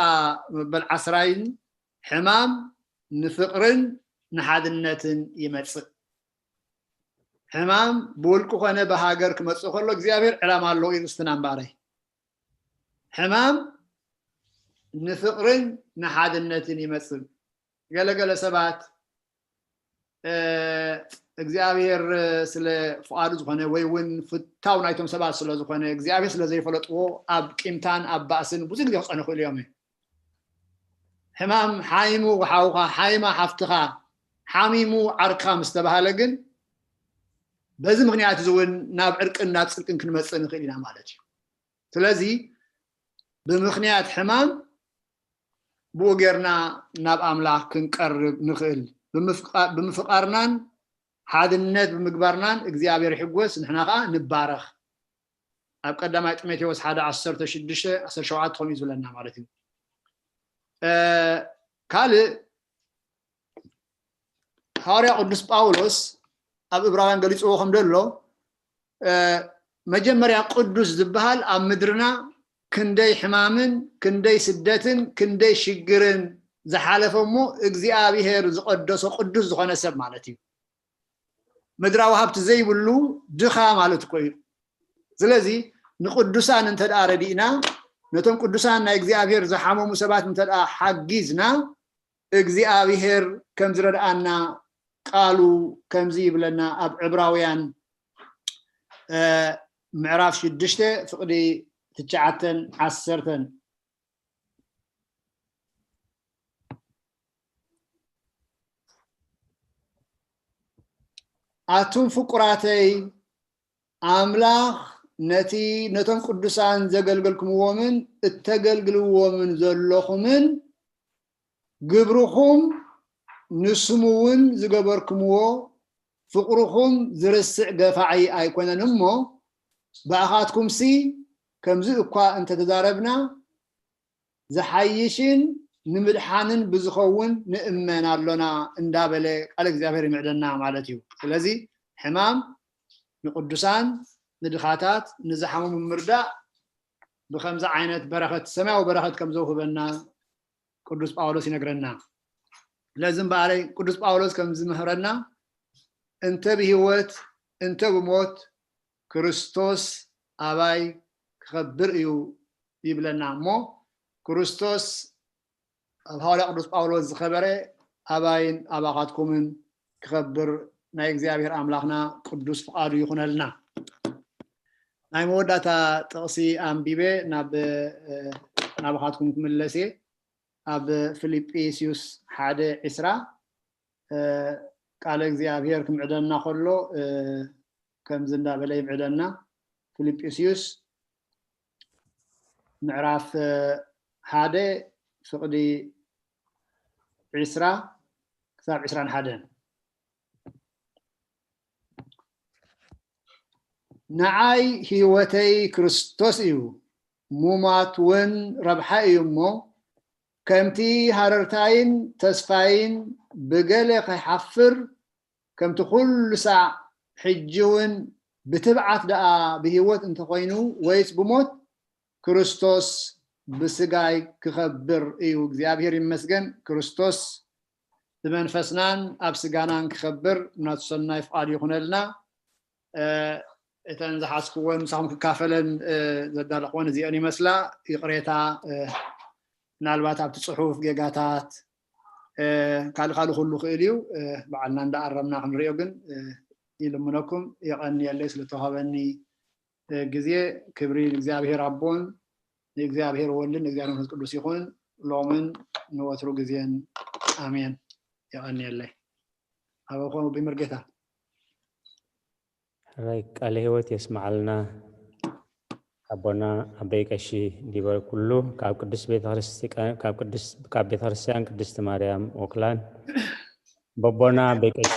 መበል ዓስራይን ሕማም ንፍቕርን ንሓድነትን ይመጽእ። ሕማም ብውልቂ ኮነ ብሃገር ክመጽእ ከሎ እግዚኣብሔር ዕላማ ኣለዎ እዩ ርስትና እምበኣረይ። ሕማም ንፍቕርን ንሓድነትን ይመጽእ። ገለገለ ሰባት፣ እ፣ እግዚኣብሔር ስለ ፍቓዱ ዝኾነ ወይ እውን ፍታው ናይቶም ሰባት ስለ ዝኾነ እግዚኣብሔር ስለ ዘይፈለጥዎ ኣብ ቂምታን ኣብ ባእስን ብዙሕ ግዜ ክጸኑ ይኽእሉ እዮም። ሕማም ሓይሙ ሓውኻ፣ ሓይማ ሓፍትኻ፣ ሓሚሙ ዓርክኻ ምስ ተባሃለ ግን በዚ ምኽንያት እዚ እውን ናብ ዕርቅን ናብ ጽድቅን ክንመጽእ ንኽእል ኢና ማለት እዩ። ስለዚ ብምኽንያት ሕማም ብኡ ጌርና ናብ ኣምላኽ ክንቀርብ ንኽእል። ብምፍቃ-፣ ብምፍቃርናን ሓድነት ብምግባርናን እግዚኣብሔር ይሕጎስ፣ ንሕና ከዓ ንባረኽ። ኣብ ቀዳማይ ጢሞቴዎስ ሓደ ዓሰርተ ሽዱሽተ ዓሰርተ ሸውዓተ ከምኡ እዩ ዝብለና ማለት እዩ። ካልእ ሃዋርያ ቅዱስ ጳውሎስ ኣብ እብራውያን ገሊፅዎ ከም ዘሎ መጀመርያ ቅዱስ ዝበሃል ኣብ ምድርና ክንደይ ሕማምን ክንደይ ስደትን ክንደይ ሽግርን ዝሓለፈ እሞ እግዚኣብሔር ዝቀደሶ ቅዱስ ዝኾነ ሰብ ማለት እዩ። ምድራዊ ሃብቲ ዘይብሉ ድኻ ማለት እኮ እዩ። ስለዚ ንቅዱሳን እንተ ደኣ ረዲእና፣ ነቶም ቅዱሳን ናይ እግዚኣብሔር ዝሓመሙ ሰባት እንተ ደኣ ሓጊዝና እግዚኣብሔር ከም ዝረድኣና ቃሉ ከምዚ ይብለና ኣብ ዕብራውያን ምዕራፍ ሽዱሽተ ፍቕዲ ትሽዓተን ዓሰርተን። ኣቱም ፍቁራተይ ኣምላኽ ነቲ ነቶም ቅዱሳን ዘገልገልኩምዎምን እተገልግልዎምን ዘለኹምን ግብርኹም ንስሙ እውን ዝገበርኩምዎ ፍቕርኹም ዝርስዕ ገፋዒ ኣይኮነን እሞ ብኣኻትኩምሲ ከምዚ እኳ እንተተዛረብና ዝሓይሽን ንምድሓንን ብዝኸውን ንእመን ኣሎና እንዳበለ ቃል እግዚኣብሔር ይምዕደና ማለት እዩ። ስለዚ ሕማም ንቅዱሳን ንድኻታት ንዝሓመሙ ምርዳእ ብከምዚ ዓይነት በረኸት ሰማያዊ በረኸት ከም ዘውህበና ቅዱስ ጳውሎስ ይነግረና። ስለዚ እምበኣረይ ቅዱስ ጳውሎስ ከም ዝምህረና እንተ ብህይወት እንተ ብሞት ክርስቶስ ኣባይ ክኸብር እዩ ይብለና እሞ ክርስቶስ ኣብ ሃዋርያ ቅዱስ ጳውሎስ ዝኸበረ ኣባይን ኣባኻትኩምን ክኸብር ናይ እግዚኣብሔር ኣምላኽና ቅዱስ ፍቓዱ ይኹነልና። ናይ መወዳእታ ጥቕሲ ኣንቢበ ናብ ናባኻትኩም ክምለስ እየ። ኣብ ፊልጵስዩስ ሓደ ዕስራ ቃለ እግዚኣብሔር ክምዕደና ከሎ ከምዚ እንዳበለ ይምዕደና። ፊልጵስዩስ ምዕራፍ ሓደ ፍቕዲ ዕስራ ክሳብ ዕስራን ሓደን። ንዓይ ህይወተይ ክርስቶስ እዩ፣ ሙማት እውን ረብሓ እዩ እሞ ከምቲ ሃረርታይን ተስፋይን ብገለ ከይሓፍር ከምቲ ኩሉ ሳዕ ሕጂ እውን ብትብዓት ደኣ ብህይወት እንተኾይኑ ወይስ ብሞት ክርስቶስ ብስጋይ ክኸብር እዩ። እግዚኣብሔር ይመስገን። ክርስቶስ ብመንፈስናን ኣብ ስጋናን ክኸብር ናቱ ሰናይ ፍቓድ ይኹነልና። እተን ዝሓዝክወን ምሳኹም ክካፈለን ዘዳለኽወን እዚአን ይመስላ። ይቕሬታ ምናልባት ኣብቲ ፅሑፍ ጌጋታት ካልእ ካልእ ኩሉ ክእል እዩ። በዓልና እንዳኣረምና ክንሪኦ ግን ይልምነኩም። የቐንየለይ ስለተዋሃበኒ ግዜ። ክብሪ ንእግዚኣብሔር ኣቦን ንእግዚኣብሔር ወልድን ንእግዚኣብሔር መንፈስ ቅዱስ ይኹን ሎምን ንወትሩ ግዜን ኣሜን። የቐንየለይ። ኣበኮ ቢምርጌታ። ሕራይ ቃለ ህይወት የስምዓልና ኣቦና ኣበይ ቀሺ ዲበ ኩሉ ካብ ቅድስት ቤተክርስቲያን ካብ ቅድስት ካብ ቤተክርስቲያን ቅድስት ማርያም ኦክላንድ በቦና ኣበይ ቀሺ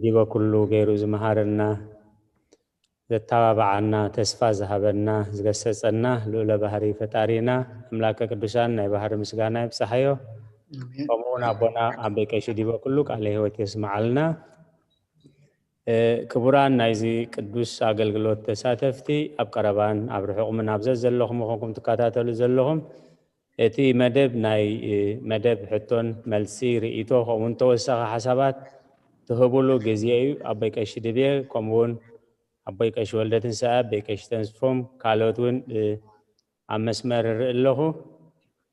ዲበ ኩሉ ገይሩ ዝመሃረና ዘተባብዓና ተስፋ ዝሃበና ዝገሰጸና ልኡለ ባህሪ ፈጣሪና ኣምላከ ቅዱሳን ናይ ባህሪ ምስጋና ይብጻሓዮ። ከምኡውን ኣቦና ኣበይ ቀሺ ዲበ ኩሉ ቃለ ህይወት የስምዓልና። ክቡራን ናይዚ ቅዱስ ኣገልግሎት ተሳተፍቲ ኣብ ቀረባን ኣብ ርሑቕ ምን ኣብ ዘዘለኹም ምኾንኩም ትከታተሉ ዘለኹም እቲ መደብ ናይ መደብ ሕቶን መልሲ ርእይቶ ከምኡውን ተወሳኺ ሓሳባት ትህቡሉ ግዜ እዩ። ኣቦይ ቀሺ ድቤ ከምኡውን ኣቦይ ቀሺ ወልደ ትንሳኤ ኣቦይ ቀሺ ተስፎም ካልኦት እውን ኣብ መስመር እርኢ ኣለኹ።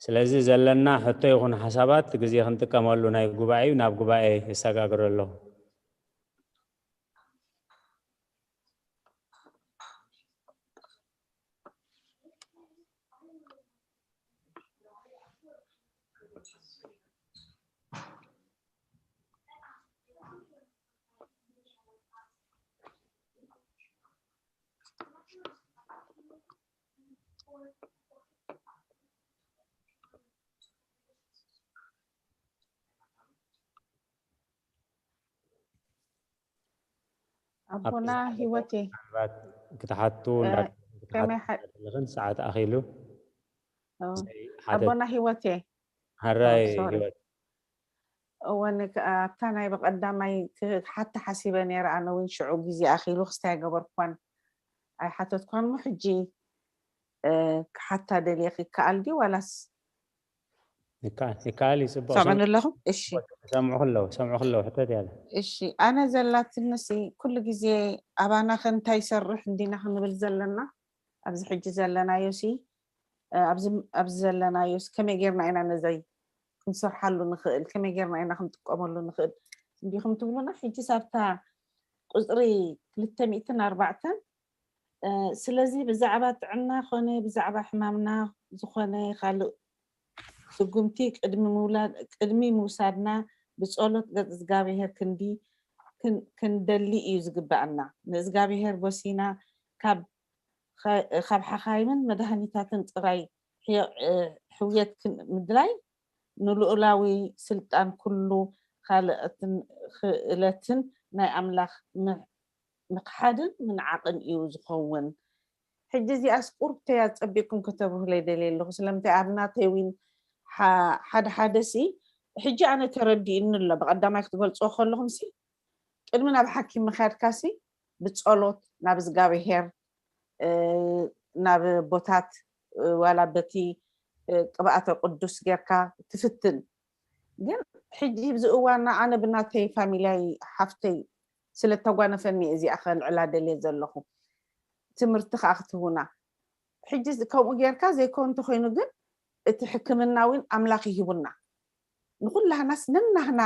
ስለዚ ዘለና ሕቶ ይኹን ሓሳባት ግዜ ክንጥቀመሉ ናይ ጉባኤ እዩ ናብ ጉባኤ የሰጋግሮ ኣለኹ። ኣቦና ኣብቲ ህይወቴ ምናልባት ክትሓቱ እ፣ እንዳ- ክትሓቱ ከመይ ሓ- ዘለኽን ሰዓት ኣኺሉ ኦ፣ ሓተት ኣቦና ህይወቴ ሃራይ ሶሪ። ህይወት እወ ን- ኣብታ ናይ ብቐዳማይ ክሓታ ሓሲበ ነይረ። ኣነ እውን ሽዑ ግዜ ኣኺሉ ክስታይ ገበርኳን ኣይሓተትኳን። ሞ ሕጂ እ፣ ክሓታ ደልየ ክከኣል ድዩ ዋላስ ይከኣል ይከኣል እዩ። ፅቡቅ ሰምዑኒ ኣለኹም? እሺ ሰምዑ ከለዉ ሰምዑ ከለዉ ሕተት ያለ እሺ ኣነ ዘላትንሲ ኩሉ ግዜ ኣባና ከ እንታይ ይሰርሕ እንዲና ክንብል ዘለና ኣብዚ ሕጂ ዘለናዮ ሲ ኣብዚ ዘለናዮ ከመይ ጌርና ኢና ነዘይ ክንሰርሓሉ ንኽእል ከመይ ጌርና ኢና ክንጥቀመሉ ንኽእል እንዲኹም ትብሉና ሕጂ ሳብታ ቁፅሪ ክልተ ሚእትን ኣርባዕተን ስለዚ ብዛዕባ ጥዕና ኮነ ብዛዕባ ሕማምና ዝኾነ ካልእ ስጉምቲ ቅድሚ ምውላድ ቅድሚ ምውሳድና ብጸሎት ገጽ እግዚኣብሔር ክንዲ ክንደሊ እዩ ዝግባኣና። ንእዝጋብሔር ጎሲና ካብ ካብ ሓኻይምን መድሃኒታትን ጥራይ ሕውየት ምድላይ ንልኡላዊ ስልጣን ኩሉ ካልእትን ክእለትን ናይ ኣምላኽ ምኽሓድን ምንዓቕን እዩ ዝኸውን። ሕጂ እዚኣስ ቁርብተያ ጸቢቕኩም ከተብርሁለይ ደልየ ኣለኹ። ስለምንታይ ኣብ ናተይ እውን ሓደ ሓደ ሲ ሕጂ ኣነ ተረዲእኒ ኣሎ። ብቐዳማይ ክትገልጾ ከለኹም ሲ ቅድሚ ናብ ሓኪም ምኻድካ ሲ ብጸሎት ናብ እግዚኣብሄር ናብ ቦታት ዋላ በቲ ቅብኣተ ቅዱስ ጌርካ ትፍትን ግን ሕጂ ብዚ እዋና ኣነ ብናተይ ፋሚልያይ ሓፍተይ ስለ ተጓነፈኒ እዚኣ ከልዕላ ደልየ ዘለኹ ትምህርቲ ከዓ ክትህቡና ሕጂ ከምኡ ጌርካ ዘይኮን እንተኮይኑ ግን እቲ ሕክምና እውን ኣምላኽ ይሂቡና ንኩላህናስ ነናህና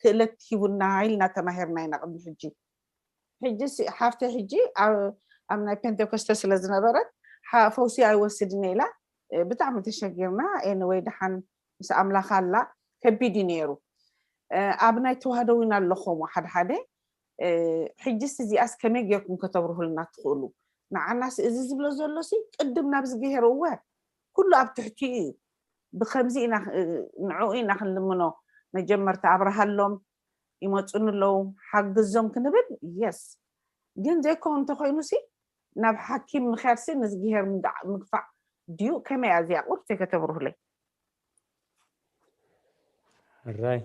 ክእለት ሂቡና ኢልና ተማሂርና ኢና ቅድሚ ሕጂ ሕጂ ሓፍተይ ሕጂ ኣብ ናይ ፔንቴኮስተ ስለ ዝነበረት ፈውሲ ኣይወስድን ኢላ ብጣዕሚ ተሸጊርና ወይ ደሓን ምስ ኣምላኽ ኣላ ከቢድ እዩ ነይሩ ኣብ ናይ ተዋህዶ እውን ኣለኹም ሓደ ሓደ ሕጅስ እዚኣስ ከመይ ጌርኩም ከተብርሁልና ትኽእሉ ንዓናስ እዚ ዝብሎ ዘሎሲ ቅድም ናብ ዝግሄር እወ ኩሉ ኣብ ትሕቲኡ እዩ ብከምዚ ኢና ንዕኡ ኢና ክንልምኖ መጀመርታ ኣብርሃሎም ይመፁኒ ኣለዉ ሓግዞም ክንብል የስ ግን ዘይከውን እንተኮይኑ ሲ ናብ ሓኪም ምክያድ ሲ ንዝግሄር ምግፋዕ ድዩ ከመይ እያ እዚኣ ቁርተይ ከተብርሁለይ ሕራይ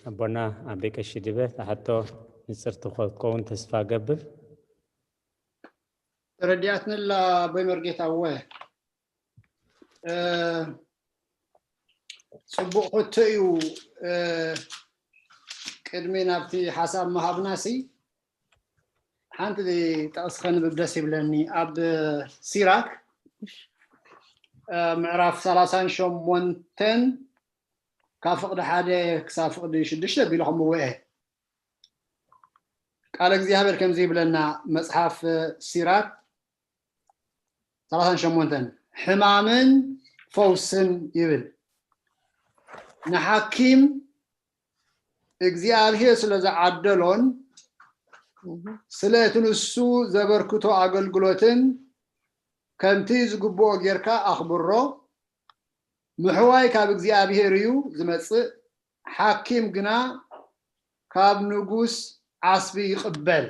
ኣቦና ኣቤ ቀሺ ድበ ተሓቶ ንፅርቲ ክትከውን ተስፋ ገብር ተረዲኣትንላ ኣቦይ መርጌታ እወ ፅቡቅ ሕቶ እዩ ቅድሚ ናብቲ ሓሳብ ምሃብና ሲ ሓንቲ ጠቕሲ ከንብብ ደስ ይብለኒ ኣብ ሲራክ ምዕራፍ ሰላሳን ሸሞንተን ካብ ፍቕዲ ሓደ ክሳብ ፍቕዲ ሽዱሽተ ቢሉ ከምዎ እየ ቃል እግዚኣብሔር ከምዚ ይብለና መፅሓፍ ሲራክ ሰላሳን ሸሞንተን ሕማምን ፈውስን ይብል ንሓኪም እግዚኣብሔር ስለ ዝዓደሎን ስለ እቲ ንሱ ዘበርክቶ ኣገልግሎትን ከምቲ ዝግብኦ ጌርካ ኣኽብሮ ምሕዋይ ካብ እግዚኣብሔር እዩ ዝመጽእ ሓኪም ግና ካብ ንጉስ ዓስቢ ይቕበል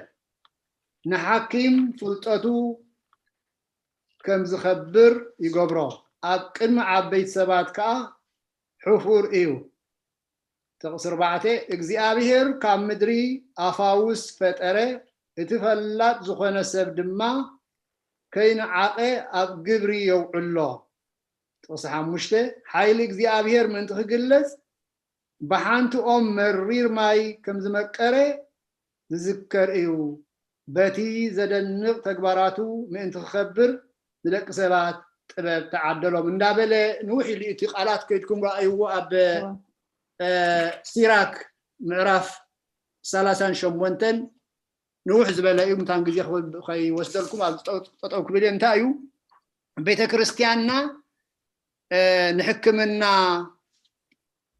ንሓኪም ፍልጠቱ ከም ዝኸብር ይገብሮ ኣብ ቅድሚ ዓበይቲ ሰባት ከኣ ሕፉር እዩ ጥቕሲ ኣርባዕተ እግዚኣብሔር ካብ ምድሪ ኣፋውስ ፈጠረ እቲ ፈላጥ ዝኾነ ሰብ ድማ ከይንዓቐ ኣብ ግብሪ የውዕሎ ጥቕሲ ሓሙሽተ ሓይሊ እግዚኣብሔር ምእንቲ ክግለጽ ብሓንቲ ኦም መሪር ማይ ከም ዝመቀረ ዝዝከር እዩ በቲ ዘደንቕ ተግባራቱ ምእንቲ ክኸብር ንደቂ ሰባት ጥበብ ተዓደሎም እንዳበለ ንውሕ ኢሉ እቲ ቃላት ከይድኩም ረኣይዎ ኣብ ሲራክ ምዕራፍ ሰላሳን ሸሞንተን ንውሕ ዝበለ እዩ ምታን ግዜ ከይወስደልኩም ኣብ ጠጠው ክብል እንታይ እዩ ቤተ ክርስቲያንና ንሕክምና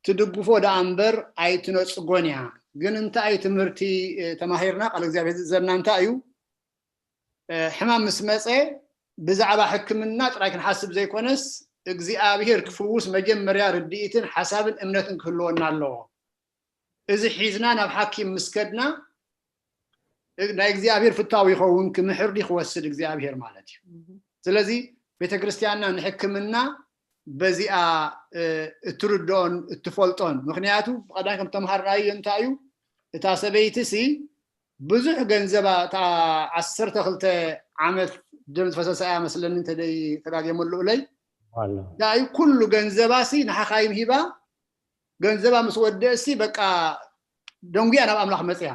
ትድግፎ ደኣ እምበር ኣይትነፅጎን እያ ግን እንታይ ትምህርቲ ተማሂርና ቃል እግዚኣብሔር ዝእዘና እንታይ እዩ ሕማም ምስ መፀ ብዛዕባ ሕክምና ጥራይ ክንሓስብ ዘይኮነስ እግዚኣብሔር ክፍውስ መጀመርያ ርድኢትን ሓሳብን እምነትን ክህልወና ኣለዎ እዚ ሒዝና ናብ ሓኪም ምስ ከድና ናይ እግዚኣብሔር ፍታው ይኸውን፣ ክምሕር ድዩ ክወስድ እግዚኣብሔር ማለት እዩ። ስለዚ ቤተክርስትያንና ንሕክምና በዚኣ እትርድኦን እትፈልጦን። ምክንያቱ ብቐዳም ከም ተምሃርናዮ እንታይ እዩ፣ እታ ሰበይቲ ሲ ብዙሕ ገንዘባ፣ እታ ዓሰርተ ክልተ ዓመት ደም ዝፈሰሳ እያ መስለኒ፣ ተደይ ተዳጌመሉ እለይ እንታይ እዩ፣ ኩሉ ገንዘባ ሲ ንሓኻይም ሂባ፣ ገንዘባ ምስ ወደእሲ በቃ ደንጉያ ናብ ኣምላኽ መፅያ።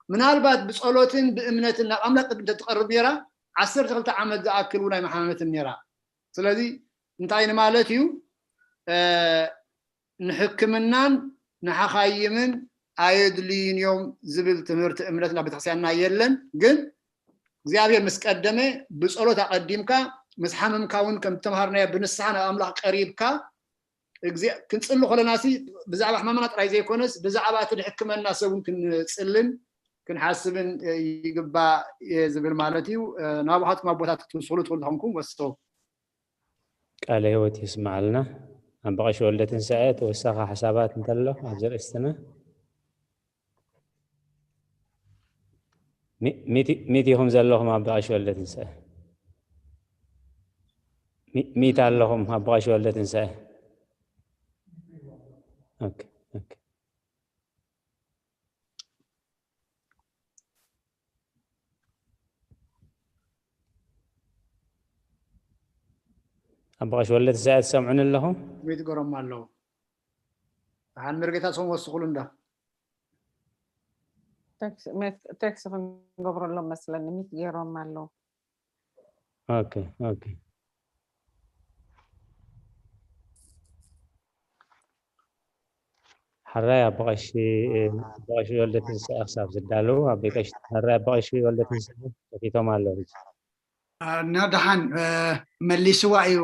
ምናልባት ብጸሎትን ብእምነትን ናብ ኣምላኽ ቅድም ተትቐርብ ነይራ፣ ዓሰርተ ክልተ ዓመት ዝኣክል እውን ኣይመሓመትን ነይራ። ስለዚ እንታይ ንማለት እዩ፣ ንሕክምናን ንሓኻይምን ኣየድልዩን እዮም ዝብል ትምህርቲ እምነትና ቤተክርስትያንና የለን። ግን እግዚኣብሔር ምስ ቀደመ ብጸሎት ኣቐዲምካ፣ ምስ ሓመምካ እውን ከም ተምሃርናዮ ብንስሓ ናብ ኣምላኽ ቀሪብካ ክንፅሊ ከለናሲ ብዛዕባ ሕማምና ጥራይ ዘይኮነስ ብዛዕባ እቲ ንሕክመና ሰብ እውን ክንፅልን ክንሓስብን ይግባእ እየ ዝብል ማለት እዩ። ናብኻትኩም ኣቦታት ክትውስሉ ትኽእሉ ተኾንኩም ወስቶ። ቃለ ህይወት ይስማዓልና። ኣባ ቀሺ ወልደ ትንሳኤ ተወሳኺ ሓሳባት እንተሎ ኣብዚ ርእስትና። ሚት ኢኹም ዘለኹም ኣባ ቀሺ ወልደ ትንሳኤ? ሚት ኣለኹም ኣባ ቀሺ ወልደ ትንሳኤ? ኣባ ቀሺ ወልደ ትንሳኤ ትሰምዑኒ ኣለኹም? ሚት ገሮም ኣለዉ። ደሓን መርጌታ ሶም ወስኹሉ እንዳ ቴክስ ክንገብረሎም መስለኒ፣ ሚት ገይሮም ኣለዉ። ኦኬ ኦኬ። ሕራይ ኣቦ ቀሺ ኣቦ ቀሺ ወልደ ትንሳኤ ክሳብ ዝዳለዉ ኣቦ ቀሺ ሕራይ ኣቦ ቀሺ ወልደ ትንሳኤ ከፊቶም ኣለዉ። ሕጂ እና ደሓን መሊስዋ እዩ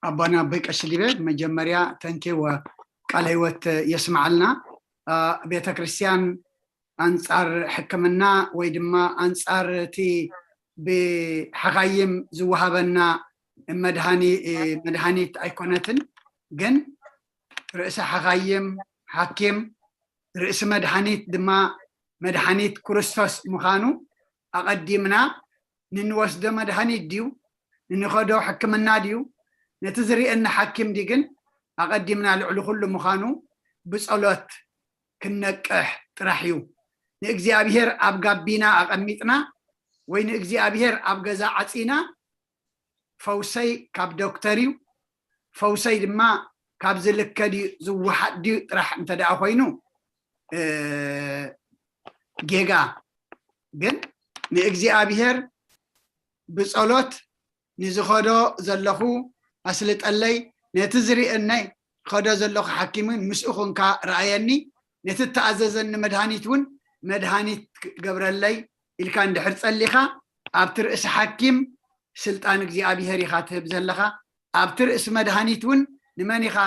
ኣቦና ኣቦይ ቀሺ ሊበ። መጀመርያ ተንኪው ቃለ ህይወት የስምዓልና። ቤተ ክርስቲያን ኣንጻር ሕክምና ወይ ድማ ኣንጻር እቲ ብሓኻይም ዝወሃበና መድሃኒት ኣይኮነትን። ግን ርእሲ ሓኻይም፣ ሓኪም፣ ርእሲ መድሃኒት ድማ መድሃኒት ክርስቶስ ምዃኑ ኣቐዲምና ንንወስዶ መድሃኒት ድዩ ንንኸዶ ሕክምና ድዩ ነቲ ዝርእየና ሓኪም ድዩ ግን ኣቐዲምና ልዕሊ ኩሉ ምዃኑ ብጸሎት ክንነቅሕ ጥራሕ እዩ። ንእግዚኣብሔር ኣብ ጋቢና ኣቐሚጥና ወይ ንእግዚኣብሔር ኣብ ገዛ ዓጺና ፈውሰይ ካብ ዶክተር እዩ፣ ፈውሰይ ድማ ካብ ዝልከ ድዩ ዝወሓድ ድዩ ጥራሕ እንተ ደኣ ኮይኑ ጌጋ። ግን ንእግዚኣብሔር ብጸሎት ንዝኸዶ ዘለኹ ኣስልጠለይ፣ ነቲ ዝርእየኒ ኸዶ ዘለኹ ሓኪም እውን ምስኡ ኹንካ ረኣየኒ፣ ነቲ እተኣዘዘኒ መድሃኒት እውን መድሃኒት ገብረለይ ኢልካ እንድሕር ጸሊኻ ኣብቲ ርእሲ ሓኪም ስልጣን እግዚኣብሔር ኢኻ ትህብ ዘለኻ። ኣብቲ ርእሲ መድሃኒት እውን ንመን ኢኻ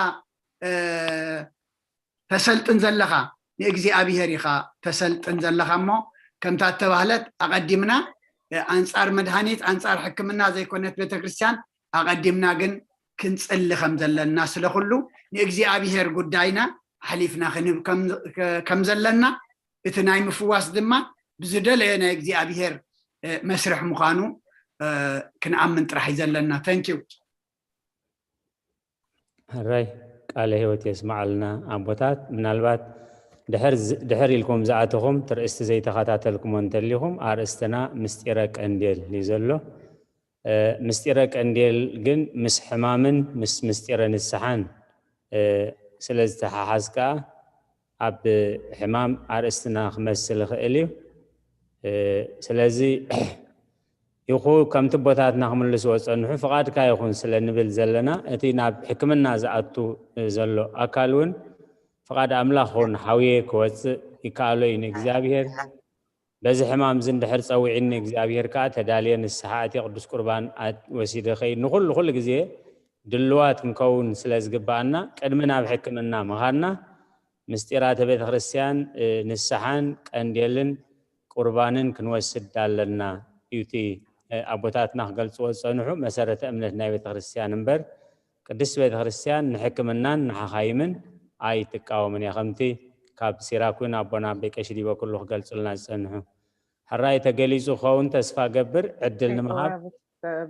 ተሰልጥን ዘለኻ? ንእግዚኣብሔር ኢኻ ተሰልጥን ዘለኻ እሞ ከምታ እተባህለት ኣቐዲምና ኣንጻር መድሃኒት ኣንጻር ሕክምና ዘይኮነት ቤተክርስትያን ኣቐዲምና ግን ክንጽሊ ከም ዘለና ስለ ኩሉ ንእግዚኣብሔር ጉዳይና ኣሕሊፍና ክንህብ ከም ዘለና እቲ ናይ ምፍዋስ ድማ ብዝደለዮ ናይ እግዚኣብሔር መስርሕ ምዃኑ ክንኣምን ጥራሕ እዩ ዘለና። Thank you። ሕራይ ቃለ ህይወት የስምዓልና ኣቦታት። ምናልባት ድሕር ኢልኩም ዝኣተኹም ትርእስቲ ዘይተኸታተልኩሞ እንተሊኹም ኣርእስትና ምስጢረ ቀንዴል እዩ ዘሎ። ምስጢረ ቀንዴል ግን ምስ ሕማምን ምስ ምስጢረ ንስሓን ስለ ዝተሓሓዝ ከዓ ኣብ ሕማም ኣርእስትና ክመስል ይኽእል እዩ። ስለዚ ይኹ ከምቲ ኣቦታትና ክምልስዎ ዝፀንሑ ፍቓድካ ይኹን ስለ ንብል ዘለና እቲ ናብ ሕክምና ዝኣቱ ዘሎ ኣካል እውን ፍቓድ ኣምላኽ ኹን ሓውየ ክወፅእ ይከኣሎ እዩ ንእግዚኣብሔር። በዚ ሕማም እዚ እንድሕር ፀዊዕኒ እግዚኣብሔር ከዓ ተዳልየ ንስሓ ኣትየ ቅዱስ ቁርባን ወሲደ ከይድ ንኩሉ ኩሉ ግዜ ድልዋት ክንከውን ስለ ዝግበኣና ቅድሚ ናብ ሕክምና ምኻድና ምስጢራተ ቤተክርስትያን ንስሓን ቀንዴልን ቁርባንን ክንወስድ ኣለና እዩ እቲ ኣቦታትና ክገልፅዎ ዝፀንሑ መሰረተ እምነት ናይ ቤተክርስትያን እምበር ቅድስቲ ቤተክርስትያን ንሕክምናን ንሓኻይምን ኣይትቃወምን እያ ከምቲ ካብ ሲራኩን ኣቦና ኣበይ ቀሺ ዲበ ኩሉ ክገልጹልና ዝጸንሑ። ሕራይ ተገሊጹ ክኸውን ተስፋ ገብር። ዕድል ንምሃብ።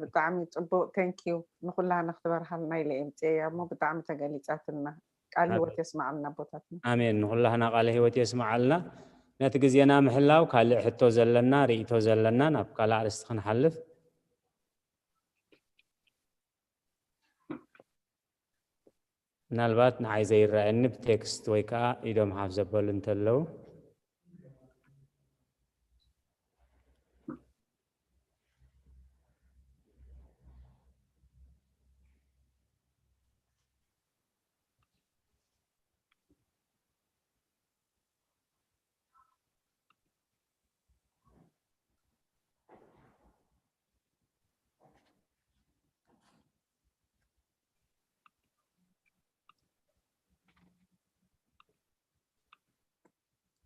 ብጣዕሚ ጽቡቕ። Thank you። ንኹላህና ክትበርሃልና ኢለ እየ ምጽኤያ እሞ ብጣዕሚ ተገሊጻትና። ቃል ህይወት የስማዓልና ኣቦታትና። ኣሜን። ንኹላህና ቃለ ህይወት የስማዓልና። ነቲ ግዜና ምሕላው ካልእ ሕቶ ዘለና ርእይቶ ዘለና ናብ ካልእ ኣርእስቲ ክንሓልፍ ምናልባት ንዓይ ዘይረኣየኒ ብቴክስት ወይ ከዓ ኢዶም ሓፍ ዘበሉ እንተለዉ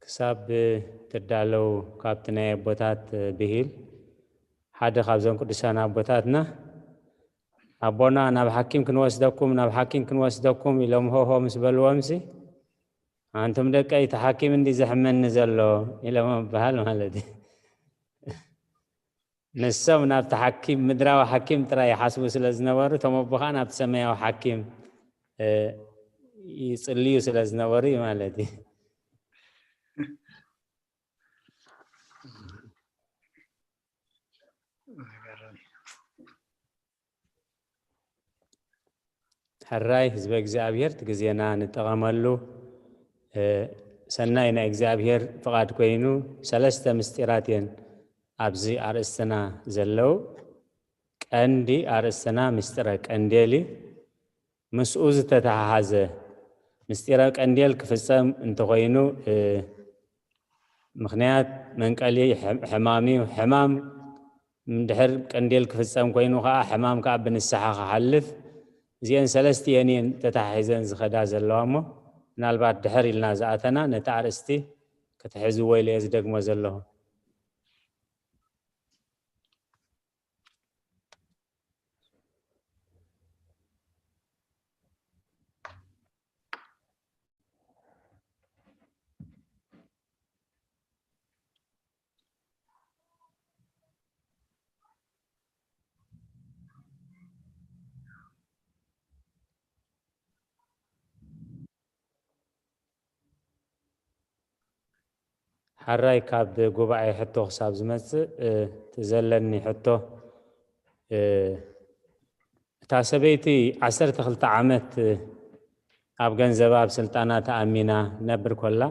ክሳብ ትዳለው ካብቲ ናይ ኣቦታት ብሂል ሓደ ካብዞም ቅዱሳን ኣቦታትና ኣቦና ናብ ሓኪም ክንወስደኩም ናብ ሓኪም ክንወስደኩም ኢሎም ሆሆ ምስ በልዎምሲ ኣንቱም ደቀይ እቲ ሓኪም እንዲ ዘሕመኒ ዘሎ ኢሎም ምባሃል ማለት እዩ። ንሶም ናብቲ ሓኪም ምድራዊ ሓኪም ጥራይ ይሓስቡ ስለ ዝነበሩ እቶም ኣቦ ከዓ ናብቲ ሰማያዊ ሓኪም ይፅልዩ ስለ ዝነበሩ እዩ ማለት እዩ። ሕራይ ህዝበ እግዚኣብሔር እቲ ግዜና ንጠቐመሉ ሰናይ ናይ እግዚኣብሔር ፍቓድ ኮይኑ ሰለስተ ምስጢራት እየን ኣብዚ ኣርእስትና ዘለዉ። ቀንዲ ኣርእስትና ምስጢረ ቀንዴል እዩ። ምስኡ ዝተተሓሓዘ ምስጢረ ቀንዴል ክፍጸም እንተኾይኑ ምኽንያት መንቀሊ ሕማም እዩ። ሕማም ድሕር ቀንዴል ክፍጸም ኮይኑ ከዓ ሕማም ከዓ ብንስሓ ክሓልፍ እዚአን ሰለስቲአን እየን ተተሓሒዘን ዝኸዳ ዘለዋ እሞ ምናልባት ድሕር ኢልና ዝኣተና ነቲ ኣርእስቲ ክትሕዝዎ ኢለ እየ ዝደግሞ ዘለኹ። ሓራይ ካብ ጉባኤ ሕቶ ክሳብ ዝመፅእ እቲ ዘለኒ ሕቶ እታ ሰበይቲ ዓሰርተ ክልተ ዓመት ኣብ ገንዘባ ኣብ ስልጣና ተኣሚና ነብር ኮላ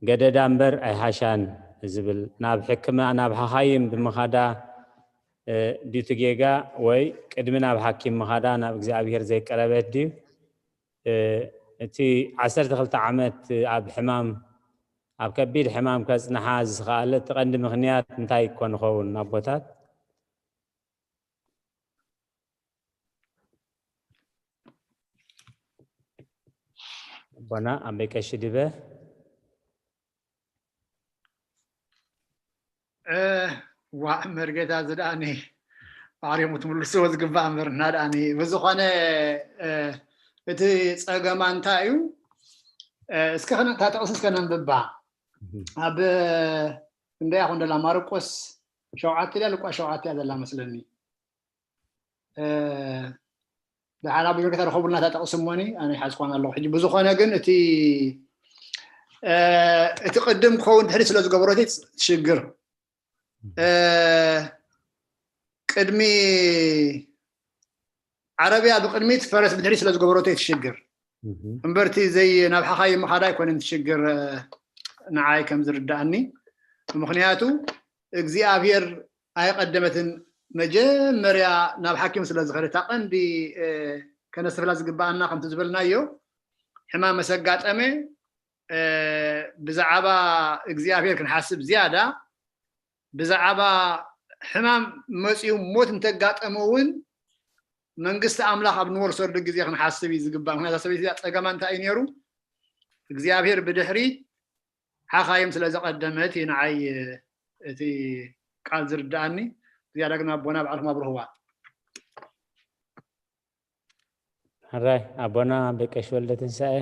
ገደዳ እምበር ኣይሓሻን ዝብል ናብ ሕክምና ናብ ሓኻይም ብምኻዳ ድዩ እቲ ጌጋ ወይ ቅድሚ ናብ ሓኪም ምኻዳ ናብ እግዚኣብሔር ዘይቀረበት ድዩ? እቲ ዓሰርተ ክልተ ዓመት ኣብ ሕማም ኣብ ከቢድ ሕማም ከጽንሓ ዝኸኣለ እቲ ቀንዲ ምኽንያት እንታይ ይኮን ይኸውን ኣቦታት? ኣቦና ኣበይ ቀሺ ድበ ዋ መርጌታ ዝደኣኒ ባዕሪኹም ክትምልስዎ ዝግባእ እምበር እና ደኣኒ ብዝኾነ እቲ ፀገማ እንታይ እዩ እስከ እታ ጥቕሲ እስከ ነንብባ ኣብ እንዳ ይኹን ደላ ማርቆስ ሸውዓተ ኢላ ልቋ ሸውዓተ እያ ዘላ መስለኒ ደሓን ኣብ መርጌታ ርኸቡልና እታ ጠቕሲ እሞኒ ኣነ ይሓዝኳን ኣለኹ ሕጂ ብዝኾነ ግን እቲ እቲ ቅድም ክኸውን ድሕሪ ስለ ዝገበሮት ትሽግር ቅድሚ ዓረብያ ብቅድሚት ፈረስ ብድሕሪ ስለ ዝገበረቶ ትሽግር እምበርቲ ዘይ ናብ ሓኻይ ምኻዳ ኣይኮነን ትሽግር ንዓይ ከም ዝርዳእኒ ምክንያቱ እግዚኣብሔር ኣይቀደመትን መጀመርያ ናብ ሓኪም ስለ ዝኸደታ ቀንዲ ከነስተፍላ ዝግባኣና ከምቲ ዝበልናዮ ሕማም መሰጋጠመ ብዛዕባ እግዚኣብሔር ክንሓስብ ዝያዳ ብዛዕባ ሕማም መፂኡ ሞት እንተጋጠመ እውን መንግስቲ ኣምላኽ ኣብ ንወርሰሉ ግዜ ክንሓስብ እዩ ዝግባእ ምክንያት ሰበይቲ ፀገማ እንታይ እዩ ነይሩ እግዚኣብሔር ብድሕሪ ሓኻይም ስለ ዘቐደመት እዩ ንዓይ እቲ ቃል ዝርዳኣኒ ዝያዳ ግን ኣቦና ባዕልኩም ኣብርህዋ ሕራይ ኣቦና በቀሽ ወልደ ትንሳኤ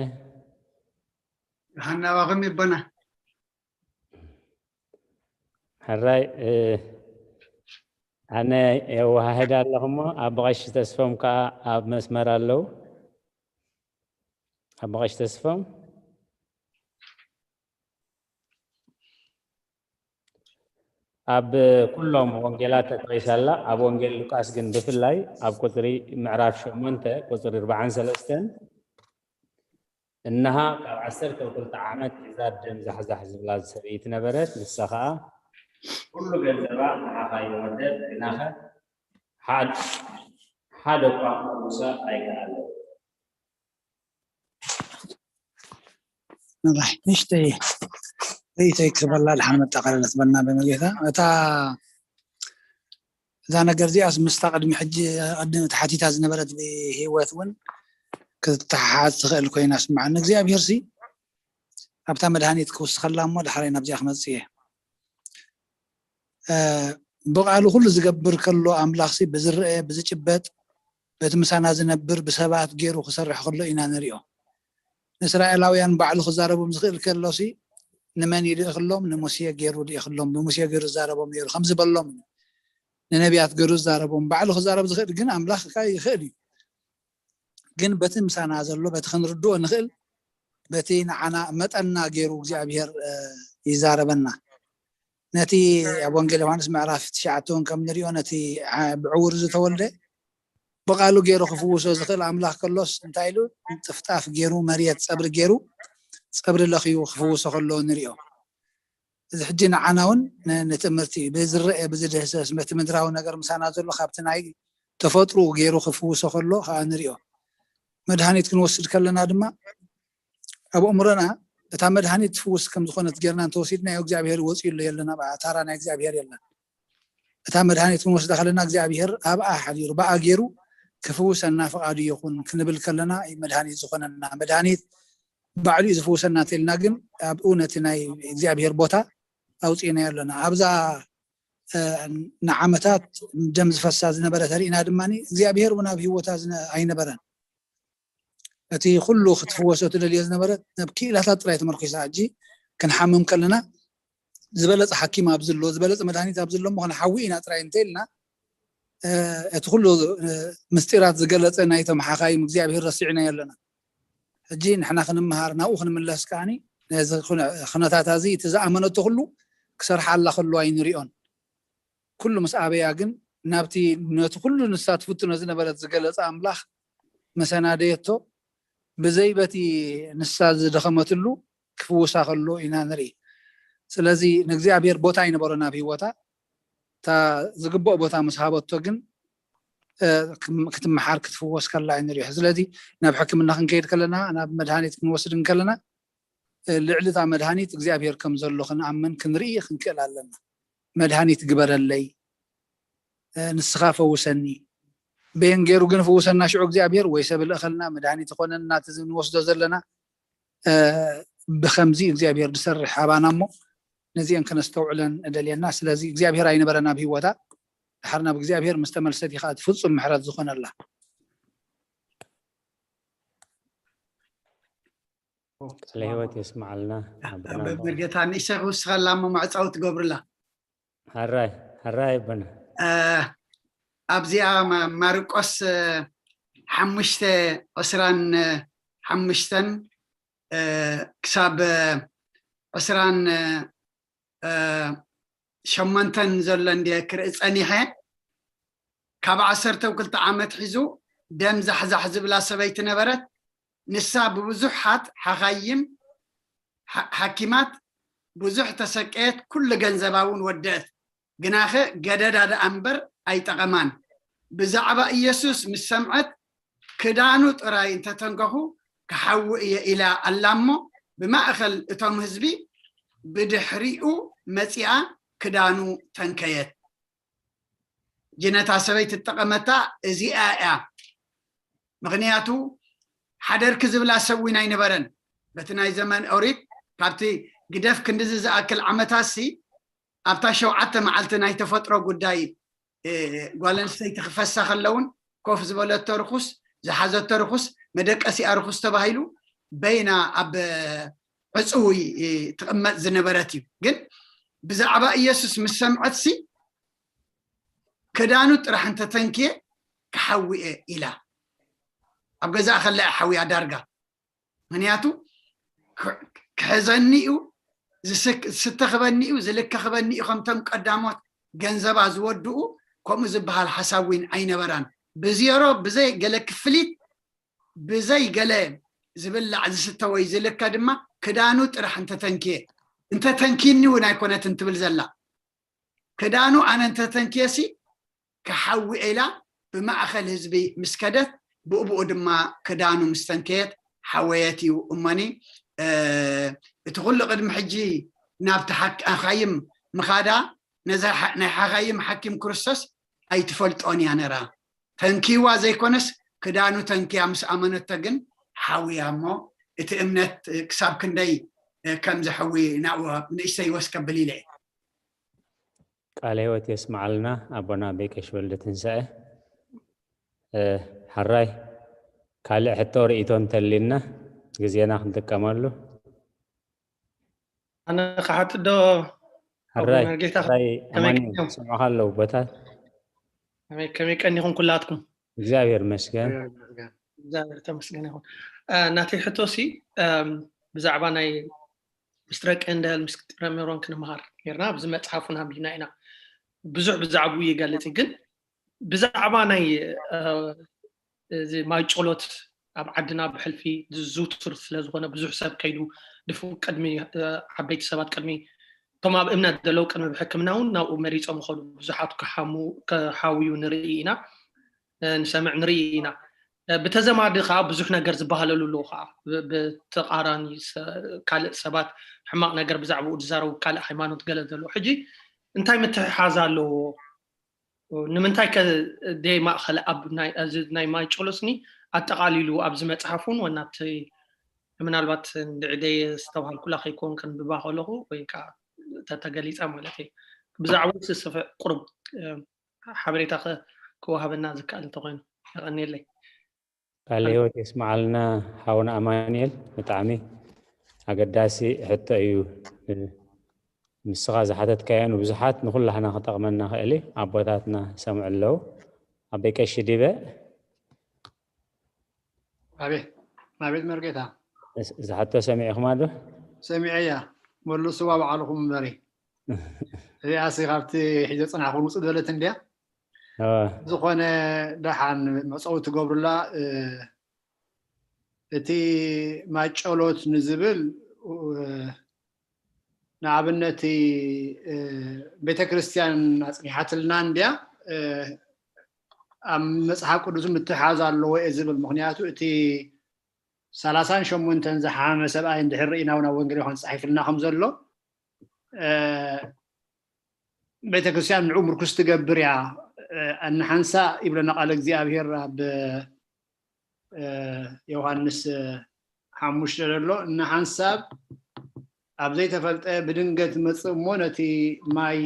ሃናባኹም ይቦና። ሕራይ ኣነ የወሃህድ ኣለኹ እሞ ኣቦ ቀሺ ተስፎም ከዓ ኣብ መስመር ኣለዉ። ኣቦ ቀሺ ተስፎም ኣብ ኩሎም ወንጌላት ተጠቒሳ ኣላ። ኣብ ወንጌል ሉቃስ ግን ብፍላይ ኣብ ቁፅሪ ምዕራፍ ሸሞንተ ቁፅሪ ኣርባዓን ሰለስተን እንሃ ካብ ዓሰርተ ክልተ ዓመት ሒዛ ደም ዛሕዛሕ ዝብላ ሰበይቲ ነበረት። ንሳ ኸኣ ኩሉ ገንዘባ ንዓኻ ይወደብ፣ ግናኸ ሓደ እኳ ክውሰኽ ኣይከኣለን። ንሽተይ ርእይቶይ ክበላ ድሓን መጠቃለለት በልና በመጌታ እታ እዛ ነገር እዚኣስ ምስታ ቅድሚ ሕጂ ቅድሚ ተሓቲታ ዝነበረት ብህይወት እውን ክትተሓሓዝ ትኽእል ኮይና ስምዓኒ እግዚኣብሔር ሲ ኣብታ መድሃኒት ክውስኸላ እሞ ድሓረይ ናብዚኣ ክመፅእ እየ ብቃሉ ኩሉ ዝገብር ከሎ ኣምላኽሲ ብዝረአ ብዝጭበጥ በቲ ምሳና ዝነብር ብሰባት ገይሩ ክሰርሕ ከሎ ኢና ንሪኦ ንእስራኤላውያን ባዕሉ ክዛረቦም ዝኽእል ከሎሲ ንመን እዩ ልእኽሎም ንሙሴ ገይሩ ልእኽሎም ብሙሴ ገይሩ ዝዛረቦም ነይሩ ከምዚ በሎም ንነቢያት ገይሩ ዝዛረቦም ባዕሉ ክዛረብ ዝኽእል ግን ኣምላኽ ከዓ ይኽእል እዩ ግን በቲ ምሳና ዘሎ በቲ ክንርድኦ ንኽእል በቲ ንዓና መጠንና ገይሩ እግዚኣብሔር ይዛረበና ነቲ ኣብ ወንጌል ዮሃንስ ምዕራፍ ትሽዓተ እውን ከም ንሪኦ ነቲ ብዕውር ዝተወልደ ብቃሉ ገይሩ ክፍውሶ ዝኽእል ኣምላኽ ከሎስ እንታይ ኢሉ ጥፍጣፍ ገይሩ መርየት ፀብሪ ገይሩ ፀብሪ ለኽዩ ክፍውሶ ከሎ ንሪኦ እዚ ሕጂ ንዓና እውን ንትምህርቲ ብዝረአ ብዝድህሰስ በቲ ምድራዊ ነገር ምሳና ዘሎ ካብቲ ናይ ተፈጥሮ ገይሩ ክፍውሶ ከሎ ከዓ ንሪኦ መድሃኒት ክንወስድ ከለና ድማ ኣብ ኣእምሮና እታ መድሃኒት ትፍውስ ከም ዝኾነት ጌርና እንተወሲድናዮ እግዚኣብሔር ወፂኡ ኣሎ የለን ኣብኣ ታራ ናይ እግዚኣብሔር የለን እታ መድሃኒት ክንወስዳ ከለና እግዚኣብሔር ኣብኣ ሓዲሩ ብኣ ገይሩ ክፍውሰና ፍቓዱ ይኹን ክንብል ከለና እዩ መድሃኒት ዝኾነና መድሃኒት ባዕሉ እዩ ዝፍውሰና እንተልና ግን ኣብኡ ነቲ ናይ እግዚኣብሔር ቦታ ኣውፂእናዮ ኣለና ኣብዛ ንዓመታት ደም ዝፈሳ ዝነበረ ተሪእና ድማ እግዚኣብሔር እውን ኣብ ህይወታ ኣይነበረን እቲ ኩሉ ክትፍወሶ ትደልዮ ዝነበረት ናብ ክኢላታት ጥራይ ተመርኪሳ ሕጂ ክንሓምም ከለና ዝበለፀ ሓኪም ኣብ ዝሎ ዝበለፀ መድሃኒት ኣብ ዝሎ ምኾነ ሓዊ ኢና ጥራይ እንተ ኢልና እቲ ኩሉ ምስጢራት ዝገለፀ ናይቶም ሓኻይም እግዚኣብሔር ረሲዕናዮ ኣለና ሕጂ ንሕና ክንምሃር ናብኡ ክንምለስ ከዓኒ ነዚ ኩነታት እዚ እቲ ዝኣመነቶ ኩሉ ክሰርሓላ ከሉ ኣይንሪኦን ኩሉ ምስ ኣበያ ግን ናብቲ ነቲ ኩሉ ንሳ ትፍትኖ ዝነበረት ዝገለጸ ኣምላኽ መሰናደየቶ ብዘይ በቲ ንሳ ዝደኸመትሉ ክፍውሳ ከሎ ኢና ንርኢ ስለዚ ንእግዚኣብሔር ቦታ ኣይነበሮን ኣብ ህይወታ እታ ዝግብኦ ቦታ ምስ ሃበቶ ግን ክትመሓር ክትፍወስ ከላ ንሪኦ ስለዚ ናብ ሕክምና ክንከይድ ከለና ናብ መድሃኒት ክንወስድ ከለና ልዕሊ እታ መድሃኒት እግዚኣብሔር ከም ዘሎ ክንኣምን ክንርኢ ክንክእል ኣለና መድሃኒት ግበረለይ ንስኻ ፈውሰኒ በየን ገይሩ ግን ፈውሰና ሽዑ እግዚኣብሔር ወይ ሰብ ልእኸልና መድሃኒት ይኾነና እቲ ንወስዶ ዘለና ብከምዚ እግዚኣብሔር ዝሰርሕ ኣባና እሞ ነዚአን ከነስተውዕለን እደልየና ስለዚ እግዚኣብሔር ኣይነበረን ኣብ ህይወታ ድሓር ናብ እግዚኣብሔር ምስ ተመልሰት ኢኻ እቲ ፍጹም ምሕረት ዝኾነላ ቃለ ህይወት የስምዓልና መርጌታ ንእሽተይ ክውስኸላ እሞ መዕፀዊ ትገብርላ ሕራይ ሕራይ ኣቦና ኣብዚኣ ማርቆስ ሓሙሽተ ዕስራን ሓሙሽተን ክሳብ ዕስራን ሸሞንተን ዘሎ እንድየ ክርኢ ፀኒሐ ካብ ዓሰርተ ክልተ ዓመት ሒዙ ደም ዛሕዛሕ ዝብላ ሰበይቲ ነበረት ንሳ ብብዙሓት ሓኻይም ሓኪማት ብዙሕ ተሰቀየት ኩሉ ገንዘባ እውን ወደአት ግናኸ ገደዳ ደኣ እምበር ኣይጠቐማን ብዛዕባ ኢየሱስ ምስ ሰምዐት ክዳኑ ጥራይ እንተተንከኹ ክሓዊ እየ ኢላ ኣላ እሞ ብማእኸል እቶም ህዝቢ ብድሕሪኡ መፂኣ ክዳኑ ተንከየት ጅነታ ሰበይቲ ትጠቐመታ እዚኣ እያ ምኽንያቱ ሓደርኪ ዝብላ ሰብ እውን ኣይነበረን በቲ ናይ ዘመን ኦሪት ካብቲ ግደፍ ክንድዚ ዝኣክል ዓመታትሲ ኣብታ ሸውዓተ መዓልቲ ናይ ተፈጥሮ ጉዳይ ጓል ኣንስተይቲ ክፈሳ ከለውን ኮፍ ዝበለቶ ርኩስ ዝሓዘቶ ርኩስ መደቀሲኣ ርኩስ ተባሂሉ በይና ኣብ ዕፅው ትቕመጥ ዝነበረት እዩ። ግን ብዛዕባ ኢየሱስ ምስ ሰምዐትሲ ክዳኑ ጥራሕ እንተተንክየ ክሓዊ እየ ኢላ። ኣብ ገዛእ ከላ እያ ሓውያ ዳርጋ። ምክንያቱ ክሕዘኒ እዩ፣ ዝስተ ክበኒ እዩ፣ ዝልከ ክበኒ እዩ። ከምቶም ቀዳሞት ገንዘባ ዝወድኡ ከምኡ ዝበሃል ሓሳብ እውን ኣይነበራን። ብዜሮ ብዘይ ገለ ክፍሊት ብዘይ ገለ ዝብላዕ ዝስተ ወይ ዝልከ ድማ ክዳኑ ጥራሕ እንተተንክየ፣ እንተተንኪኒ እውን ኣይኮነትን ትብል ዘላ። ክዳኑ ኣነ እንተተንክየሲ ክሓዊ ኢላ ብማእኸል ህዝቢ ምስ ከደት፣ ብኡብኡ ድማ ክዳኑ ምስ ተንከየት ሓወየት እዩ። እሞኒ እቲ ኩሉ ቅድሚ ሕጂ ናብቲ ሓካይም ምኻዳ ነዛ ናይ ሓኻይም ሓኪም ክርስቶስ ኣይትፈልጦን እያ ነራ። ተንኪዋ ዘይኮነስ ክዳኑ ተንኪያ ምስ ኣመነቶ ግን ሓውያ እሞ እቲ እምነት ክሳብ ክንደይ ከም ዘሕዊ ናብኡ ንእሽተይ ወስ ከብል ኢለ እየ። ቃለ ህይወት የስምዓልና ኣቦና ቤቀሽ ወልደ ትንሳኤ። ሓራይ ካልእ ሕቶ ርእይቶ እንተሊና ግዜና ክንጥቀመሉ። ኣነ ክሓት ዶ ሕራይ ጌታ ሕራይ ከመይ ኣማኒ ቀኒኹም? ስምዑ ኣለዉ ቦታት ከመይ ቀኒኹም ኩላትኩም? እግዚኣብሔር መስገን። እግዚኣብሔር ተመስገን ይኹን። ናተይ ሕቶ ሲ ብዛዕባ ናይ ምስጢረ ቀንደል ምስጢረ ሜሮን ክንመሃር ጌርና ኣብዚ መፅሓፉን ኣንቢብና ኢና። ብዙሕ ብዛዕባኡ ይገልፅ እዩ። ግን ብዛዕባ ናይ እዚ ማይ ጨሎት ኣብ ዓድና ብሕልፊ ዝዝውትር ስለዝኾነ ብዙሕ ሰብ ከይዱ ድፉ ቅድሚ ዓበይቲ ሰባት ቅድሚ እቶም ኣብ እምነት ዘለዉ ቅድሚ ብሕክምና እውን ናብኡ መሪፆም ይኸዱ። ብዙሓት ክሓሙ ክሓውዩ ንርኢ ኢና፣ ንሰምዕ ንርኢ ኢና። ብተዘማዲ ከዓ ብዙሕ ነገር ዝበሃለሉ ኣለዉ ከዓ ብተቃራኒ ካልእ ሰባት ሕማቕ ነገር ብዛዕባኡ ዝዛረቡ ካልእ ሃይማኖት ገለ ዘለዉ ሕጂ እንታይ ምትሕሓዝ ኣለዎ? ንምንታይ ከ ደይ ማእኸል ኣብ ናይ ማይ ጨሎስኒ ኣጠቓሊሉ ኣብዚ መፅሓፍ እውን ወናብቲ ምናልባት እንድዒ ደይ ዝተባሃልኩላ ከይኮን ከንብባ ከለኹ ወይ ከዓ ተተገሊፃ ማለት እየ ብዛዕባ ስስፍዕ ቁሩብ ሓበሬታ ክወሃበና ዝከኣል እንተኮይኑ የቐኒየለይ። ቃለ ህይወት የስምዓልና ሓውና ኣማኑኤል፣ ብጣዕሚ ኣገዳሲ ሕቶ እዩ። ንስኻ ዝሓተትካዮ ንብዙሓት ንኩላህና ክጠቕመና ክእል እዩ። ኣቦታትና ይሰምዑ ኣለዉ። ኣበይ ቀሺ ዲበ ኣቤት ኣቤት መርጌታ ዝሓቶ ሰሚዕኹማ ዶ? ሰሚዐያ መልስዋ ባዕልኹም እምበሪ እዚኣሲ ካብቲ ሒዘ ፅናሕኩም ውፅእ ዝበለት እንድያ ዝኾነ ደሓን መፀው ትገብሩላ እቲ ማጨሎት ንዝብል ንኣብነት ቤተክርስትያን ኣፅኒሓትልና እንድያ ኣብ መፅሓፍ ቅዱስ ምትሓዝ ኣለዎ እየ ዝብል ምክንያቱ እቲ ሰላሳን ሸሞንተን ዝሓመ ሰብኣይ እንድሕር ርኢና እውን ኣብ ወንጌል ዮሃንስ ፃሒፍልና ከም ዘሎ ቤተክርስትያን ንዑ ምርኩስ ትገብር እያ። እንሓንሳ ይብለና ቃል እግዚኣብሔር ኣብ ዮሃንስ ሓሙሽተ ዘሎ እንሓንሳብ ኣብ ዘይተፈልጠ ብድንገት መፅእ እሞ ነቲ ማይ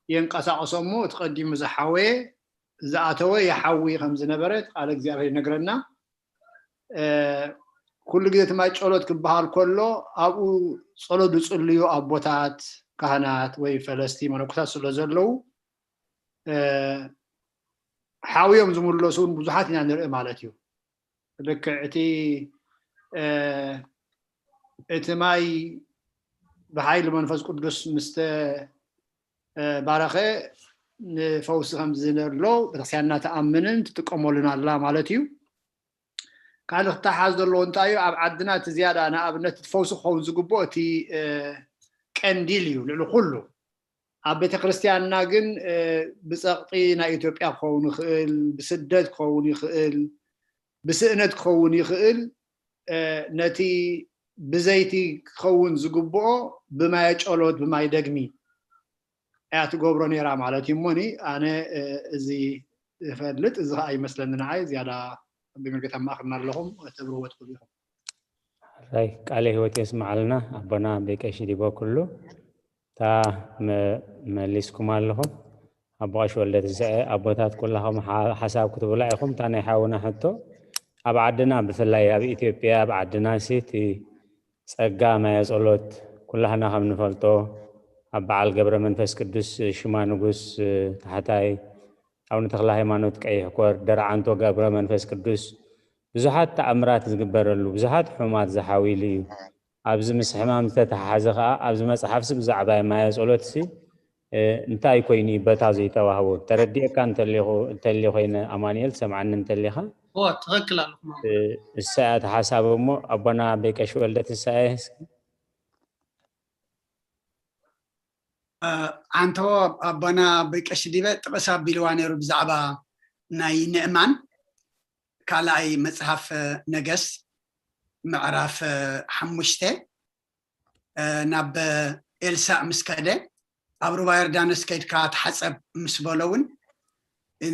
የንቀሳቀሶ እሞ እቲ ቀዲሙ ዝሓወየ ዝኣተወ ይሓዊ ከም ዝነበረ ቃል እግዚኣብሔር ይነግረና። ኩሉ ግዜ እቲ ማይ ጨሎት ክበሃል ከሎ ኣብኡ ጸሎት ዝጽልዩ ኣቦታት ካህናት ወይ ፈለስቲ መነኮሳት ስለ ዘለዉ ሓውዮም ዝምለሱ እውን ብዙሓት ኢና ንርኢ ማለት እዩ። ልክዕ እቲ እቲ ማይ ብሓይሊ መንፈስ ቅዱስ ምስ ተባረኸ ንፈውሲ ከም ዝነሎ ቤተክርስትያንና ትኣምንን ትጥቀመሉን ኣላ ማለት እዩ። ካልእ ክተሓዝ ዘለዎ እንታይ እዩ? ኣብ ዓድና እቲ ዝያዳ ንኣብነት እቲ ፈውሲ ክኸውን ዝግብኦ እቲ ቀንዲል እዩ ልዕሊ ኩሉ። ኣብ ቤተክርስትያንና ግን ብፀቕጢ ናይ ኢትዮጵያ ክኸውን ይኽእል፣ ብስደት ክኸውን ይኽእል፣ ብስእነት ክኸውን ይኽእል። ነቲ ብዘይቲ ክኸውን ዝግብኦ ብማየ ጨሎት ብማይ ደግሚ እያ ትገብሮ ነይራ ማለት እዩ። እሞኒ ኣነ እዚ እፈልጥ እዚ ከዓ ይመስለኒ ንዓይ ዝያዳ ብመልክት ኣብ ማእኸልና ኣለኹም ተብርህዎ ትኽእሉ ኢኹም። ራይ ቃለ ህይወት የስምዓልና ኣቦና ቤቀሺ ዲቦ ኩሉ እታ መሊስኩም ኣለኹም ኣቦ ቀሺ ወልደ ትንሳኤ ኣቦታት ኩላኹም ሓሳብ ክትብላ ኢኹም እታ ናይ ሓውና ሕቶ ኣብ ዓድና ብፍላይ ኣብ ኢትዮጵያ ኣብ ዓድና ሲ እቲ ጸጋ ማየ ጸሎት ኩላህና ከም ንፈልጦ ኣብ በዓል ገብረ መንፈስ ቅዱስ ሽማ ንጉስ ታሕታይ፣ ኣቡነ ተክለ ሃይማኖት ቀይሕ ኮር፣ ደርዓንቶ ገብረ መንፈስ ቅዱስ ብዙሓት ተኣምራት ዝግበረሉ፣ ብዙሓት ሕሙማት ዝሓዊሉ እዩ። ኣብዚ ምስ ሕማም ዝተተሓሓዘ ከኣ ኣብዚ መጽሓፍሲ ብዛዕባ ማየ ጸሎትሲ እንታይ ኮይኑ በታ ዘይተዋህቦ ተረዲእካ እንተሊኹ እንተሊ ኮይነ ኣማኑኤል ትሰምዓኒ እንተሊኻ? እዋ ትኽክል ኣለኹም። እሳ እያ ተሓሳብ እሞ ኣቦና በይቀሽ ወልደ ትንሳኤ እስኪ። ኣንተዎ ኣቦና በይቀሽ ዲበ ጥቕስ ኣቢልዋ ነይሩ ብዛዕባ ናይ ንእማን ካልኣይ መጽሓፍ ነገስ ምዕራፍ ሓሙሽተ ናብ ኤልሳዕ ምስ ከደ ኣብ ሩባ ዮርዳኖስ ከይድካ ተሓጸብ ምስ በሎ እውን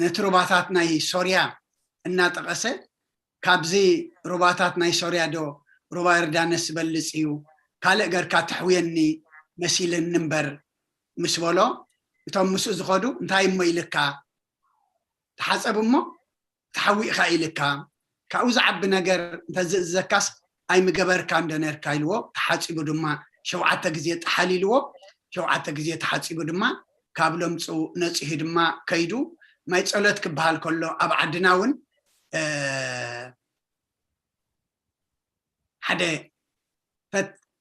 ነቲ ሩባታት ናይ ሶርያ እናጠቐሰ ካብዚ ሩባታት ናይ ሶርያ ዶ ሩባ ዮርዳኖስ ዝበልጽ እዩ ካልእ ገርካ ተሕውየኒ መሲልኒ እምበር ምስ በሎ እቶም ምስኡ ዝኸዱ እንታይ እሞ ኢልካ ተሓጸብ እሞ ተሓዊእካ ኢልካ ካብኡ ዝዓቢ ነገር እንተዝእዘካስ ኣይምገበርካ እንዶ ነርካ ኢልዎ ተሓፂቡ ድማ ሸውዓተ ግዜ ጠሓል ኢልዎ ሸውዓተ ግዜ ተሓፂቡ ድማ ካብ ለምፁ ነፂሁ ድማ ከይዱ ማይ ፀሎት ክበሃል ከሎ ኣብ ዓድና እውን ሓደ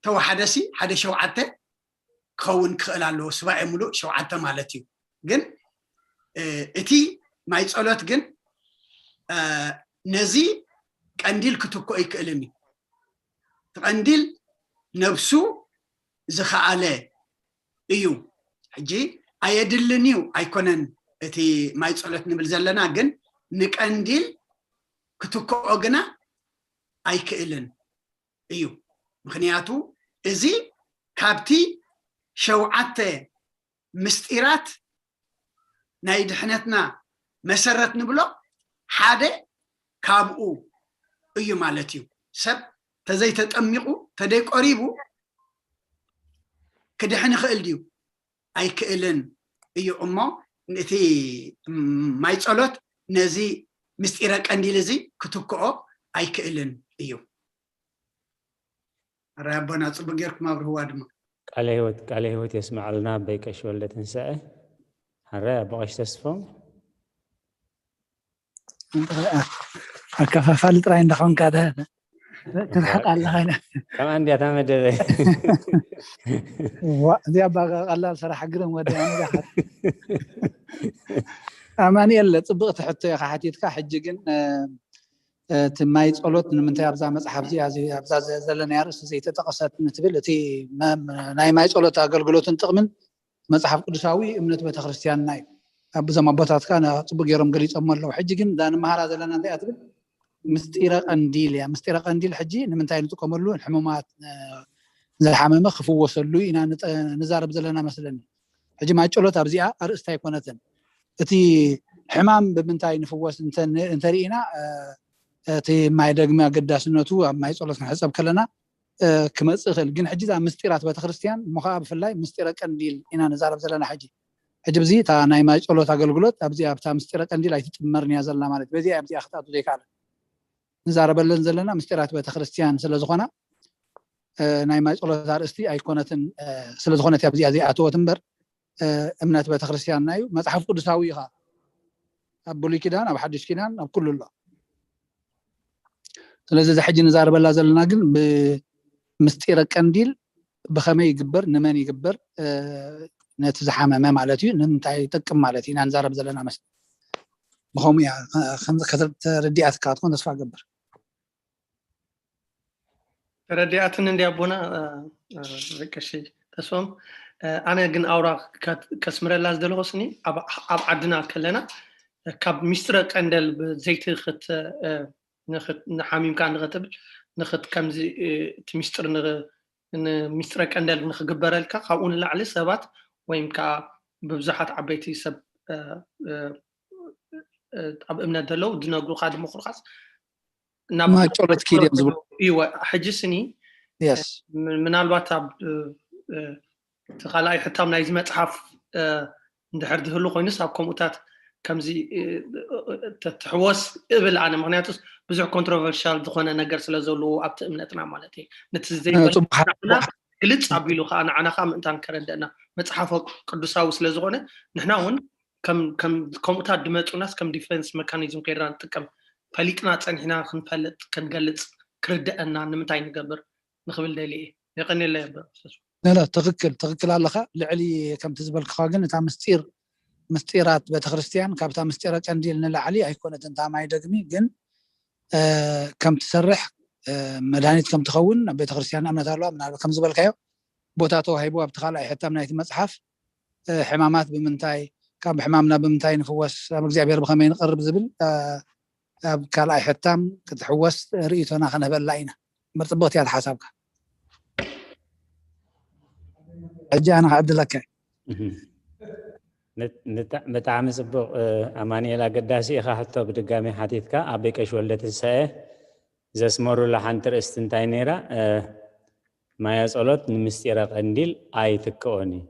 ተወሓደሲ ሓደ ሸውዓተ ክኸውን ክኽእል ኣለዎ ስባኤ ሙሉእ ሸውዓተ ማለት እዩ ግን እቲ ማይ ፀሎት ግን ነዚ ቀንዲል ክትኮ ይክእልን እዩ እቲ ቀንዲል ነብሱ ዝኸኣለ እዩ ሕጂ ኣየድልን እዩ ኣይኮነን እቲ ማይ ፀሎት ንብል ዘለና ግን ንቀንዲል ክትክኦ ግና ኣይክእልን እዩ ምክንያቱ እዚ ካብቲ ሸውዓተ ምስጢራት ናይ ድሕነትና መሰረት ንብሎ ሓደ ካብኡ እዩ ማለት እዩ ሰብ ተዘይተጠሚቑ ተደይቆሪቡ ክድሕን ይኽእል ድዩ ኣይክእልን እዩ እሞ እቲ ማይ ጸሎት ነዚ ምስጢረ ቀንዲል እዚ ክትክኦ ኣይክእልን እዩ ራይ ኣቦና ጽቡቅ ጌርኩም ኣብርህዋ ድማ ቃለ ህይወት ቃለ ህይወት የስመዐልና በይቀሽ ወልደ ትንሳኤ ሓራይ ኣቦ ቀሽ ተስፎም ኣከፋፋሊ ጥራይ እንዳኾንካ ትርሕቅ ኣለኻ ከምኣ እንዲያታ መደበ እዚኣ ባጋ ቀላል ስራሕ ግርም ወዲ ኣማኒኤል ጽብቕቲ ሕቶ ኢኻ ሓቲትካ ሕጂ ግን እቲ ማይ ጸሎት ንምንታይ ኣብዛ መጽሓፍ እዚኣ ኣብዛ ዘለናያ ርእሲ ዘይተጠቐሰት ንትብል እቲ ናይ ማይ ጸሎት ኣገልግሎትን ጥቕምን መጽሓፍ ቅዱሳዊ እምነት ቤተክርስትያንና እዩ ኣብዞም ኣቦታትካ ጽቡቅ ገይሮም ገሊፆሞ ኣለዉ ሕጂ ግን እዛ ንመሃራ ዘለና እንታይ ትብል ምስጢረ ቀንዲል እያ ምስጢረ ቀንዲል ሕጂ ንምንታይ ንጥቀመሉ ሕሙማት ዝሓመመ ክፍወሰሉ ኢና ንዛረብ ዘለና መስለኒ ሕጂ ማይ ጸሎት ኣብዚኣ ኣርእስቲ ኣይኮነትን እቲ ሕማም ብምንታይ ንፍወስ እንተሪኢና እቲ ማይ ደግሚ ኣገዳስነቱ ኣብ ማይ ጸሎት ንሕፀብ ከለና ክመፅእ ይኽእል ግን ሕጂ እዛ ምስጢራት ቤተክርስትያን እሞ ከዓ ብፍላይ ምስጢረ ቀንዲል ኢና ንዛረብ ዘለና ሕጂ ሕጂ ብዚ እታ ናይ ማይ ጸሎት ኣገልግሎት ኣብዚ ኣብታ ምስጢረ ቀንዲል ኣይትጥመርን እያ ዘለና ማለት በዚ ኣብዚኣ ክጣቱ ዘይከኣለ ንዛረበለን ዘለና ምስጢራት ቤተክርስትያን ስለዝኾና ናይ ማይ ጸሎት ኣርእስቲ ኣይኮነትን ስለዝኾነት ኣብዚኣ ዘይኣተወት እምበር እምነት ቤተክርስትያንና እዩ መፅሓፍ ቅዱሳዊ እዩ ከዓ ኣብ ብሉይ ኪዳን ኣብ ሓዱሽ ኪዳን ኣብ ኩሉ ኣሎ ስለዚ እዚ ሕጂ ንዛረበላ ዘለና ግን ብምስጢረ ቀንዲል ብኸመይ ይግበር ንመን ይግበር ነቲ ዝሓመመ ማለት እዩ ንምንታይ ይጠቅም ማለት ኢና ንዛረብ ዘለና መስ ብኸምኡ እያ ተረዲኣትካ ትኾን ተስፋ ገብር ተረዲኣትን እንዲ ኣቦና ቀሺ ተስፎም ኣነ ግን ኣውራ ከስምረላ ዝደለኹ ስኒ ኣብ ዓድና ከለና ካብ ሚስጥረ ቀንደል ብዘይቲ ንሓሚምካ ንኽትብል ንኽት ከምዚ እቲ ሚስጥር ሚስጥረ ቀንደል ንክግበረልካ ካብኡ ንላዕሊ ሰባት ወይም ከዓ ብብዙሓት ዓበይቲ ሰብ ኣብ እምነት ዘለዉ ዝነግሩካ ዝመክሩካስ ናብ ጸሎት ኪድ እዮም ዝብሉ እወ ሕጂ ስኒ ምናልባት ኣብ እቲ ካልኣይ ሕታም ናይዚ መፅሓፍ እንድሕር ዝህሉ ኮይኑስ ኣብ ከምኡታት ከምዚ ትሕወስ እብል ኣነ። ምክንያቱስ ብዙሕ ኮንትሮቨርሻል ዝኾነ ነገር ስለ ዘለዎ ኣብቲ እምነትና ማለት እዩ። ነቲ ዘይፈልጥ ግልፅ ኣቢሉ ከዓ ንዓና ከዓ ምእንታን ከረደእና መፅሓፎ ቅዱሳዊ ስለ ዝኾነ ንሕና እውን ከምኡታት ድመፁናስ ከም ዲፌንስ መካኒዝም ከይድና ንጥቀም። ፈሊጥና ፀኒሕና ክንፈልጥ ክንገልፅ ክርደአና ንምንታይ ንገብር ንክብል ደሊ እየ። የቀኒለይ ኣበ ትክክል ትክክል ኣለካ። ልዕሊ ከምቲ ዝበልክኻ ግን እታ ምስጢር ምስጢራት ቤተክርስትያን ካብታ ምስጢረ ቀንዲል ንላዕሊ ኣይኮነትን። እታ ማይ ደግሚ ግን ከም ትሰርሕ መድሃኒት ከም ትኸውን ኣብ ቤተክርስትያን እምነት ኣለዋ። ምናልባት ከም ዝበልካዮ ቦታ ተዋሂቡ ኣብቲ ካልኣይ ሕታም ናይቲ መፅሓፍ ሕማማት ብምንታይ ካብ ሕማምና ብምንታይ ንፍወስ ኣብ እግዚኣብሔር ብኸመይ ንቐርብ ዝብል ኣብ ካልኣይ ሕታም ክትሕወስ ርእይቶና ከነህበላ ኢና። እምበር ፅብቕቲ እያ ሓሳብካ። ሕጂ ኣነ ክዕድለካ። ብጣዕሚ ፅቡቕ ኣማኒኤል፣ ኣገዳሲ ኢኻ ሕቶ ብድጋሚ ሓቲትካ። ኣበይ ቀሽ ወልደ ትንሳኤ ዘስመሩላ ሓንቲ ርእስቲ እንታይ ነይራ? ማያ ጸሎት ንምስጢረ ቀንዲል ኣይትክኦን እዩ።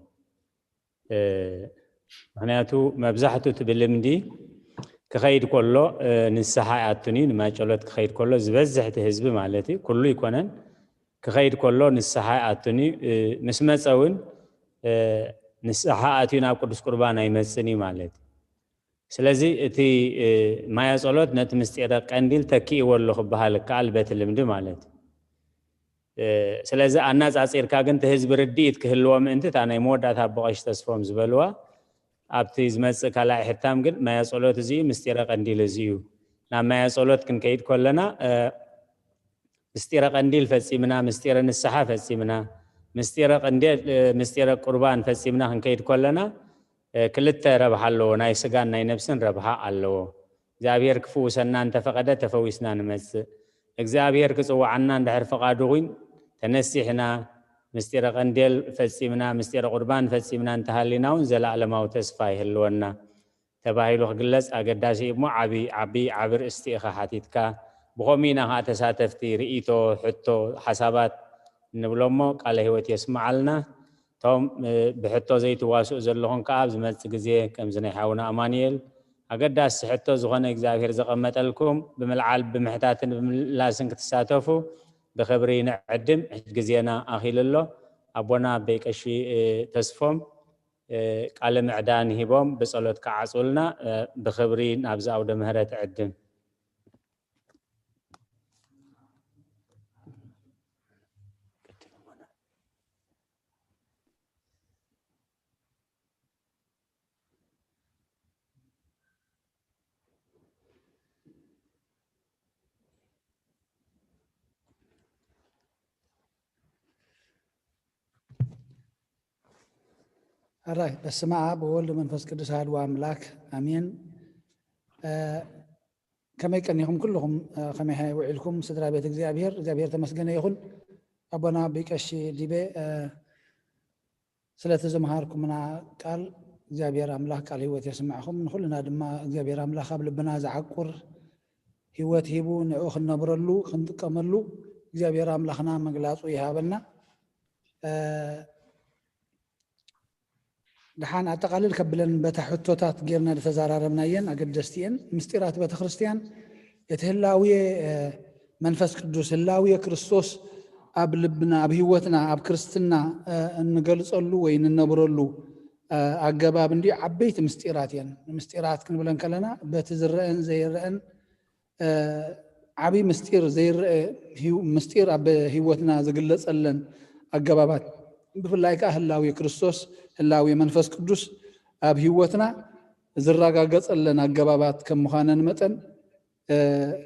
ምክንያቱ መብዛሕቱ እቲ ብልምዲ ክኸይድ ከሎ ንስሓ ይኣቱን እዩ። ንማይ ጸሎት ክኸይድ ከሎ ዝበዝሕ እቲ ህዝቢ ማለት እዩ፣ ኩሉ ይኮነን፣ ክኸይድ ከሎ ንስሓ ይኣቱን እዩ። ምስ መጸ እውን ንስሓ ኣትዩ ናብ ቅዱስ ቁርባን ኣይመጽን እዩ ማለት እዩ። ስለዚ እቲ ማያ ጸሎት ነቲ ምስጢረ ቀንዲል ተኪእዎ ኣሎ ክበሃል ይከኣል በቲ ልምዲ ማለት እዩ። ስለዚ ኣናጻጺርካ ግን እቲ ህዝቢ ርድኢት ክህልዎ ምእንቲ እታ ናይ መወዳእታ ኣቦ ቀሺ ተስፎም ዝበልዋ ኣብቲ ዝመጽእ ካልኣይ ሕታም ግን ማያ ጸሎት እዚ እዩ፣ ምስጢረ ቀንዲል እዚ እዩ። ናብ ማያ ጸሎት ክንከይድ ከለና ምስጢረ ቀንዲል ፈጺምና፣ ምስጢረ ንስሓ ፈጺምና፣ ምስጢረ ቀንዴል ምስጢረ ቁርባን ፈጺምና ክንከይድ ከለና ክልተ ረብሓ ኣለዎ፣ ናይ ስጋን ናይ ነብስን ረብሓ ኣለዎ። እግዚኣብሔር ክፍውሰና እንተፈቐደ ተፈዊስና ንመጽእ። እግዚኣብሔር ክጽውዓና እንድሕር ፍቓዱ ኹይን ተነሲሕና ምስጢረ ቀንዴል ፈጺምና ምስጢረ ቁርባን ፈጺምና እንተሃሊና እውን ዘለኣለማዊ ተስፋ ይህልወና። ተባሂሉ ክግለጽ ኣገዳሲ እዩ እሞ ዓቢ ዓቢ ዓቢ ርእስቲ ኢኻ ሓቲትካ። ብኸምኡ ኢና ከዓ ተሳተፍቲ ርእይቶ፣ ሕቶ፣ ሓሳባት ንብሎ እሞ ቃለ ህይወት የስምዓልና። እቶም ብሕቶ ዘይትዋስኡ ዘለኹም ከዓ ኣብ ዝመጽእ ግዜ ከምዚ ናይ ሓውና ኣማኑኤል ኣገዳሲ ሕቶ ዝኾነ እግዚኣብሔር ዘቐመጠልኩም ብምልዓል ብምሕታትን ብምምላስን ክትሳተፉ ብኽብሪ ንዕድም። ሕጂ ግዜና ኣኺሉ ኣሎ። ኣቦና ኣበይ ቀሺ ተስፎም ቃለ ምዕዳን ሂቦም ብጸሎት ክዓጽውልና ብኽብሪ ናብዚ ኣውደ ምህረት ዕድም። ሕራይ በስመ ኣብ ወወልድ መንፈስ ቅዱስ ኣሐዱ ኣምላክ ኣሜን። ከመይ ቀኒኹም ኩልኹም? ከመይ ውዒልኩም ስድራ ቤት እግዚኣብሔር? እግዚኣብሔር ተመስገነ ይኹን። ኣቦና ኣቦይ ቀሺ ዲቤ ስለቲ ዝመሃርኩምና ቃል እግዚኣብሔር ኣምላክ ቃል ህይወት የስምዕኹም። ንኩልና ድማ እግዚኣብሔር ኣምላክ ኣብ ልብና ዝዓቁር ህይወት ሂቡ ንዕኡ ክንነብረሉ ክንጥቀመሉ እግዚኣብሔር ኣምላክና መግላጹ ይሃበና። ደሓን ኣጠቓልል ከብለን በታ ሕቶታት ጌርና ዝተዘራረብናየን ኣገደስቲ እየን። ምስጢራት ቤተክርስትያን እቲ ህላዌ መንፈስ ቅዱስ ህላዌ ክርስቶስ ኣብ ልብና ኣብ ህይወትና ኣብ ክርስትና እንገልጸሉ ወይ እንነብረሉ ኣገባብ እንዲ ዓበይቲ ምስጢራት እየን። ምስጢራት ክንብለን ከለና በቲ ዝረአን ዘይረአን ዓብዪ ምስጢር ዘይረአ ምስጢር ኣብ ህይወትና ዝግለፀለን ኣገባባት ብፍላይ ከዓ ህላዊ ክርስቶስ ህላዊ መንፈስ ቅዱስ ኣብ ህይወትና ዝረጋገፀለን ኣገባባት ከም ምዃነን መጠን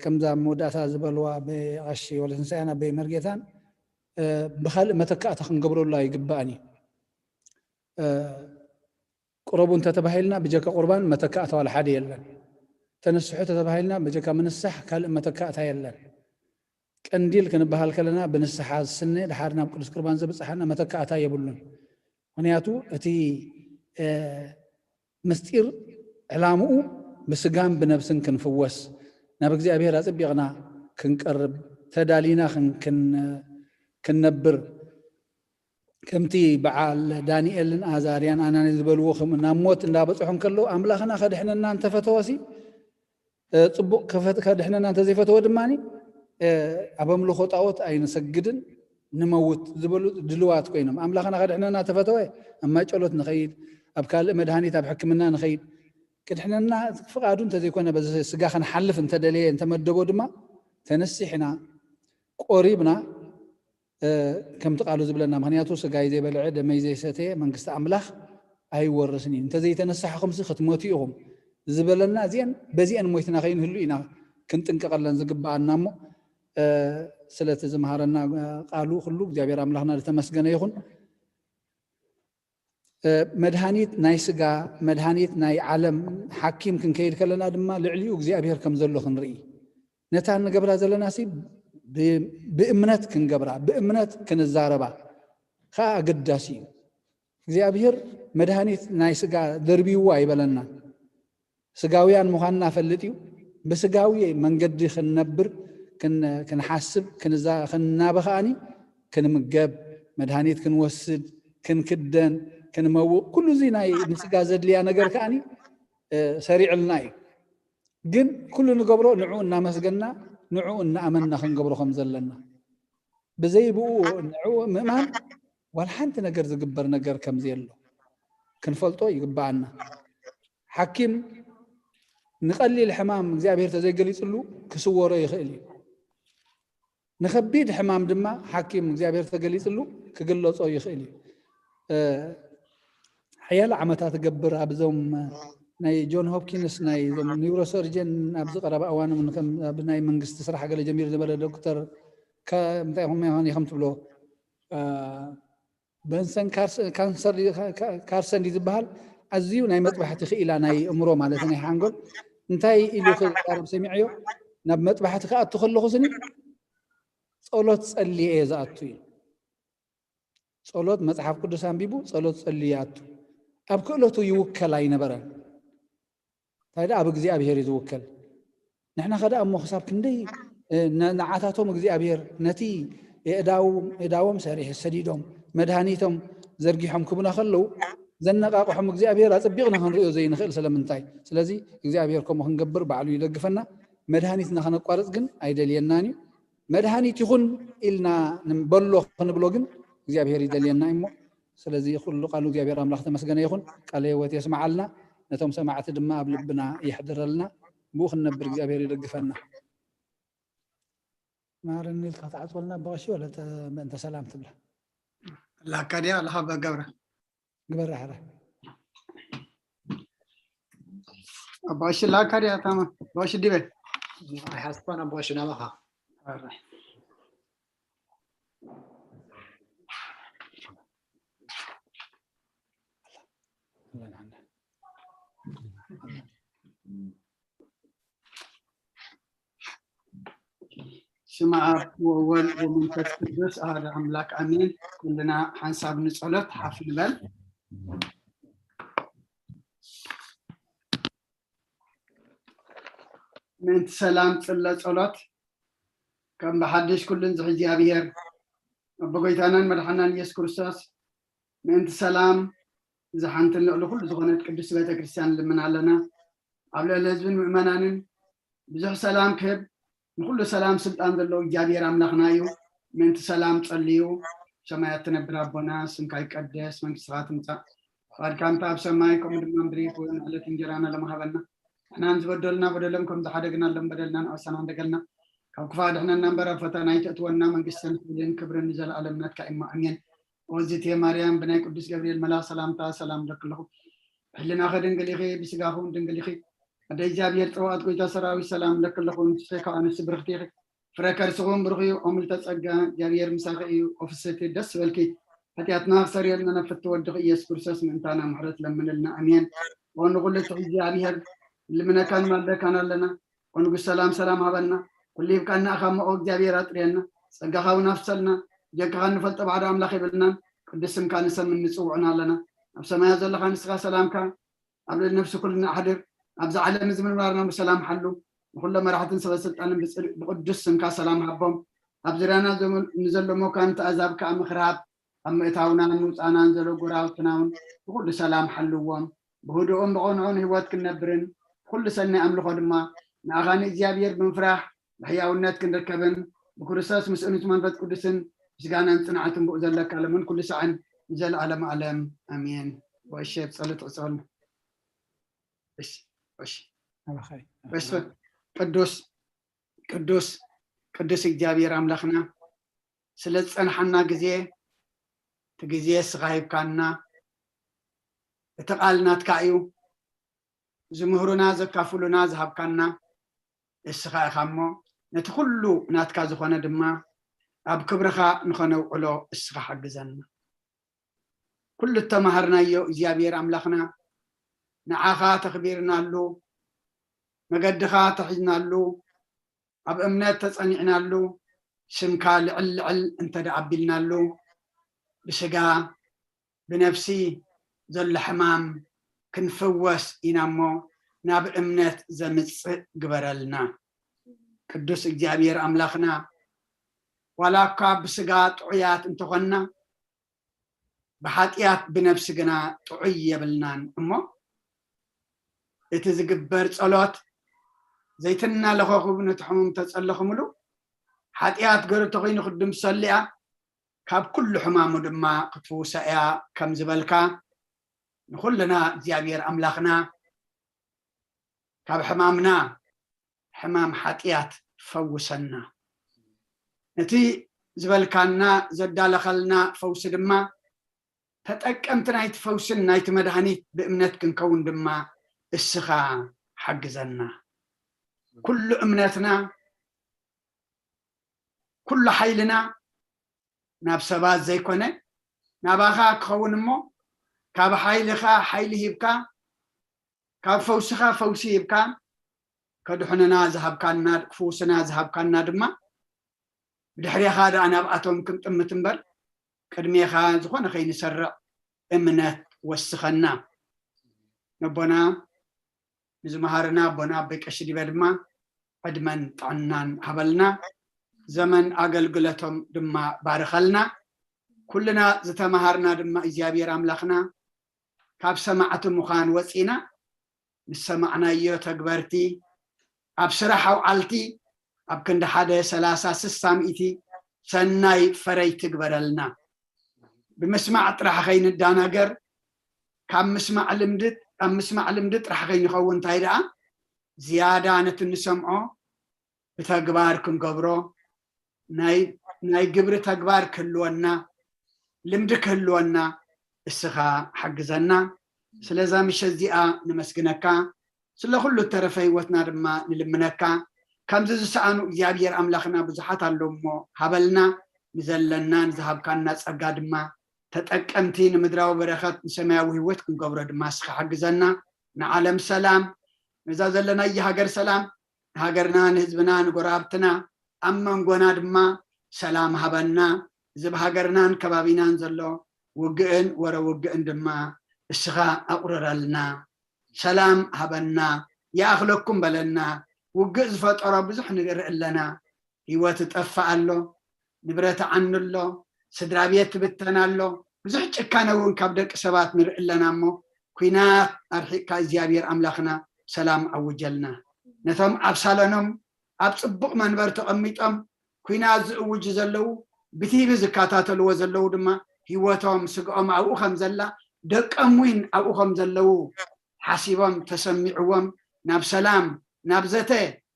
ከምዛ መወዳእታ ዝበልዋ ብቐሺ ወለትንሳኤን ኣበይ መርጌታን ብካልእ መተካእታ ክንገብረሉ ኣይግባእን እዩ። ቅረቡ እንተተባሂልና ብጀካ ቁርባን መተካእታ ዋላ ሓደ የለን። ተነስሑ ተተባሂልና ብጀካ ምንሳሕ ካልእ መተካእታ የለን። ቀንዲል ክንበሃል ከለና ብንስሓ ዝስነ ድሓር ናብ ቅዱስ ቁርባን ዘብፅሓና መተካእታ የብሉን። ምክንያቱ እቲ ምስጢር ዕላምኡ ብስጋን ብነብስን ክንፍወስ ናብ እግዚኣብሔር ኣፅቢቕና ክንቀርብ ተዳሊና ክንነብር ከምቲ በዓል ዳንኤልን ኣዛርያን ኣናንያን ዝበልዎ፣ ከም ናብ ሞት እንዳበፅሑ እንከለዉ ኣምላኽና ከድሕነና እንተፈተወሲ፣ እ፣ ፅቡቕ ከፈት-፣ ከድሕነና እንተዘይፈተወ ድማኒ፣ እ፣ ኣብ ኣምልኾ ጣዖት ኣይንሰግድን፣ ንመውት ዝበሉ ድልዋት ኮይኖም፣ ኣምላኽና ከድሕነና ተፈተወ ኣብ ማይ ጨሎት ንኸይድ፣ ኣብ ካልእ መድሃኒት፣ ኣብ ሕክምና ንኸይድ፣ ክድሕነና ፍቓዱ እንተዘይኮነ፣ በዚ ስጋ ክንሓልፍ እንተደለየ፣ እንተመደቦ ድማ፣ ተነሲሕና፣ ቆሪብና፣ እ፣ ከምቲ ቃሉ ዝብለና፣ ምኽንያቱ ስጋይ ዘይበልዐ ደመይ ዘይሰተየ መንግስቲ ኣምላኽ ኣይወርስን እዩ፣ እንተዘይተነሳሕኹምሲ ክትሞቱ ኢኹም ዝበለና፣ እዚአን፣ በዚአን ሞይትና ከይንህሉ ኢና ክንጥንቀቐለን ዝግብኣና። እሞ፣ እ፣ ስለቲ ዝመሃረና፣ እ፣ ቃሉ ኩሉ እግዚኣብሔር ኣምላኽና ዝተመስገነ ይኹን። እ፣ መድሃኒት ናይ ስጋ፣ መድሃኒት ናይ ዓለም ሓኪም ክንከይድ ከለና ድማ ልዕሊኡ እግዚኣብሔር ከም ዘሎ ክንርኢ። ነታ እንገብራ ዘለናሲ ብ-፣ ብእምነት ክንገብራ፣ ብእምነት ክንዛረባ ከዓ ኣገዳሲ እዩ። እግዚኣብሔር መድሃኒት ናይ ስጋ ደርብይዎ ኣይበለና። ስጋውያን ምዃንና ፈልጥ እዩ። ብስጋዊ መንገዲ ክንነብር፣ ክን-፣ ክንሓስብ፣ ክንዛ-፣ ክንናበ ከኣኒ ክንምገብ፣ መድሃኒት ክንወስድ፣ ክንክደን፣ ክንመውቕ፣ ኩሉ እዚ ናይ ንስጋ ዘድልያ ነገር ከኣኒ፣ እ፣ ሰሪዕልና እዩ። ግን ኩሉ ንገብሮ ንዕኡ እናመስገና፣ ንዕኡ እናኣመንና ክንገብሮ ከም ዘለና። ብዘይ ብኡ ንዕኡ ምእማን ዋላ ሓንቲ ነገር ዝግበር ነገር ከም ዘየሎ ክንፈልጦ ይግብኣና። ሓኪም ንቐሊል ሕማም እግዚኣብሔር ተዘይገሊጽሉ ክስወሮ ይኽእል እዩ። ንኸቢድ ሕማም ድማ ሓኪም እግዚኣብሔር ተገሊጽሉ ክግለጾ ይኽእል እዩ። እ፣ ሓያለ ዓመታት እገብር ኣብዞም ናይ ጆን ሆፕኪንስ ናይ ዞም ኒውሮሰርጀን ኣብዚ ቀረባ እዋን እውን ከም ኣብ ናይ መንግስቲ ስራሕ ገለ ጀሚሩ ዝበለ ዶክተር ከ-፣ እንታይ ኢኹም ይኾን ኢኹም ትብሎ፣ እ፣ በንሰን ካርስ-፣ ካንሰር ድዩ፣ ካ-፣ ካ-፣ ካርሰን ድዩ ዝበሃል? ኣዝዩ ናይ መጥባሕቲ ክኢላ ናይ እምሮ ማለት ናይ ሓንጎል እንታይ ኢሉ ክዛረብ ሰሚዐዮ? ናብ መጥባሕቲ ክኣቱ ከለኹ ስኒ ጸሎት ጸልየ እየ ዝኣቱ እዩ። ጸሎት መጽሓፍ ቅዱስ ኣንቢቡ ጸሎት ጸልዩ ይኣቱ። ኣብ ክእለቱ ይውከል ኣይነበረን። እንታይ ደኣ ኣብ እግዚኣብሔር እዩ ዝውከል። ንሕና ኸ ደኣ እሞ ክሳብ ክንደይ፣ እ፣ ነ-፣ ንዓታቶም እግዚኣብሔር ነቲ የእዳው-፣ የእዳዎም ሰሪሑ ሰዲዶም፣ መድሃኒቶም ዘርጊሖም ክቡና ከለዉ፣ ዘነቃቅሖም እግዚኣብሔር ኣጸቢቕና ክንርእዮ ዘይንኽእል ስለምንታይ? ስለዚ እግዚኣብሔር ከምኡ ክንገብር ባዕሉ ይደግፈና። መድሃኒትና ከነቋርጽ ግን ኣይደልየናን እዩ። መድሃኒት ይኹን ኢልና ንበሎ ክንብሎ ግን እግዚኣብሔር ይደልየና እዩ እሞ፣ ስለዚ ኩሉ ቃሉ እግዚኣብሔር ኣምላኽ ተመስገነ ይኹን። ቃለ ህይወት የስምዓልና። ነቶም ሰማዕቲ ድማ ኣብ ልብና የሕድረልና። ብኡ ክንነብር እግዚኣብሔር ይደግፈና። ማረኒ ኢልካ ትዓጽወልና ብቐሺ ወለ ተ-፣ ምእንተ ሰላም ትብላ? ላካ ድያ ኣለኻ በገብረ? ግበራ ሕራይ። ኣቦ ቀሺ ላካ ድያ ታማ? ኣቦ ቀሺ ዲበ? ኣይሓስባን ኣቦ ቀሺ ናባኻ። ሕራይ። ስመ ኣብ ወወልድ ወመንፈስ ቅዱስ ኣሐዱ ኣምላክ ኣሜን። ኩልና ሓንሳብ ንጸሎት ሓፍ ንበል። ምእንቲ ሰላም ጽለ ጸሎት። ከም ብሓድሽ ኩሉን ዝሕዚ እግዚኣብሔር ኣቦ ጎይታናን መድሓናን ኢየሱስ ክርስቶስ ምእንቲ ሰላም እዛ ሓንትን ልዕሊ ኩሉ ዝኾነት ቅድስቲ ቤተ ክርስቲያን ንልምን ኣለና። ኣብ ልዕሊ ህዝብን ምእመናንን ብዙሕ ሰላም ክህብ ንኩሉ ሰላም ስልጣን ዘለዎ እግዚኣብሔር ኣምላኽና እዩ። ምእንቲ ሰላም ጸልዩ። ሰማያት ትነብር ኣቦና ስምካ ይቀደስ፣ መንግስትኻ ትምጻእ፣ ፍቓድካ እንተ ኣብ ሰማይ ከምኡ ድማ ምድሪ ትኹን። ዕለት እንጀራና ሎሚ ሃበና። ንሕናን ዝበደሉና በደሎም ከም ዝሓደግናሎም በደልና ንዕሰና እንደገልና፣ ካብ ክፋእ ኣድሕነና እምበር ኣብ ፈተና ኣይተእትወና። መንግስትን ክብርን ክብርን ንዘለኣለም ናትካ እዩ። ኣሜን። ኦዝቴ ማርያም ብናይ ቅዱስ ገብርኤል መልኣኽ ሰላምታ ሰላም እለኪ ኣለኹ። ብሕልናኺ ድንግል ኢኺ፣ ብስጋኺ እውን ድንግል ኢኺ። ኣደ እግዚኣብሔር ጽባኦት ጎይታ ሰራዊት ሰላም እለኪ ኣለኹ። ንስኺ ካብ ኣንስቲ ብርኽቲ ኢኺ። ፍረ ከርስኹም ብሩኽ እዩ። ኦም ልተ ጸጋ እግዚኣብሔር ምሳኺ እዩ። ኦ ፍስሕቲ ደስ በልኪ። ሓጢኣትና ክሰርየልና ነፍቲ ወድኺ ኢየሱስ ክርስቶስ ምእንታና ምሕረት ለምንልና። ኣሜን። ኦ ንኹሉ ትሕዚ እግዚኣብሔር ልምነካን ማልደካን ኣለና። ኦ ንጉስ ሰላም ሰላም ሃበና። ኩሉ ሂብካና ኢኻ እሞ ኦ እግዚኣብሔር ኣጥርየና። ጸጋኻ እውን ኣፍሰልና። ብጀካኻ እንፈልጦ ባዕዶ ኣምላኽ የብልናን። ቅዱስ ስምካ ንሰምን ንጽውዕን ኣለና። ኣብ ሰማያት ዘለኻ ንስኻ ሰላምካ ኣብ ልዕሊ ነፍሲ ኩልና ኣሕድር። ኣብዚ ዓለም እዚ ምንባርና ብሰላም ሓሉ። ንኹሎም መራሕትን ሰበ ስልጣንን ብጽድቅ ብቅዱስ ስምካ ሰላም ሃቦም። ኣብ ዙርያና ዘም-፣ ንዘሎ መኳንንቲ ኣዛብ ከኣ ምኽሪ ሃብ። ኣብ ምእታውናን ምውፃእናን ዘሎ ጎራብትና እውን ብኩሉ ሰላም ሓልዎም። ብህዱእን ብቕኑዕን ህይወት ክንነብርን ብኩሉ ሰናይ ኣምልኾ ድማ ንኣኻ ንእግዚኣብሔር ብምፍራሕ ብሕያውነት ክንርከብን ብክርስቶስ ምስእኑት መንፈስ ቅዱስን ምስጋናን ጽንዓትን ብኡ ዘለካ ለምን ኩሉ ሰዓን ንዘለዓለም ዓለም ኣሜን። ወእሸ ብጸሎት ዕጸወልና። እሺ፣ እሺ። ኣባኻይ። እሺ። ቅዱስ ቅዱስ ቅዱስ እግዚኣብሔር ኣምላኽና ስለ ዝጸንሓና ግዜ እቲ ግዜ እስኻ ሂብካና። እቲ ቃል ናትካ እዩ። ዝምህሩና ዘካፍሉና ዝሃብካና እስኻ ኢኻ እሞ ነቲ ኩሉ ናትካ ዝኾነ ድማ ኣብ ክብርኻ ንኸነውዕሎ እስኻ ሓግዘና። ኩሉ እተማሃርናዮ እግዚኣብሔር ኣምላኽና ንዓኻ ተኽቢርናሉ መገድኻ ተሒዝናሉ ኣብ እምነት ተጸኒዕናሉ ስምካ ልዕል ልዕል እንተ ደኣ ኣቢልናሉ ብስጋ ብነፍሲ ዘሎ ሕማም ክንፍወስ ኢና እሞ ናብ እምነት ዘምጽእ ግበረልና። ቅዱስ እግዚኣብሔር ኣምላኽና ዋላ እኳ ብስጋ ጥዑያት እንተኾንና ብሓጢኣት ብነፍሲ ግና ጥዑይ የብልናን እሞ እቲ ዝግበር ጸሎት ዘይትናለኸኹም ነቲ ሕሙም ተጸለኹምሉ ሓጢኣት ገሩ ተኾይኑ ክድምሰሉ እያ ካብ ኩሉ ሕማሙ ድማ ክትፍውሳ እያ ከም ዝበልካ ንኹልና እግዚኣብሔር ኣምላኽና ካብ ሕማምና ሕማም ሓጢኣት ፈውሰና። ነቲ ዝበልካና ዘዳለኸልና ፈውሲ ድማ ተጠቀምቲ ናይቲ ፈውስን ናይቲ መድሃኒት ብእምነት ክንከውን ድማ እስኻ ሓግዘና። ኩሉ እምነትና ኩሉ ሓይልና ናብ ሰባት ዘይኮነ ናባኻ ክኸውን እሞ ካብ ሓይልኻ ሓይሊ ሂብካ ካብ ፈውስኻ ፈውሲ ሂብካ ከድሕኑና ዝሃብካና ክፍውስና ዝሃብካና ድማ ብድሕሬኻ ደኣ ናብኣቶም ክንጥምት እምበር ቅድሜኻ ዝኾነ ከይንሰርዕ እምነት ወስኸና። ነቦና ንዝመሃርና ኣቦና ኣቦይ ቀሺ ዲበ ድማ ዕድመን ጥዕናን ሃበልና። ዘመን ኣገልግለቶም ድማ ባርኸልና። ኩልና ዝተመሃርና ድማ እግዚኣብሔር ኣምላኽና ካብ ሰማዕቲ ምዃን ወፂና ምስ ሰማዕናዮ ተግበርቲ ኣብ ስራሕ ኣውዓልቲ ኣብ ክንዲ ሓደ ሰላሳ ስሳ ሚእቲ ሰናይ ፈረይ ትግበረልና። ብምስማዕ ጥራሕ ከይንዳናገር ካብ ምስማዕ ልምዲ ኣብ ምስማዕ ልምዲ ጥራሕ ከይንኸውን እንታይ ደኣ ዝያዳ ነቲ ንሰምዖ ብተግባር ክንገብሮ ናይ ግብሪ ተግባር ክህልወና ልምዲ ክህልወና እስኻ ሓግዘና። ስለዛ ምሸት እዚኣ ነመስግነካ። ስለ ኩሉ እተረፈ ህይወትና ድማ ንልምነካ። ከምዚ ዝሰኣኑ እግዚኣብሔር ኣምላኽና ብዙሓት ኣለዉ እሞ ሃበልና። ንዘለና ንዝሃብካና ጸጋ ድማ ተጠቀምቲ ንምድራዊ በረኸት ንሰማያዊ ህይወት ክንገብሮ ድማ እስኻ ሓግዘና። ንዓለም ሰላም ነዛ ዘለናዮ ሃገር ሰላም ንሃገርና ንህዝብና ንጎረባብትና ኣብ መንጎና ድማ ሰላም ሃበና። እዚ ብሃገርናን ከባቢናን ዘሎ ውግእን ወረ ውግእን ድማ እስኻ ኣቑርረልና። ሰላም ሃበና። ይኣኽለኩም በለና። ውግእ ዝፈጠሮ ብዙሕ ንርኢ ኣለና። ህይወት ይጠፍእ ኣሎ። ንብረት ይዓኑ ኣሎ። ስድራ ቤት ትብተን ኣሎ። ብዙሕ ጭካነ እውን ካብ ደቂ ሰባት ንርኢ ኣለና እሞ ኲናት ኣርሒቕካ እግዚኣብሔር ኣምላኽና ሰላም ኣውጀልና። ነቶም ኣብ ሳሎኖም ኣብ ጽቡቕ መንበር ተቐሚጦም ኲናት ዝእውጁ ዘለዉ ብቲቪ ዝከታተልዎ ዘለዉ ድማ ህይወቶም ስግኦም ኣብኡ ከም ዘላ ደቀም እውን ኣብኡ ከም ዘለዉ ሓሲቦም ተሰሚዕዎም ናብ ሰላም ናብ ዘተ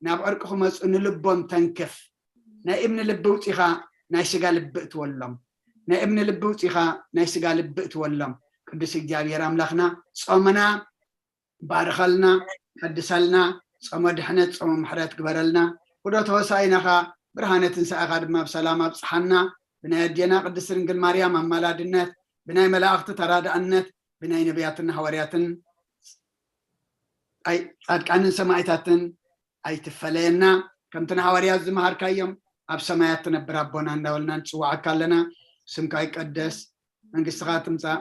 ናብ ዕርቂ ክመፁ ንልቦም ተንክፍ። ናይ እምኒ ልቢ ውፂኻ ናይ ስጋ ልቢ እትወሎም ናይ እምኒ ልቢ ውፂኻ ናይ ስጋ ልቢ እትወሎም። ቅዱስ እግዚኣብሔር ኣምላኽና ጾምና ባርኸልና፣ ቀድሰልና፣ ጾመ ድሕነት፣ ጾመ ምሕረት ግበረልና። ውዶ ተወሳኢናኻ ብርሃነ ትንሳኤኻ ድማ ብሰላም ኣብጽሓና። ብናይ ኣዴና ቅድስት ድንግል ማርያም ኣማላድነት፣ ብናይ መላእኽቲ ተራዳእነት፣ ብናይ ነቢያትን ሃዋርያትን ኣይ- ጻድቃንን ሰማዕታትን ኣይትፈለየና። ከምቲ ንሃዋርያት ዝመሃርካዮም ኣብ ሰማያት ትነብር ኣቦና እንዳበልና ንጽውዓካ ኣለና። ስምካ ይቀደስ፣ መንግስትኻ ትምጻእ፣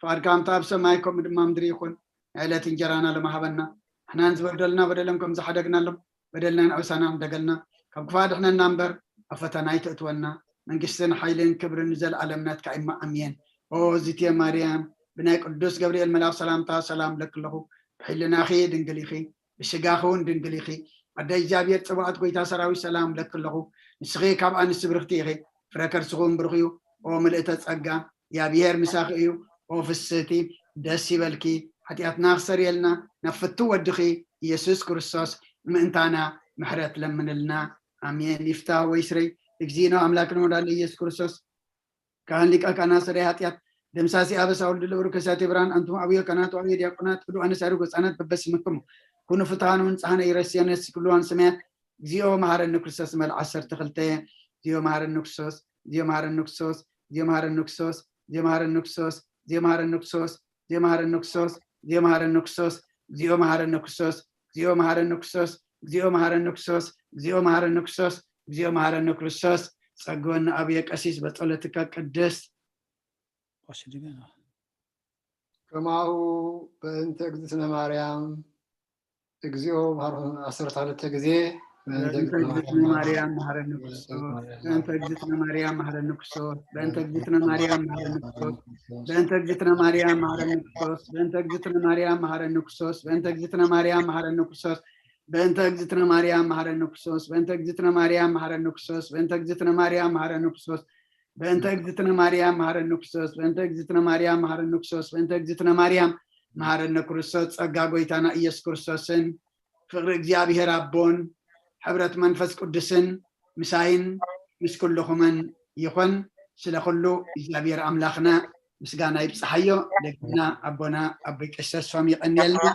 ፍቓድካ ከምቲ ኣብ ሰማይ ከምኡ ድማ ምድሪ ይኹን። ናይ ዕለት እንጀራና ሎሚ ሃበና። ንሕና ንዝበደሉና በደሎም ከም ዝሓደግናሎም በደልና ንዕውሳና ንደገልና። ካብ ክፋ ድሕነና እምበር ኣብ ፈተና ኣይተእትወና። መንግስትን ሓይልን ክብርን ንዘለኣለም ናትካ እዩ። ኣሜን። ኦ ዝትየ ማርያም፣ ብናይ ቅዱስ ገብርኤል መልኣኽ ሰላምታ ሰላም ለክለኹ። ብሕልናኺ ድንግል ኢኺ፣ ብስጋኺ እውን ድንግል ኢኺ። ኣደ እግዚኣብሔር ጽባኦት ጎይታ ሰራዊት ሰላም ለክለኹ። ንስኺ ካብ ኣንስቲ ብርኽቲ ኢኺ፣ ፍረ ከርስኹም ብሩኽ እዩ። ኦ ምልእተ ጸጋ፣ እግዚኣብሔር ምሳኺ እዩ። ኦ ፍስህቲ፣ ደስ ይበልኪ። ሓጢኣትና ክሰርየልና ናብ ፍቱ ወድኺ ኢየሱስ ክርስቶስ ምእንታና ምሕረት ለምንልና። ኣሜን። ይፍታ ወይ ስረይ፣ እግዚእነ ኣምላክነ ወዳለ ኢየሱስ ክርስቶስ ካህን ሊቀ ካህናት ሰረይ ኃጢአት ደምሳሲ አበሳ ወልድ ለብሩ ከሳቴ ብርሃን። አንቱም አብዮ ካህናት ወአብዮ ዲያቆናት፣ ዕዱ አነሳሪ ጎጻናት በበስምክሙ ኩኑ ፍትሃን ወንጽሐነ ይረስየነ ስክልዋን ሰማያት። እግዚኦ መሐረነ ክርስቶስ። መል ዓሰርተ ክልተ። እግዚኦ መሐረነ ክርስቶስ። እግዚኦ መሐረነ ክርስቶስ። እግዚኦ መሐረነ ክርስቶስ። እግዚኦ መሐረነ ክርስቶስ። እግዚኦ መሐረነ ክርስቶስ። እግዚኦ መሐረነ ክርስቶስ። እግዚኦ መሐረነ ክርስቶስ። እግዚኦ መሐረነ ክርስቶስ። እግዚኦ መሐረነ ክርስቶስ። እግዚኦ መሐረነ ክርስቶስ። እግዚኦ መሐረነ ክርስቶስ። እግዚኦ መሐረነ ክርስቶስ። ጸግወኒ ኣብየ ቀሲስ በጸሎትካ ቅድስት። ከማሁ በእንተ እግዝእትነ ማርያም። እግዚኦ መሐረነ። ዓሰርተ ክልተ ግዜ በእንተ እግዝእትነ ማርያም መሐረነ ክርስቶስ። በእንተ እግዝእትነ ማርያም መሐረነ ክርስቶስ። በእንተ እግዝእትነ ማርያም መሐረነ ክርስቶስ። በእንተ እግዝእትነ ማርያም መሐረነ ክርስቶስ። በእንተ እግዝእትነ ማርያም መሐረነ ክርስቶስ። በእንተ እግዝእትነ ማርያም መሐረነ ክርስቶስ። በእንተ እግዝእትነ ማርያም መሐረነ ክርስቶስ። በእንተ እግዝእትነ ማርያም መሐረነ ክርስቶስ። በእንተ እግዝእትነ ማርያም መሐረነ ክርስቶስ። በእንተ እግዝእትነ ማርያም መሐረነ ክርስቶስ። በእንተ እግዝእትነ ማርያም መሐረነ ክርስቶስ። በእንተ እግዝእትነ ማርያም መሐረነ ክርስቶስ። ጸጋ ጎይታና ኢየሱስ ክርስቶስን ፍቅሪ እግዚኣብሔር ኣቦን ሕብረት መንፈስ ቅዱስን ምሳይን ምስ ኩልኹምን ይኹን። ስለ ኩሉ እግዚኣብሔር ኣምላኽና ምስጋና ይብጽሓዮ። ደግና ኣቦና ኣቦይ ቀሲስ ተስፋም የቐንየልና።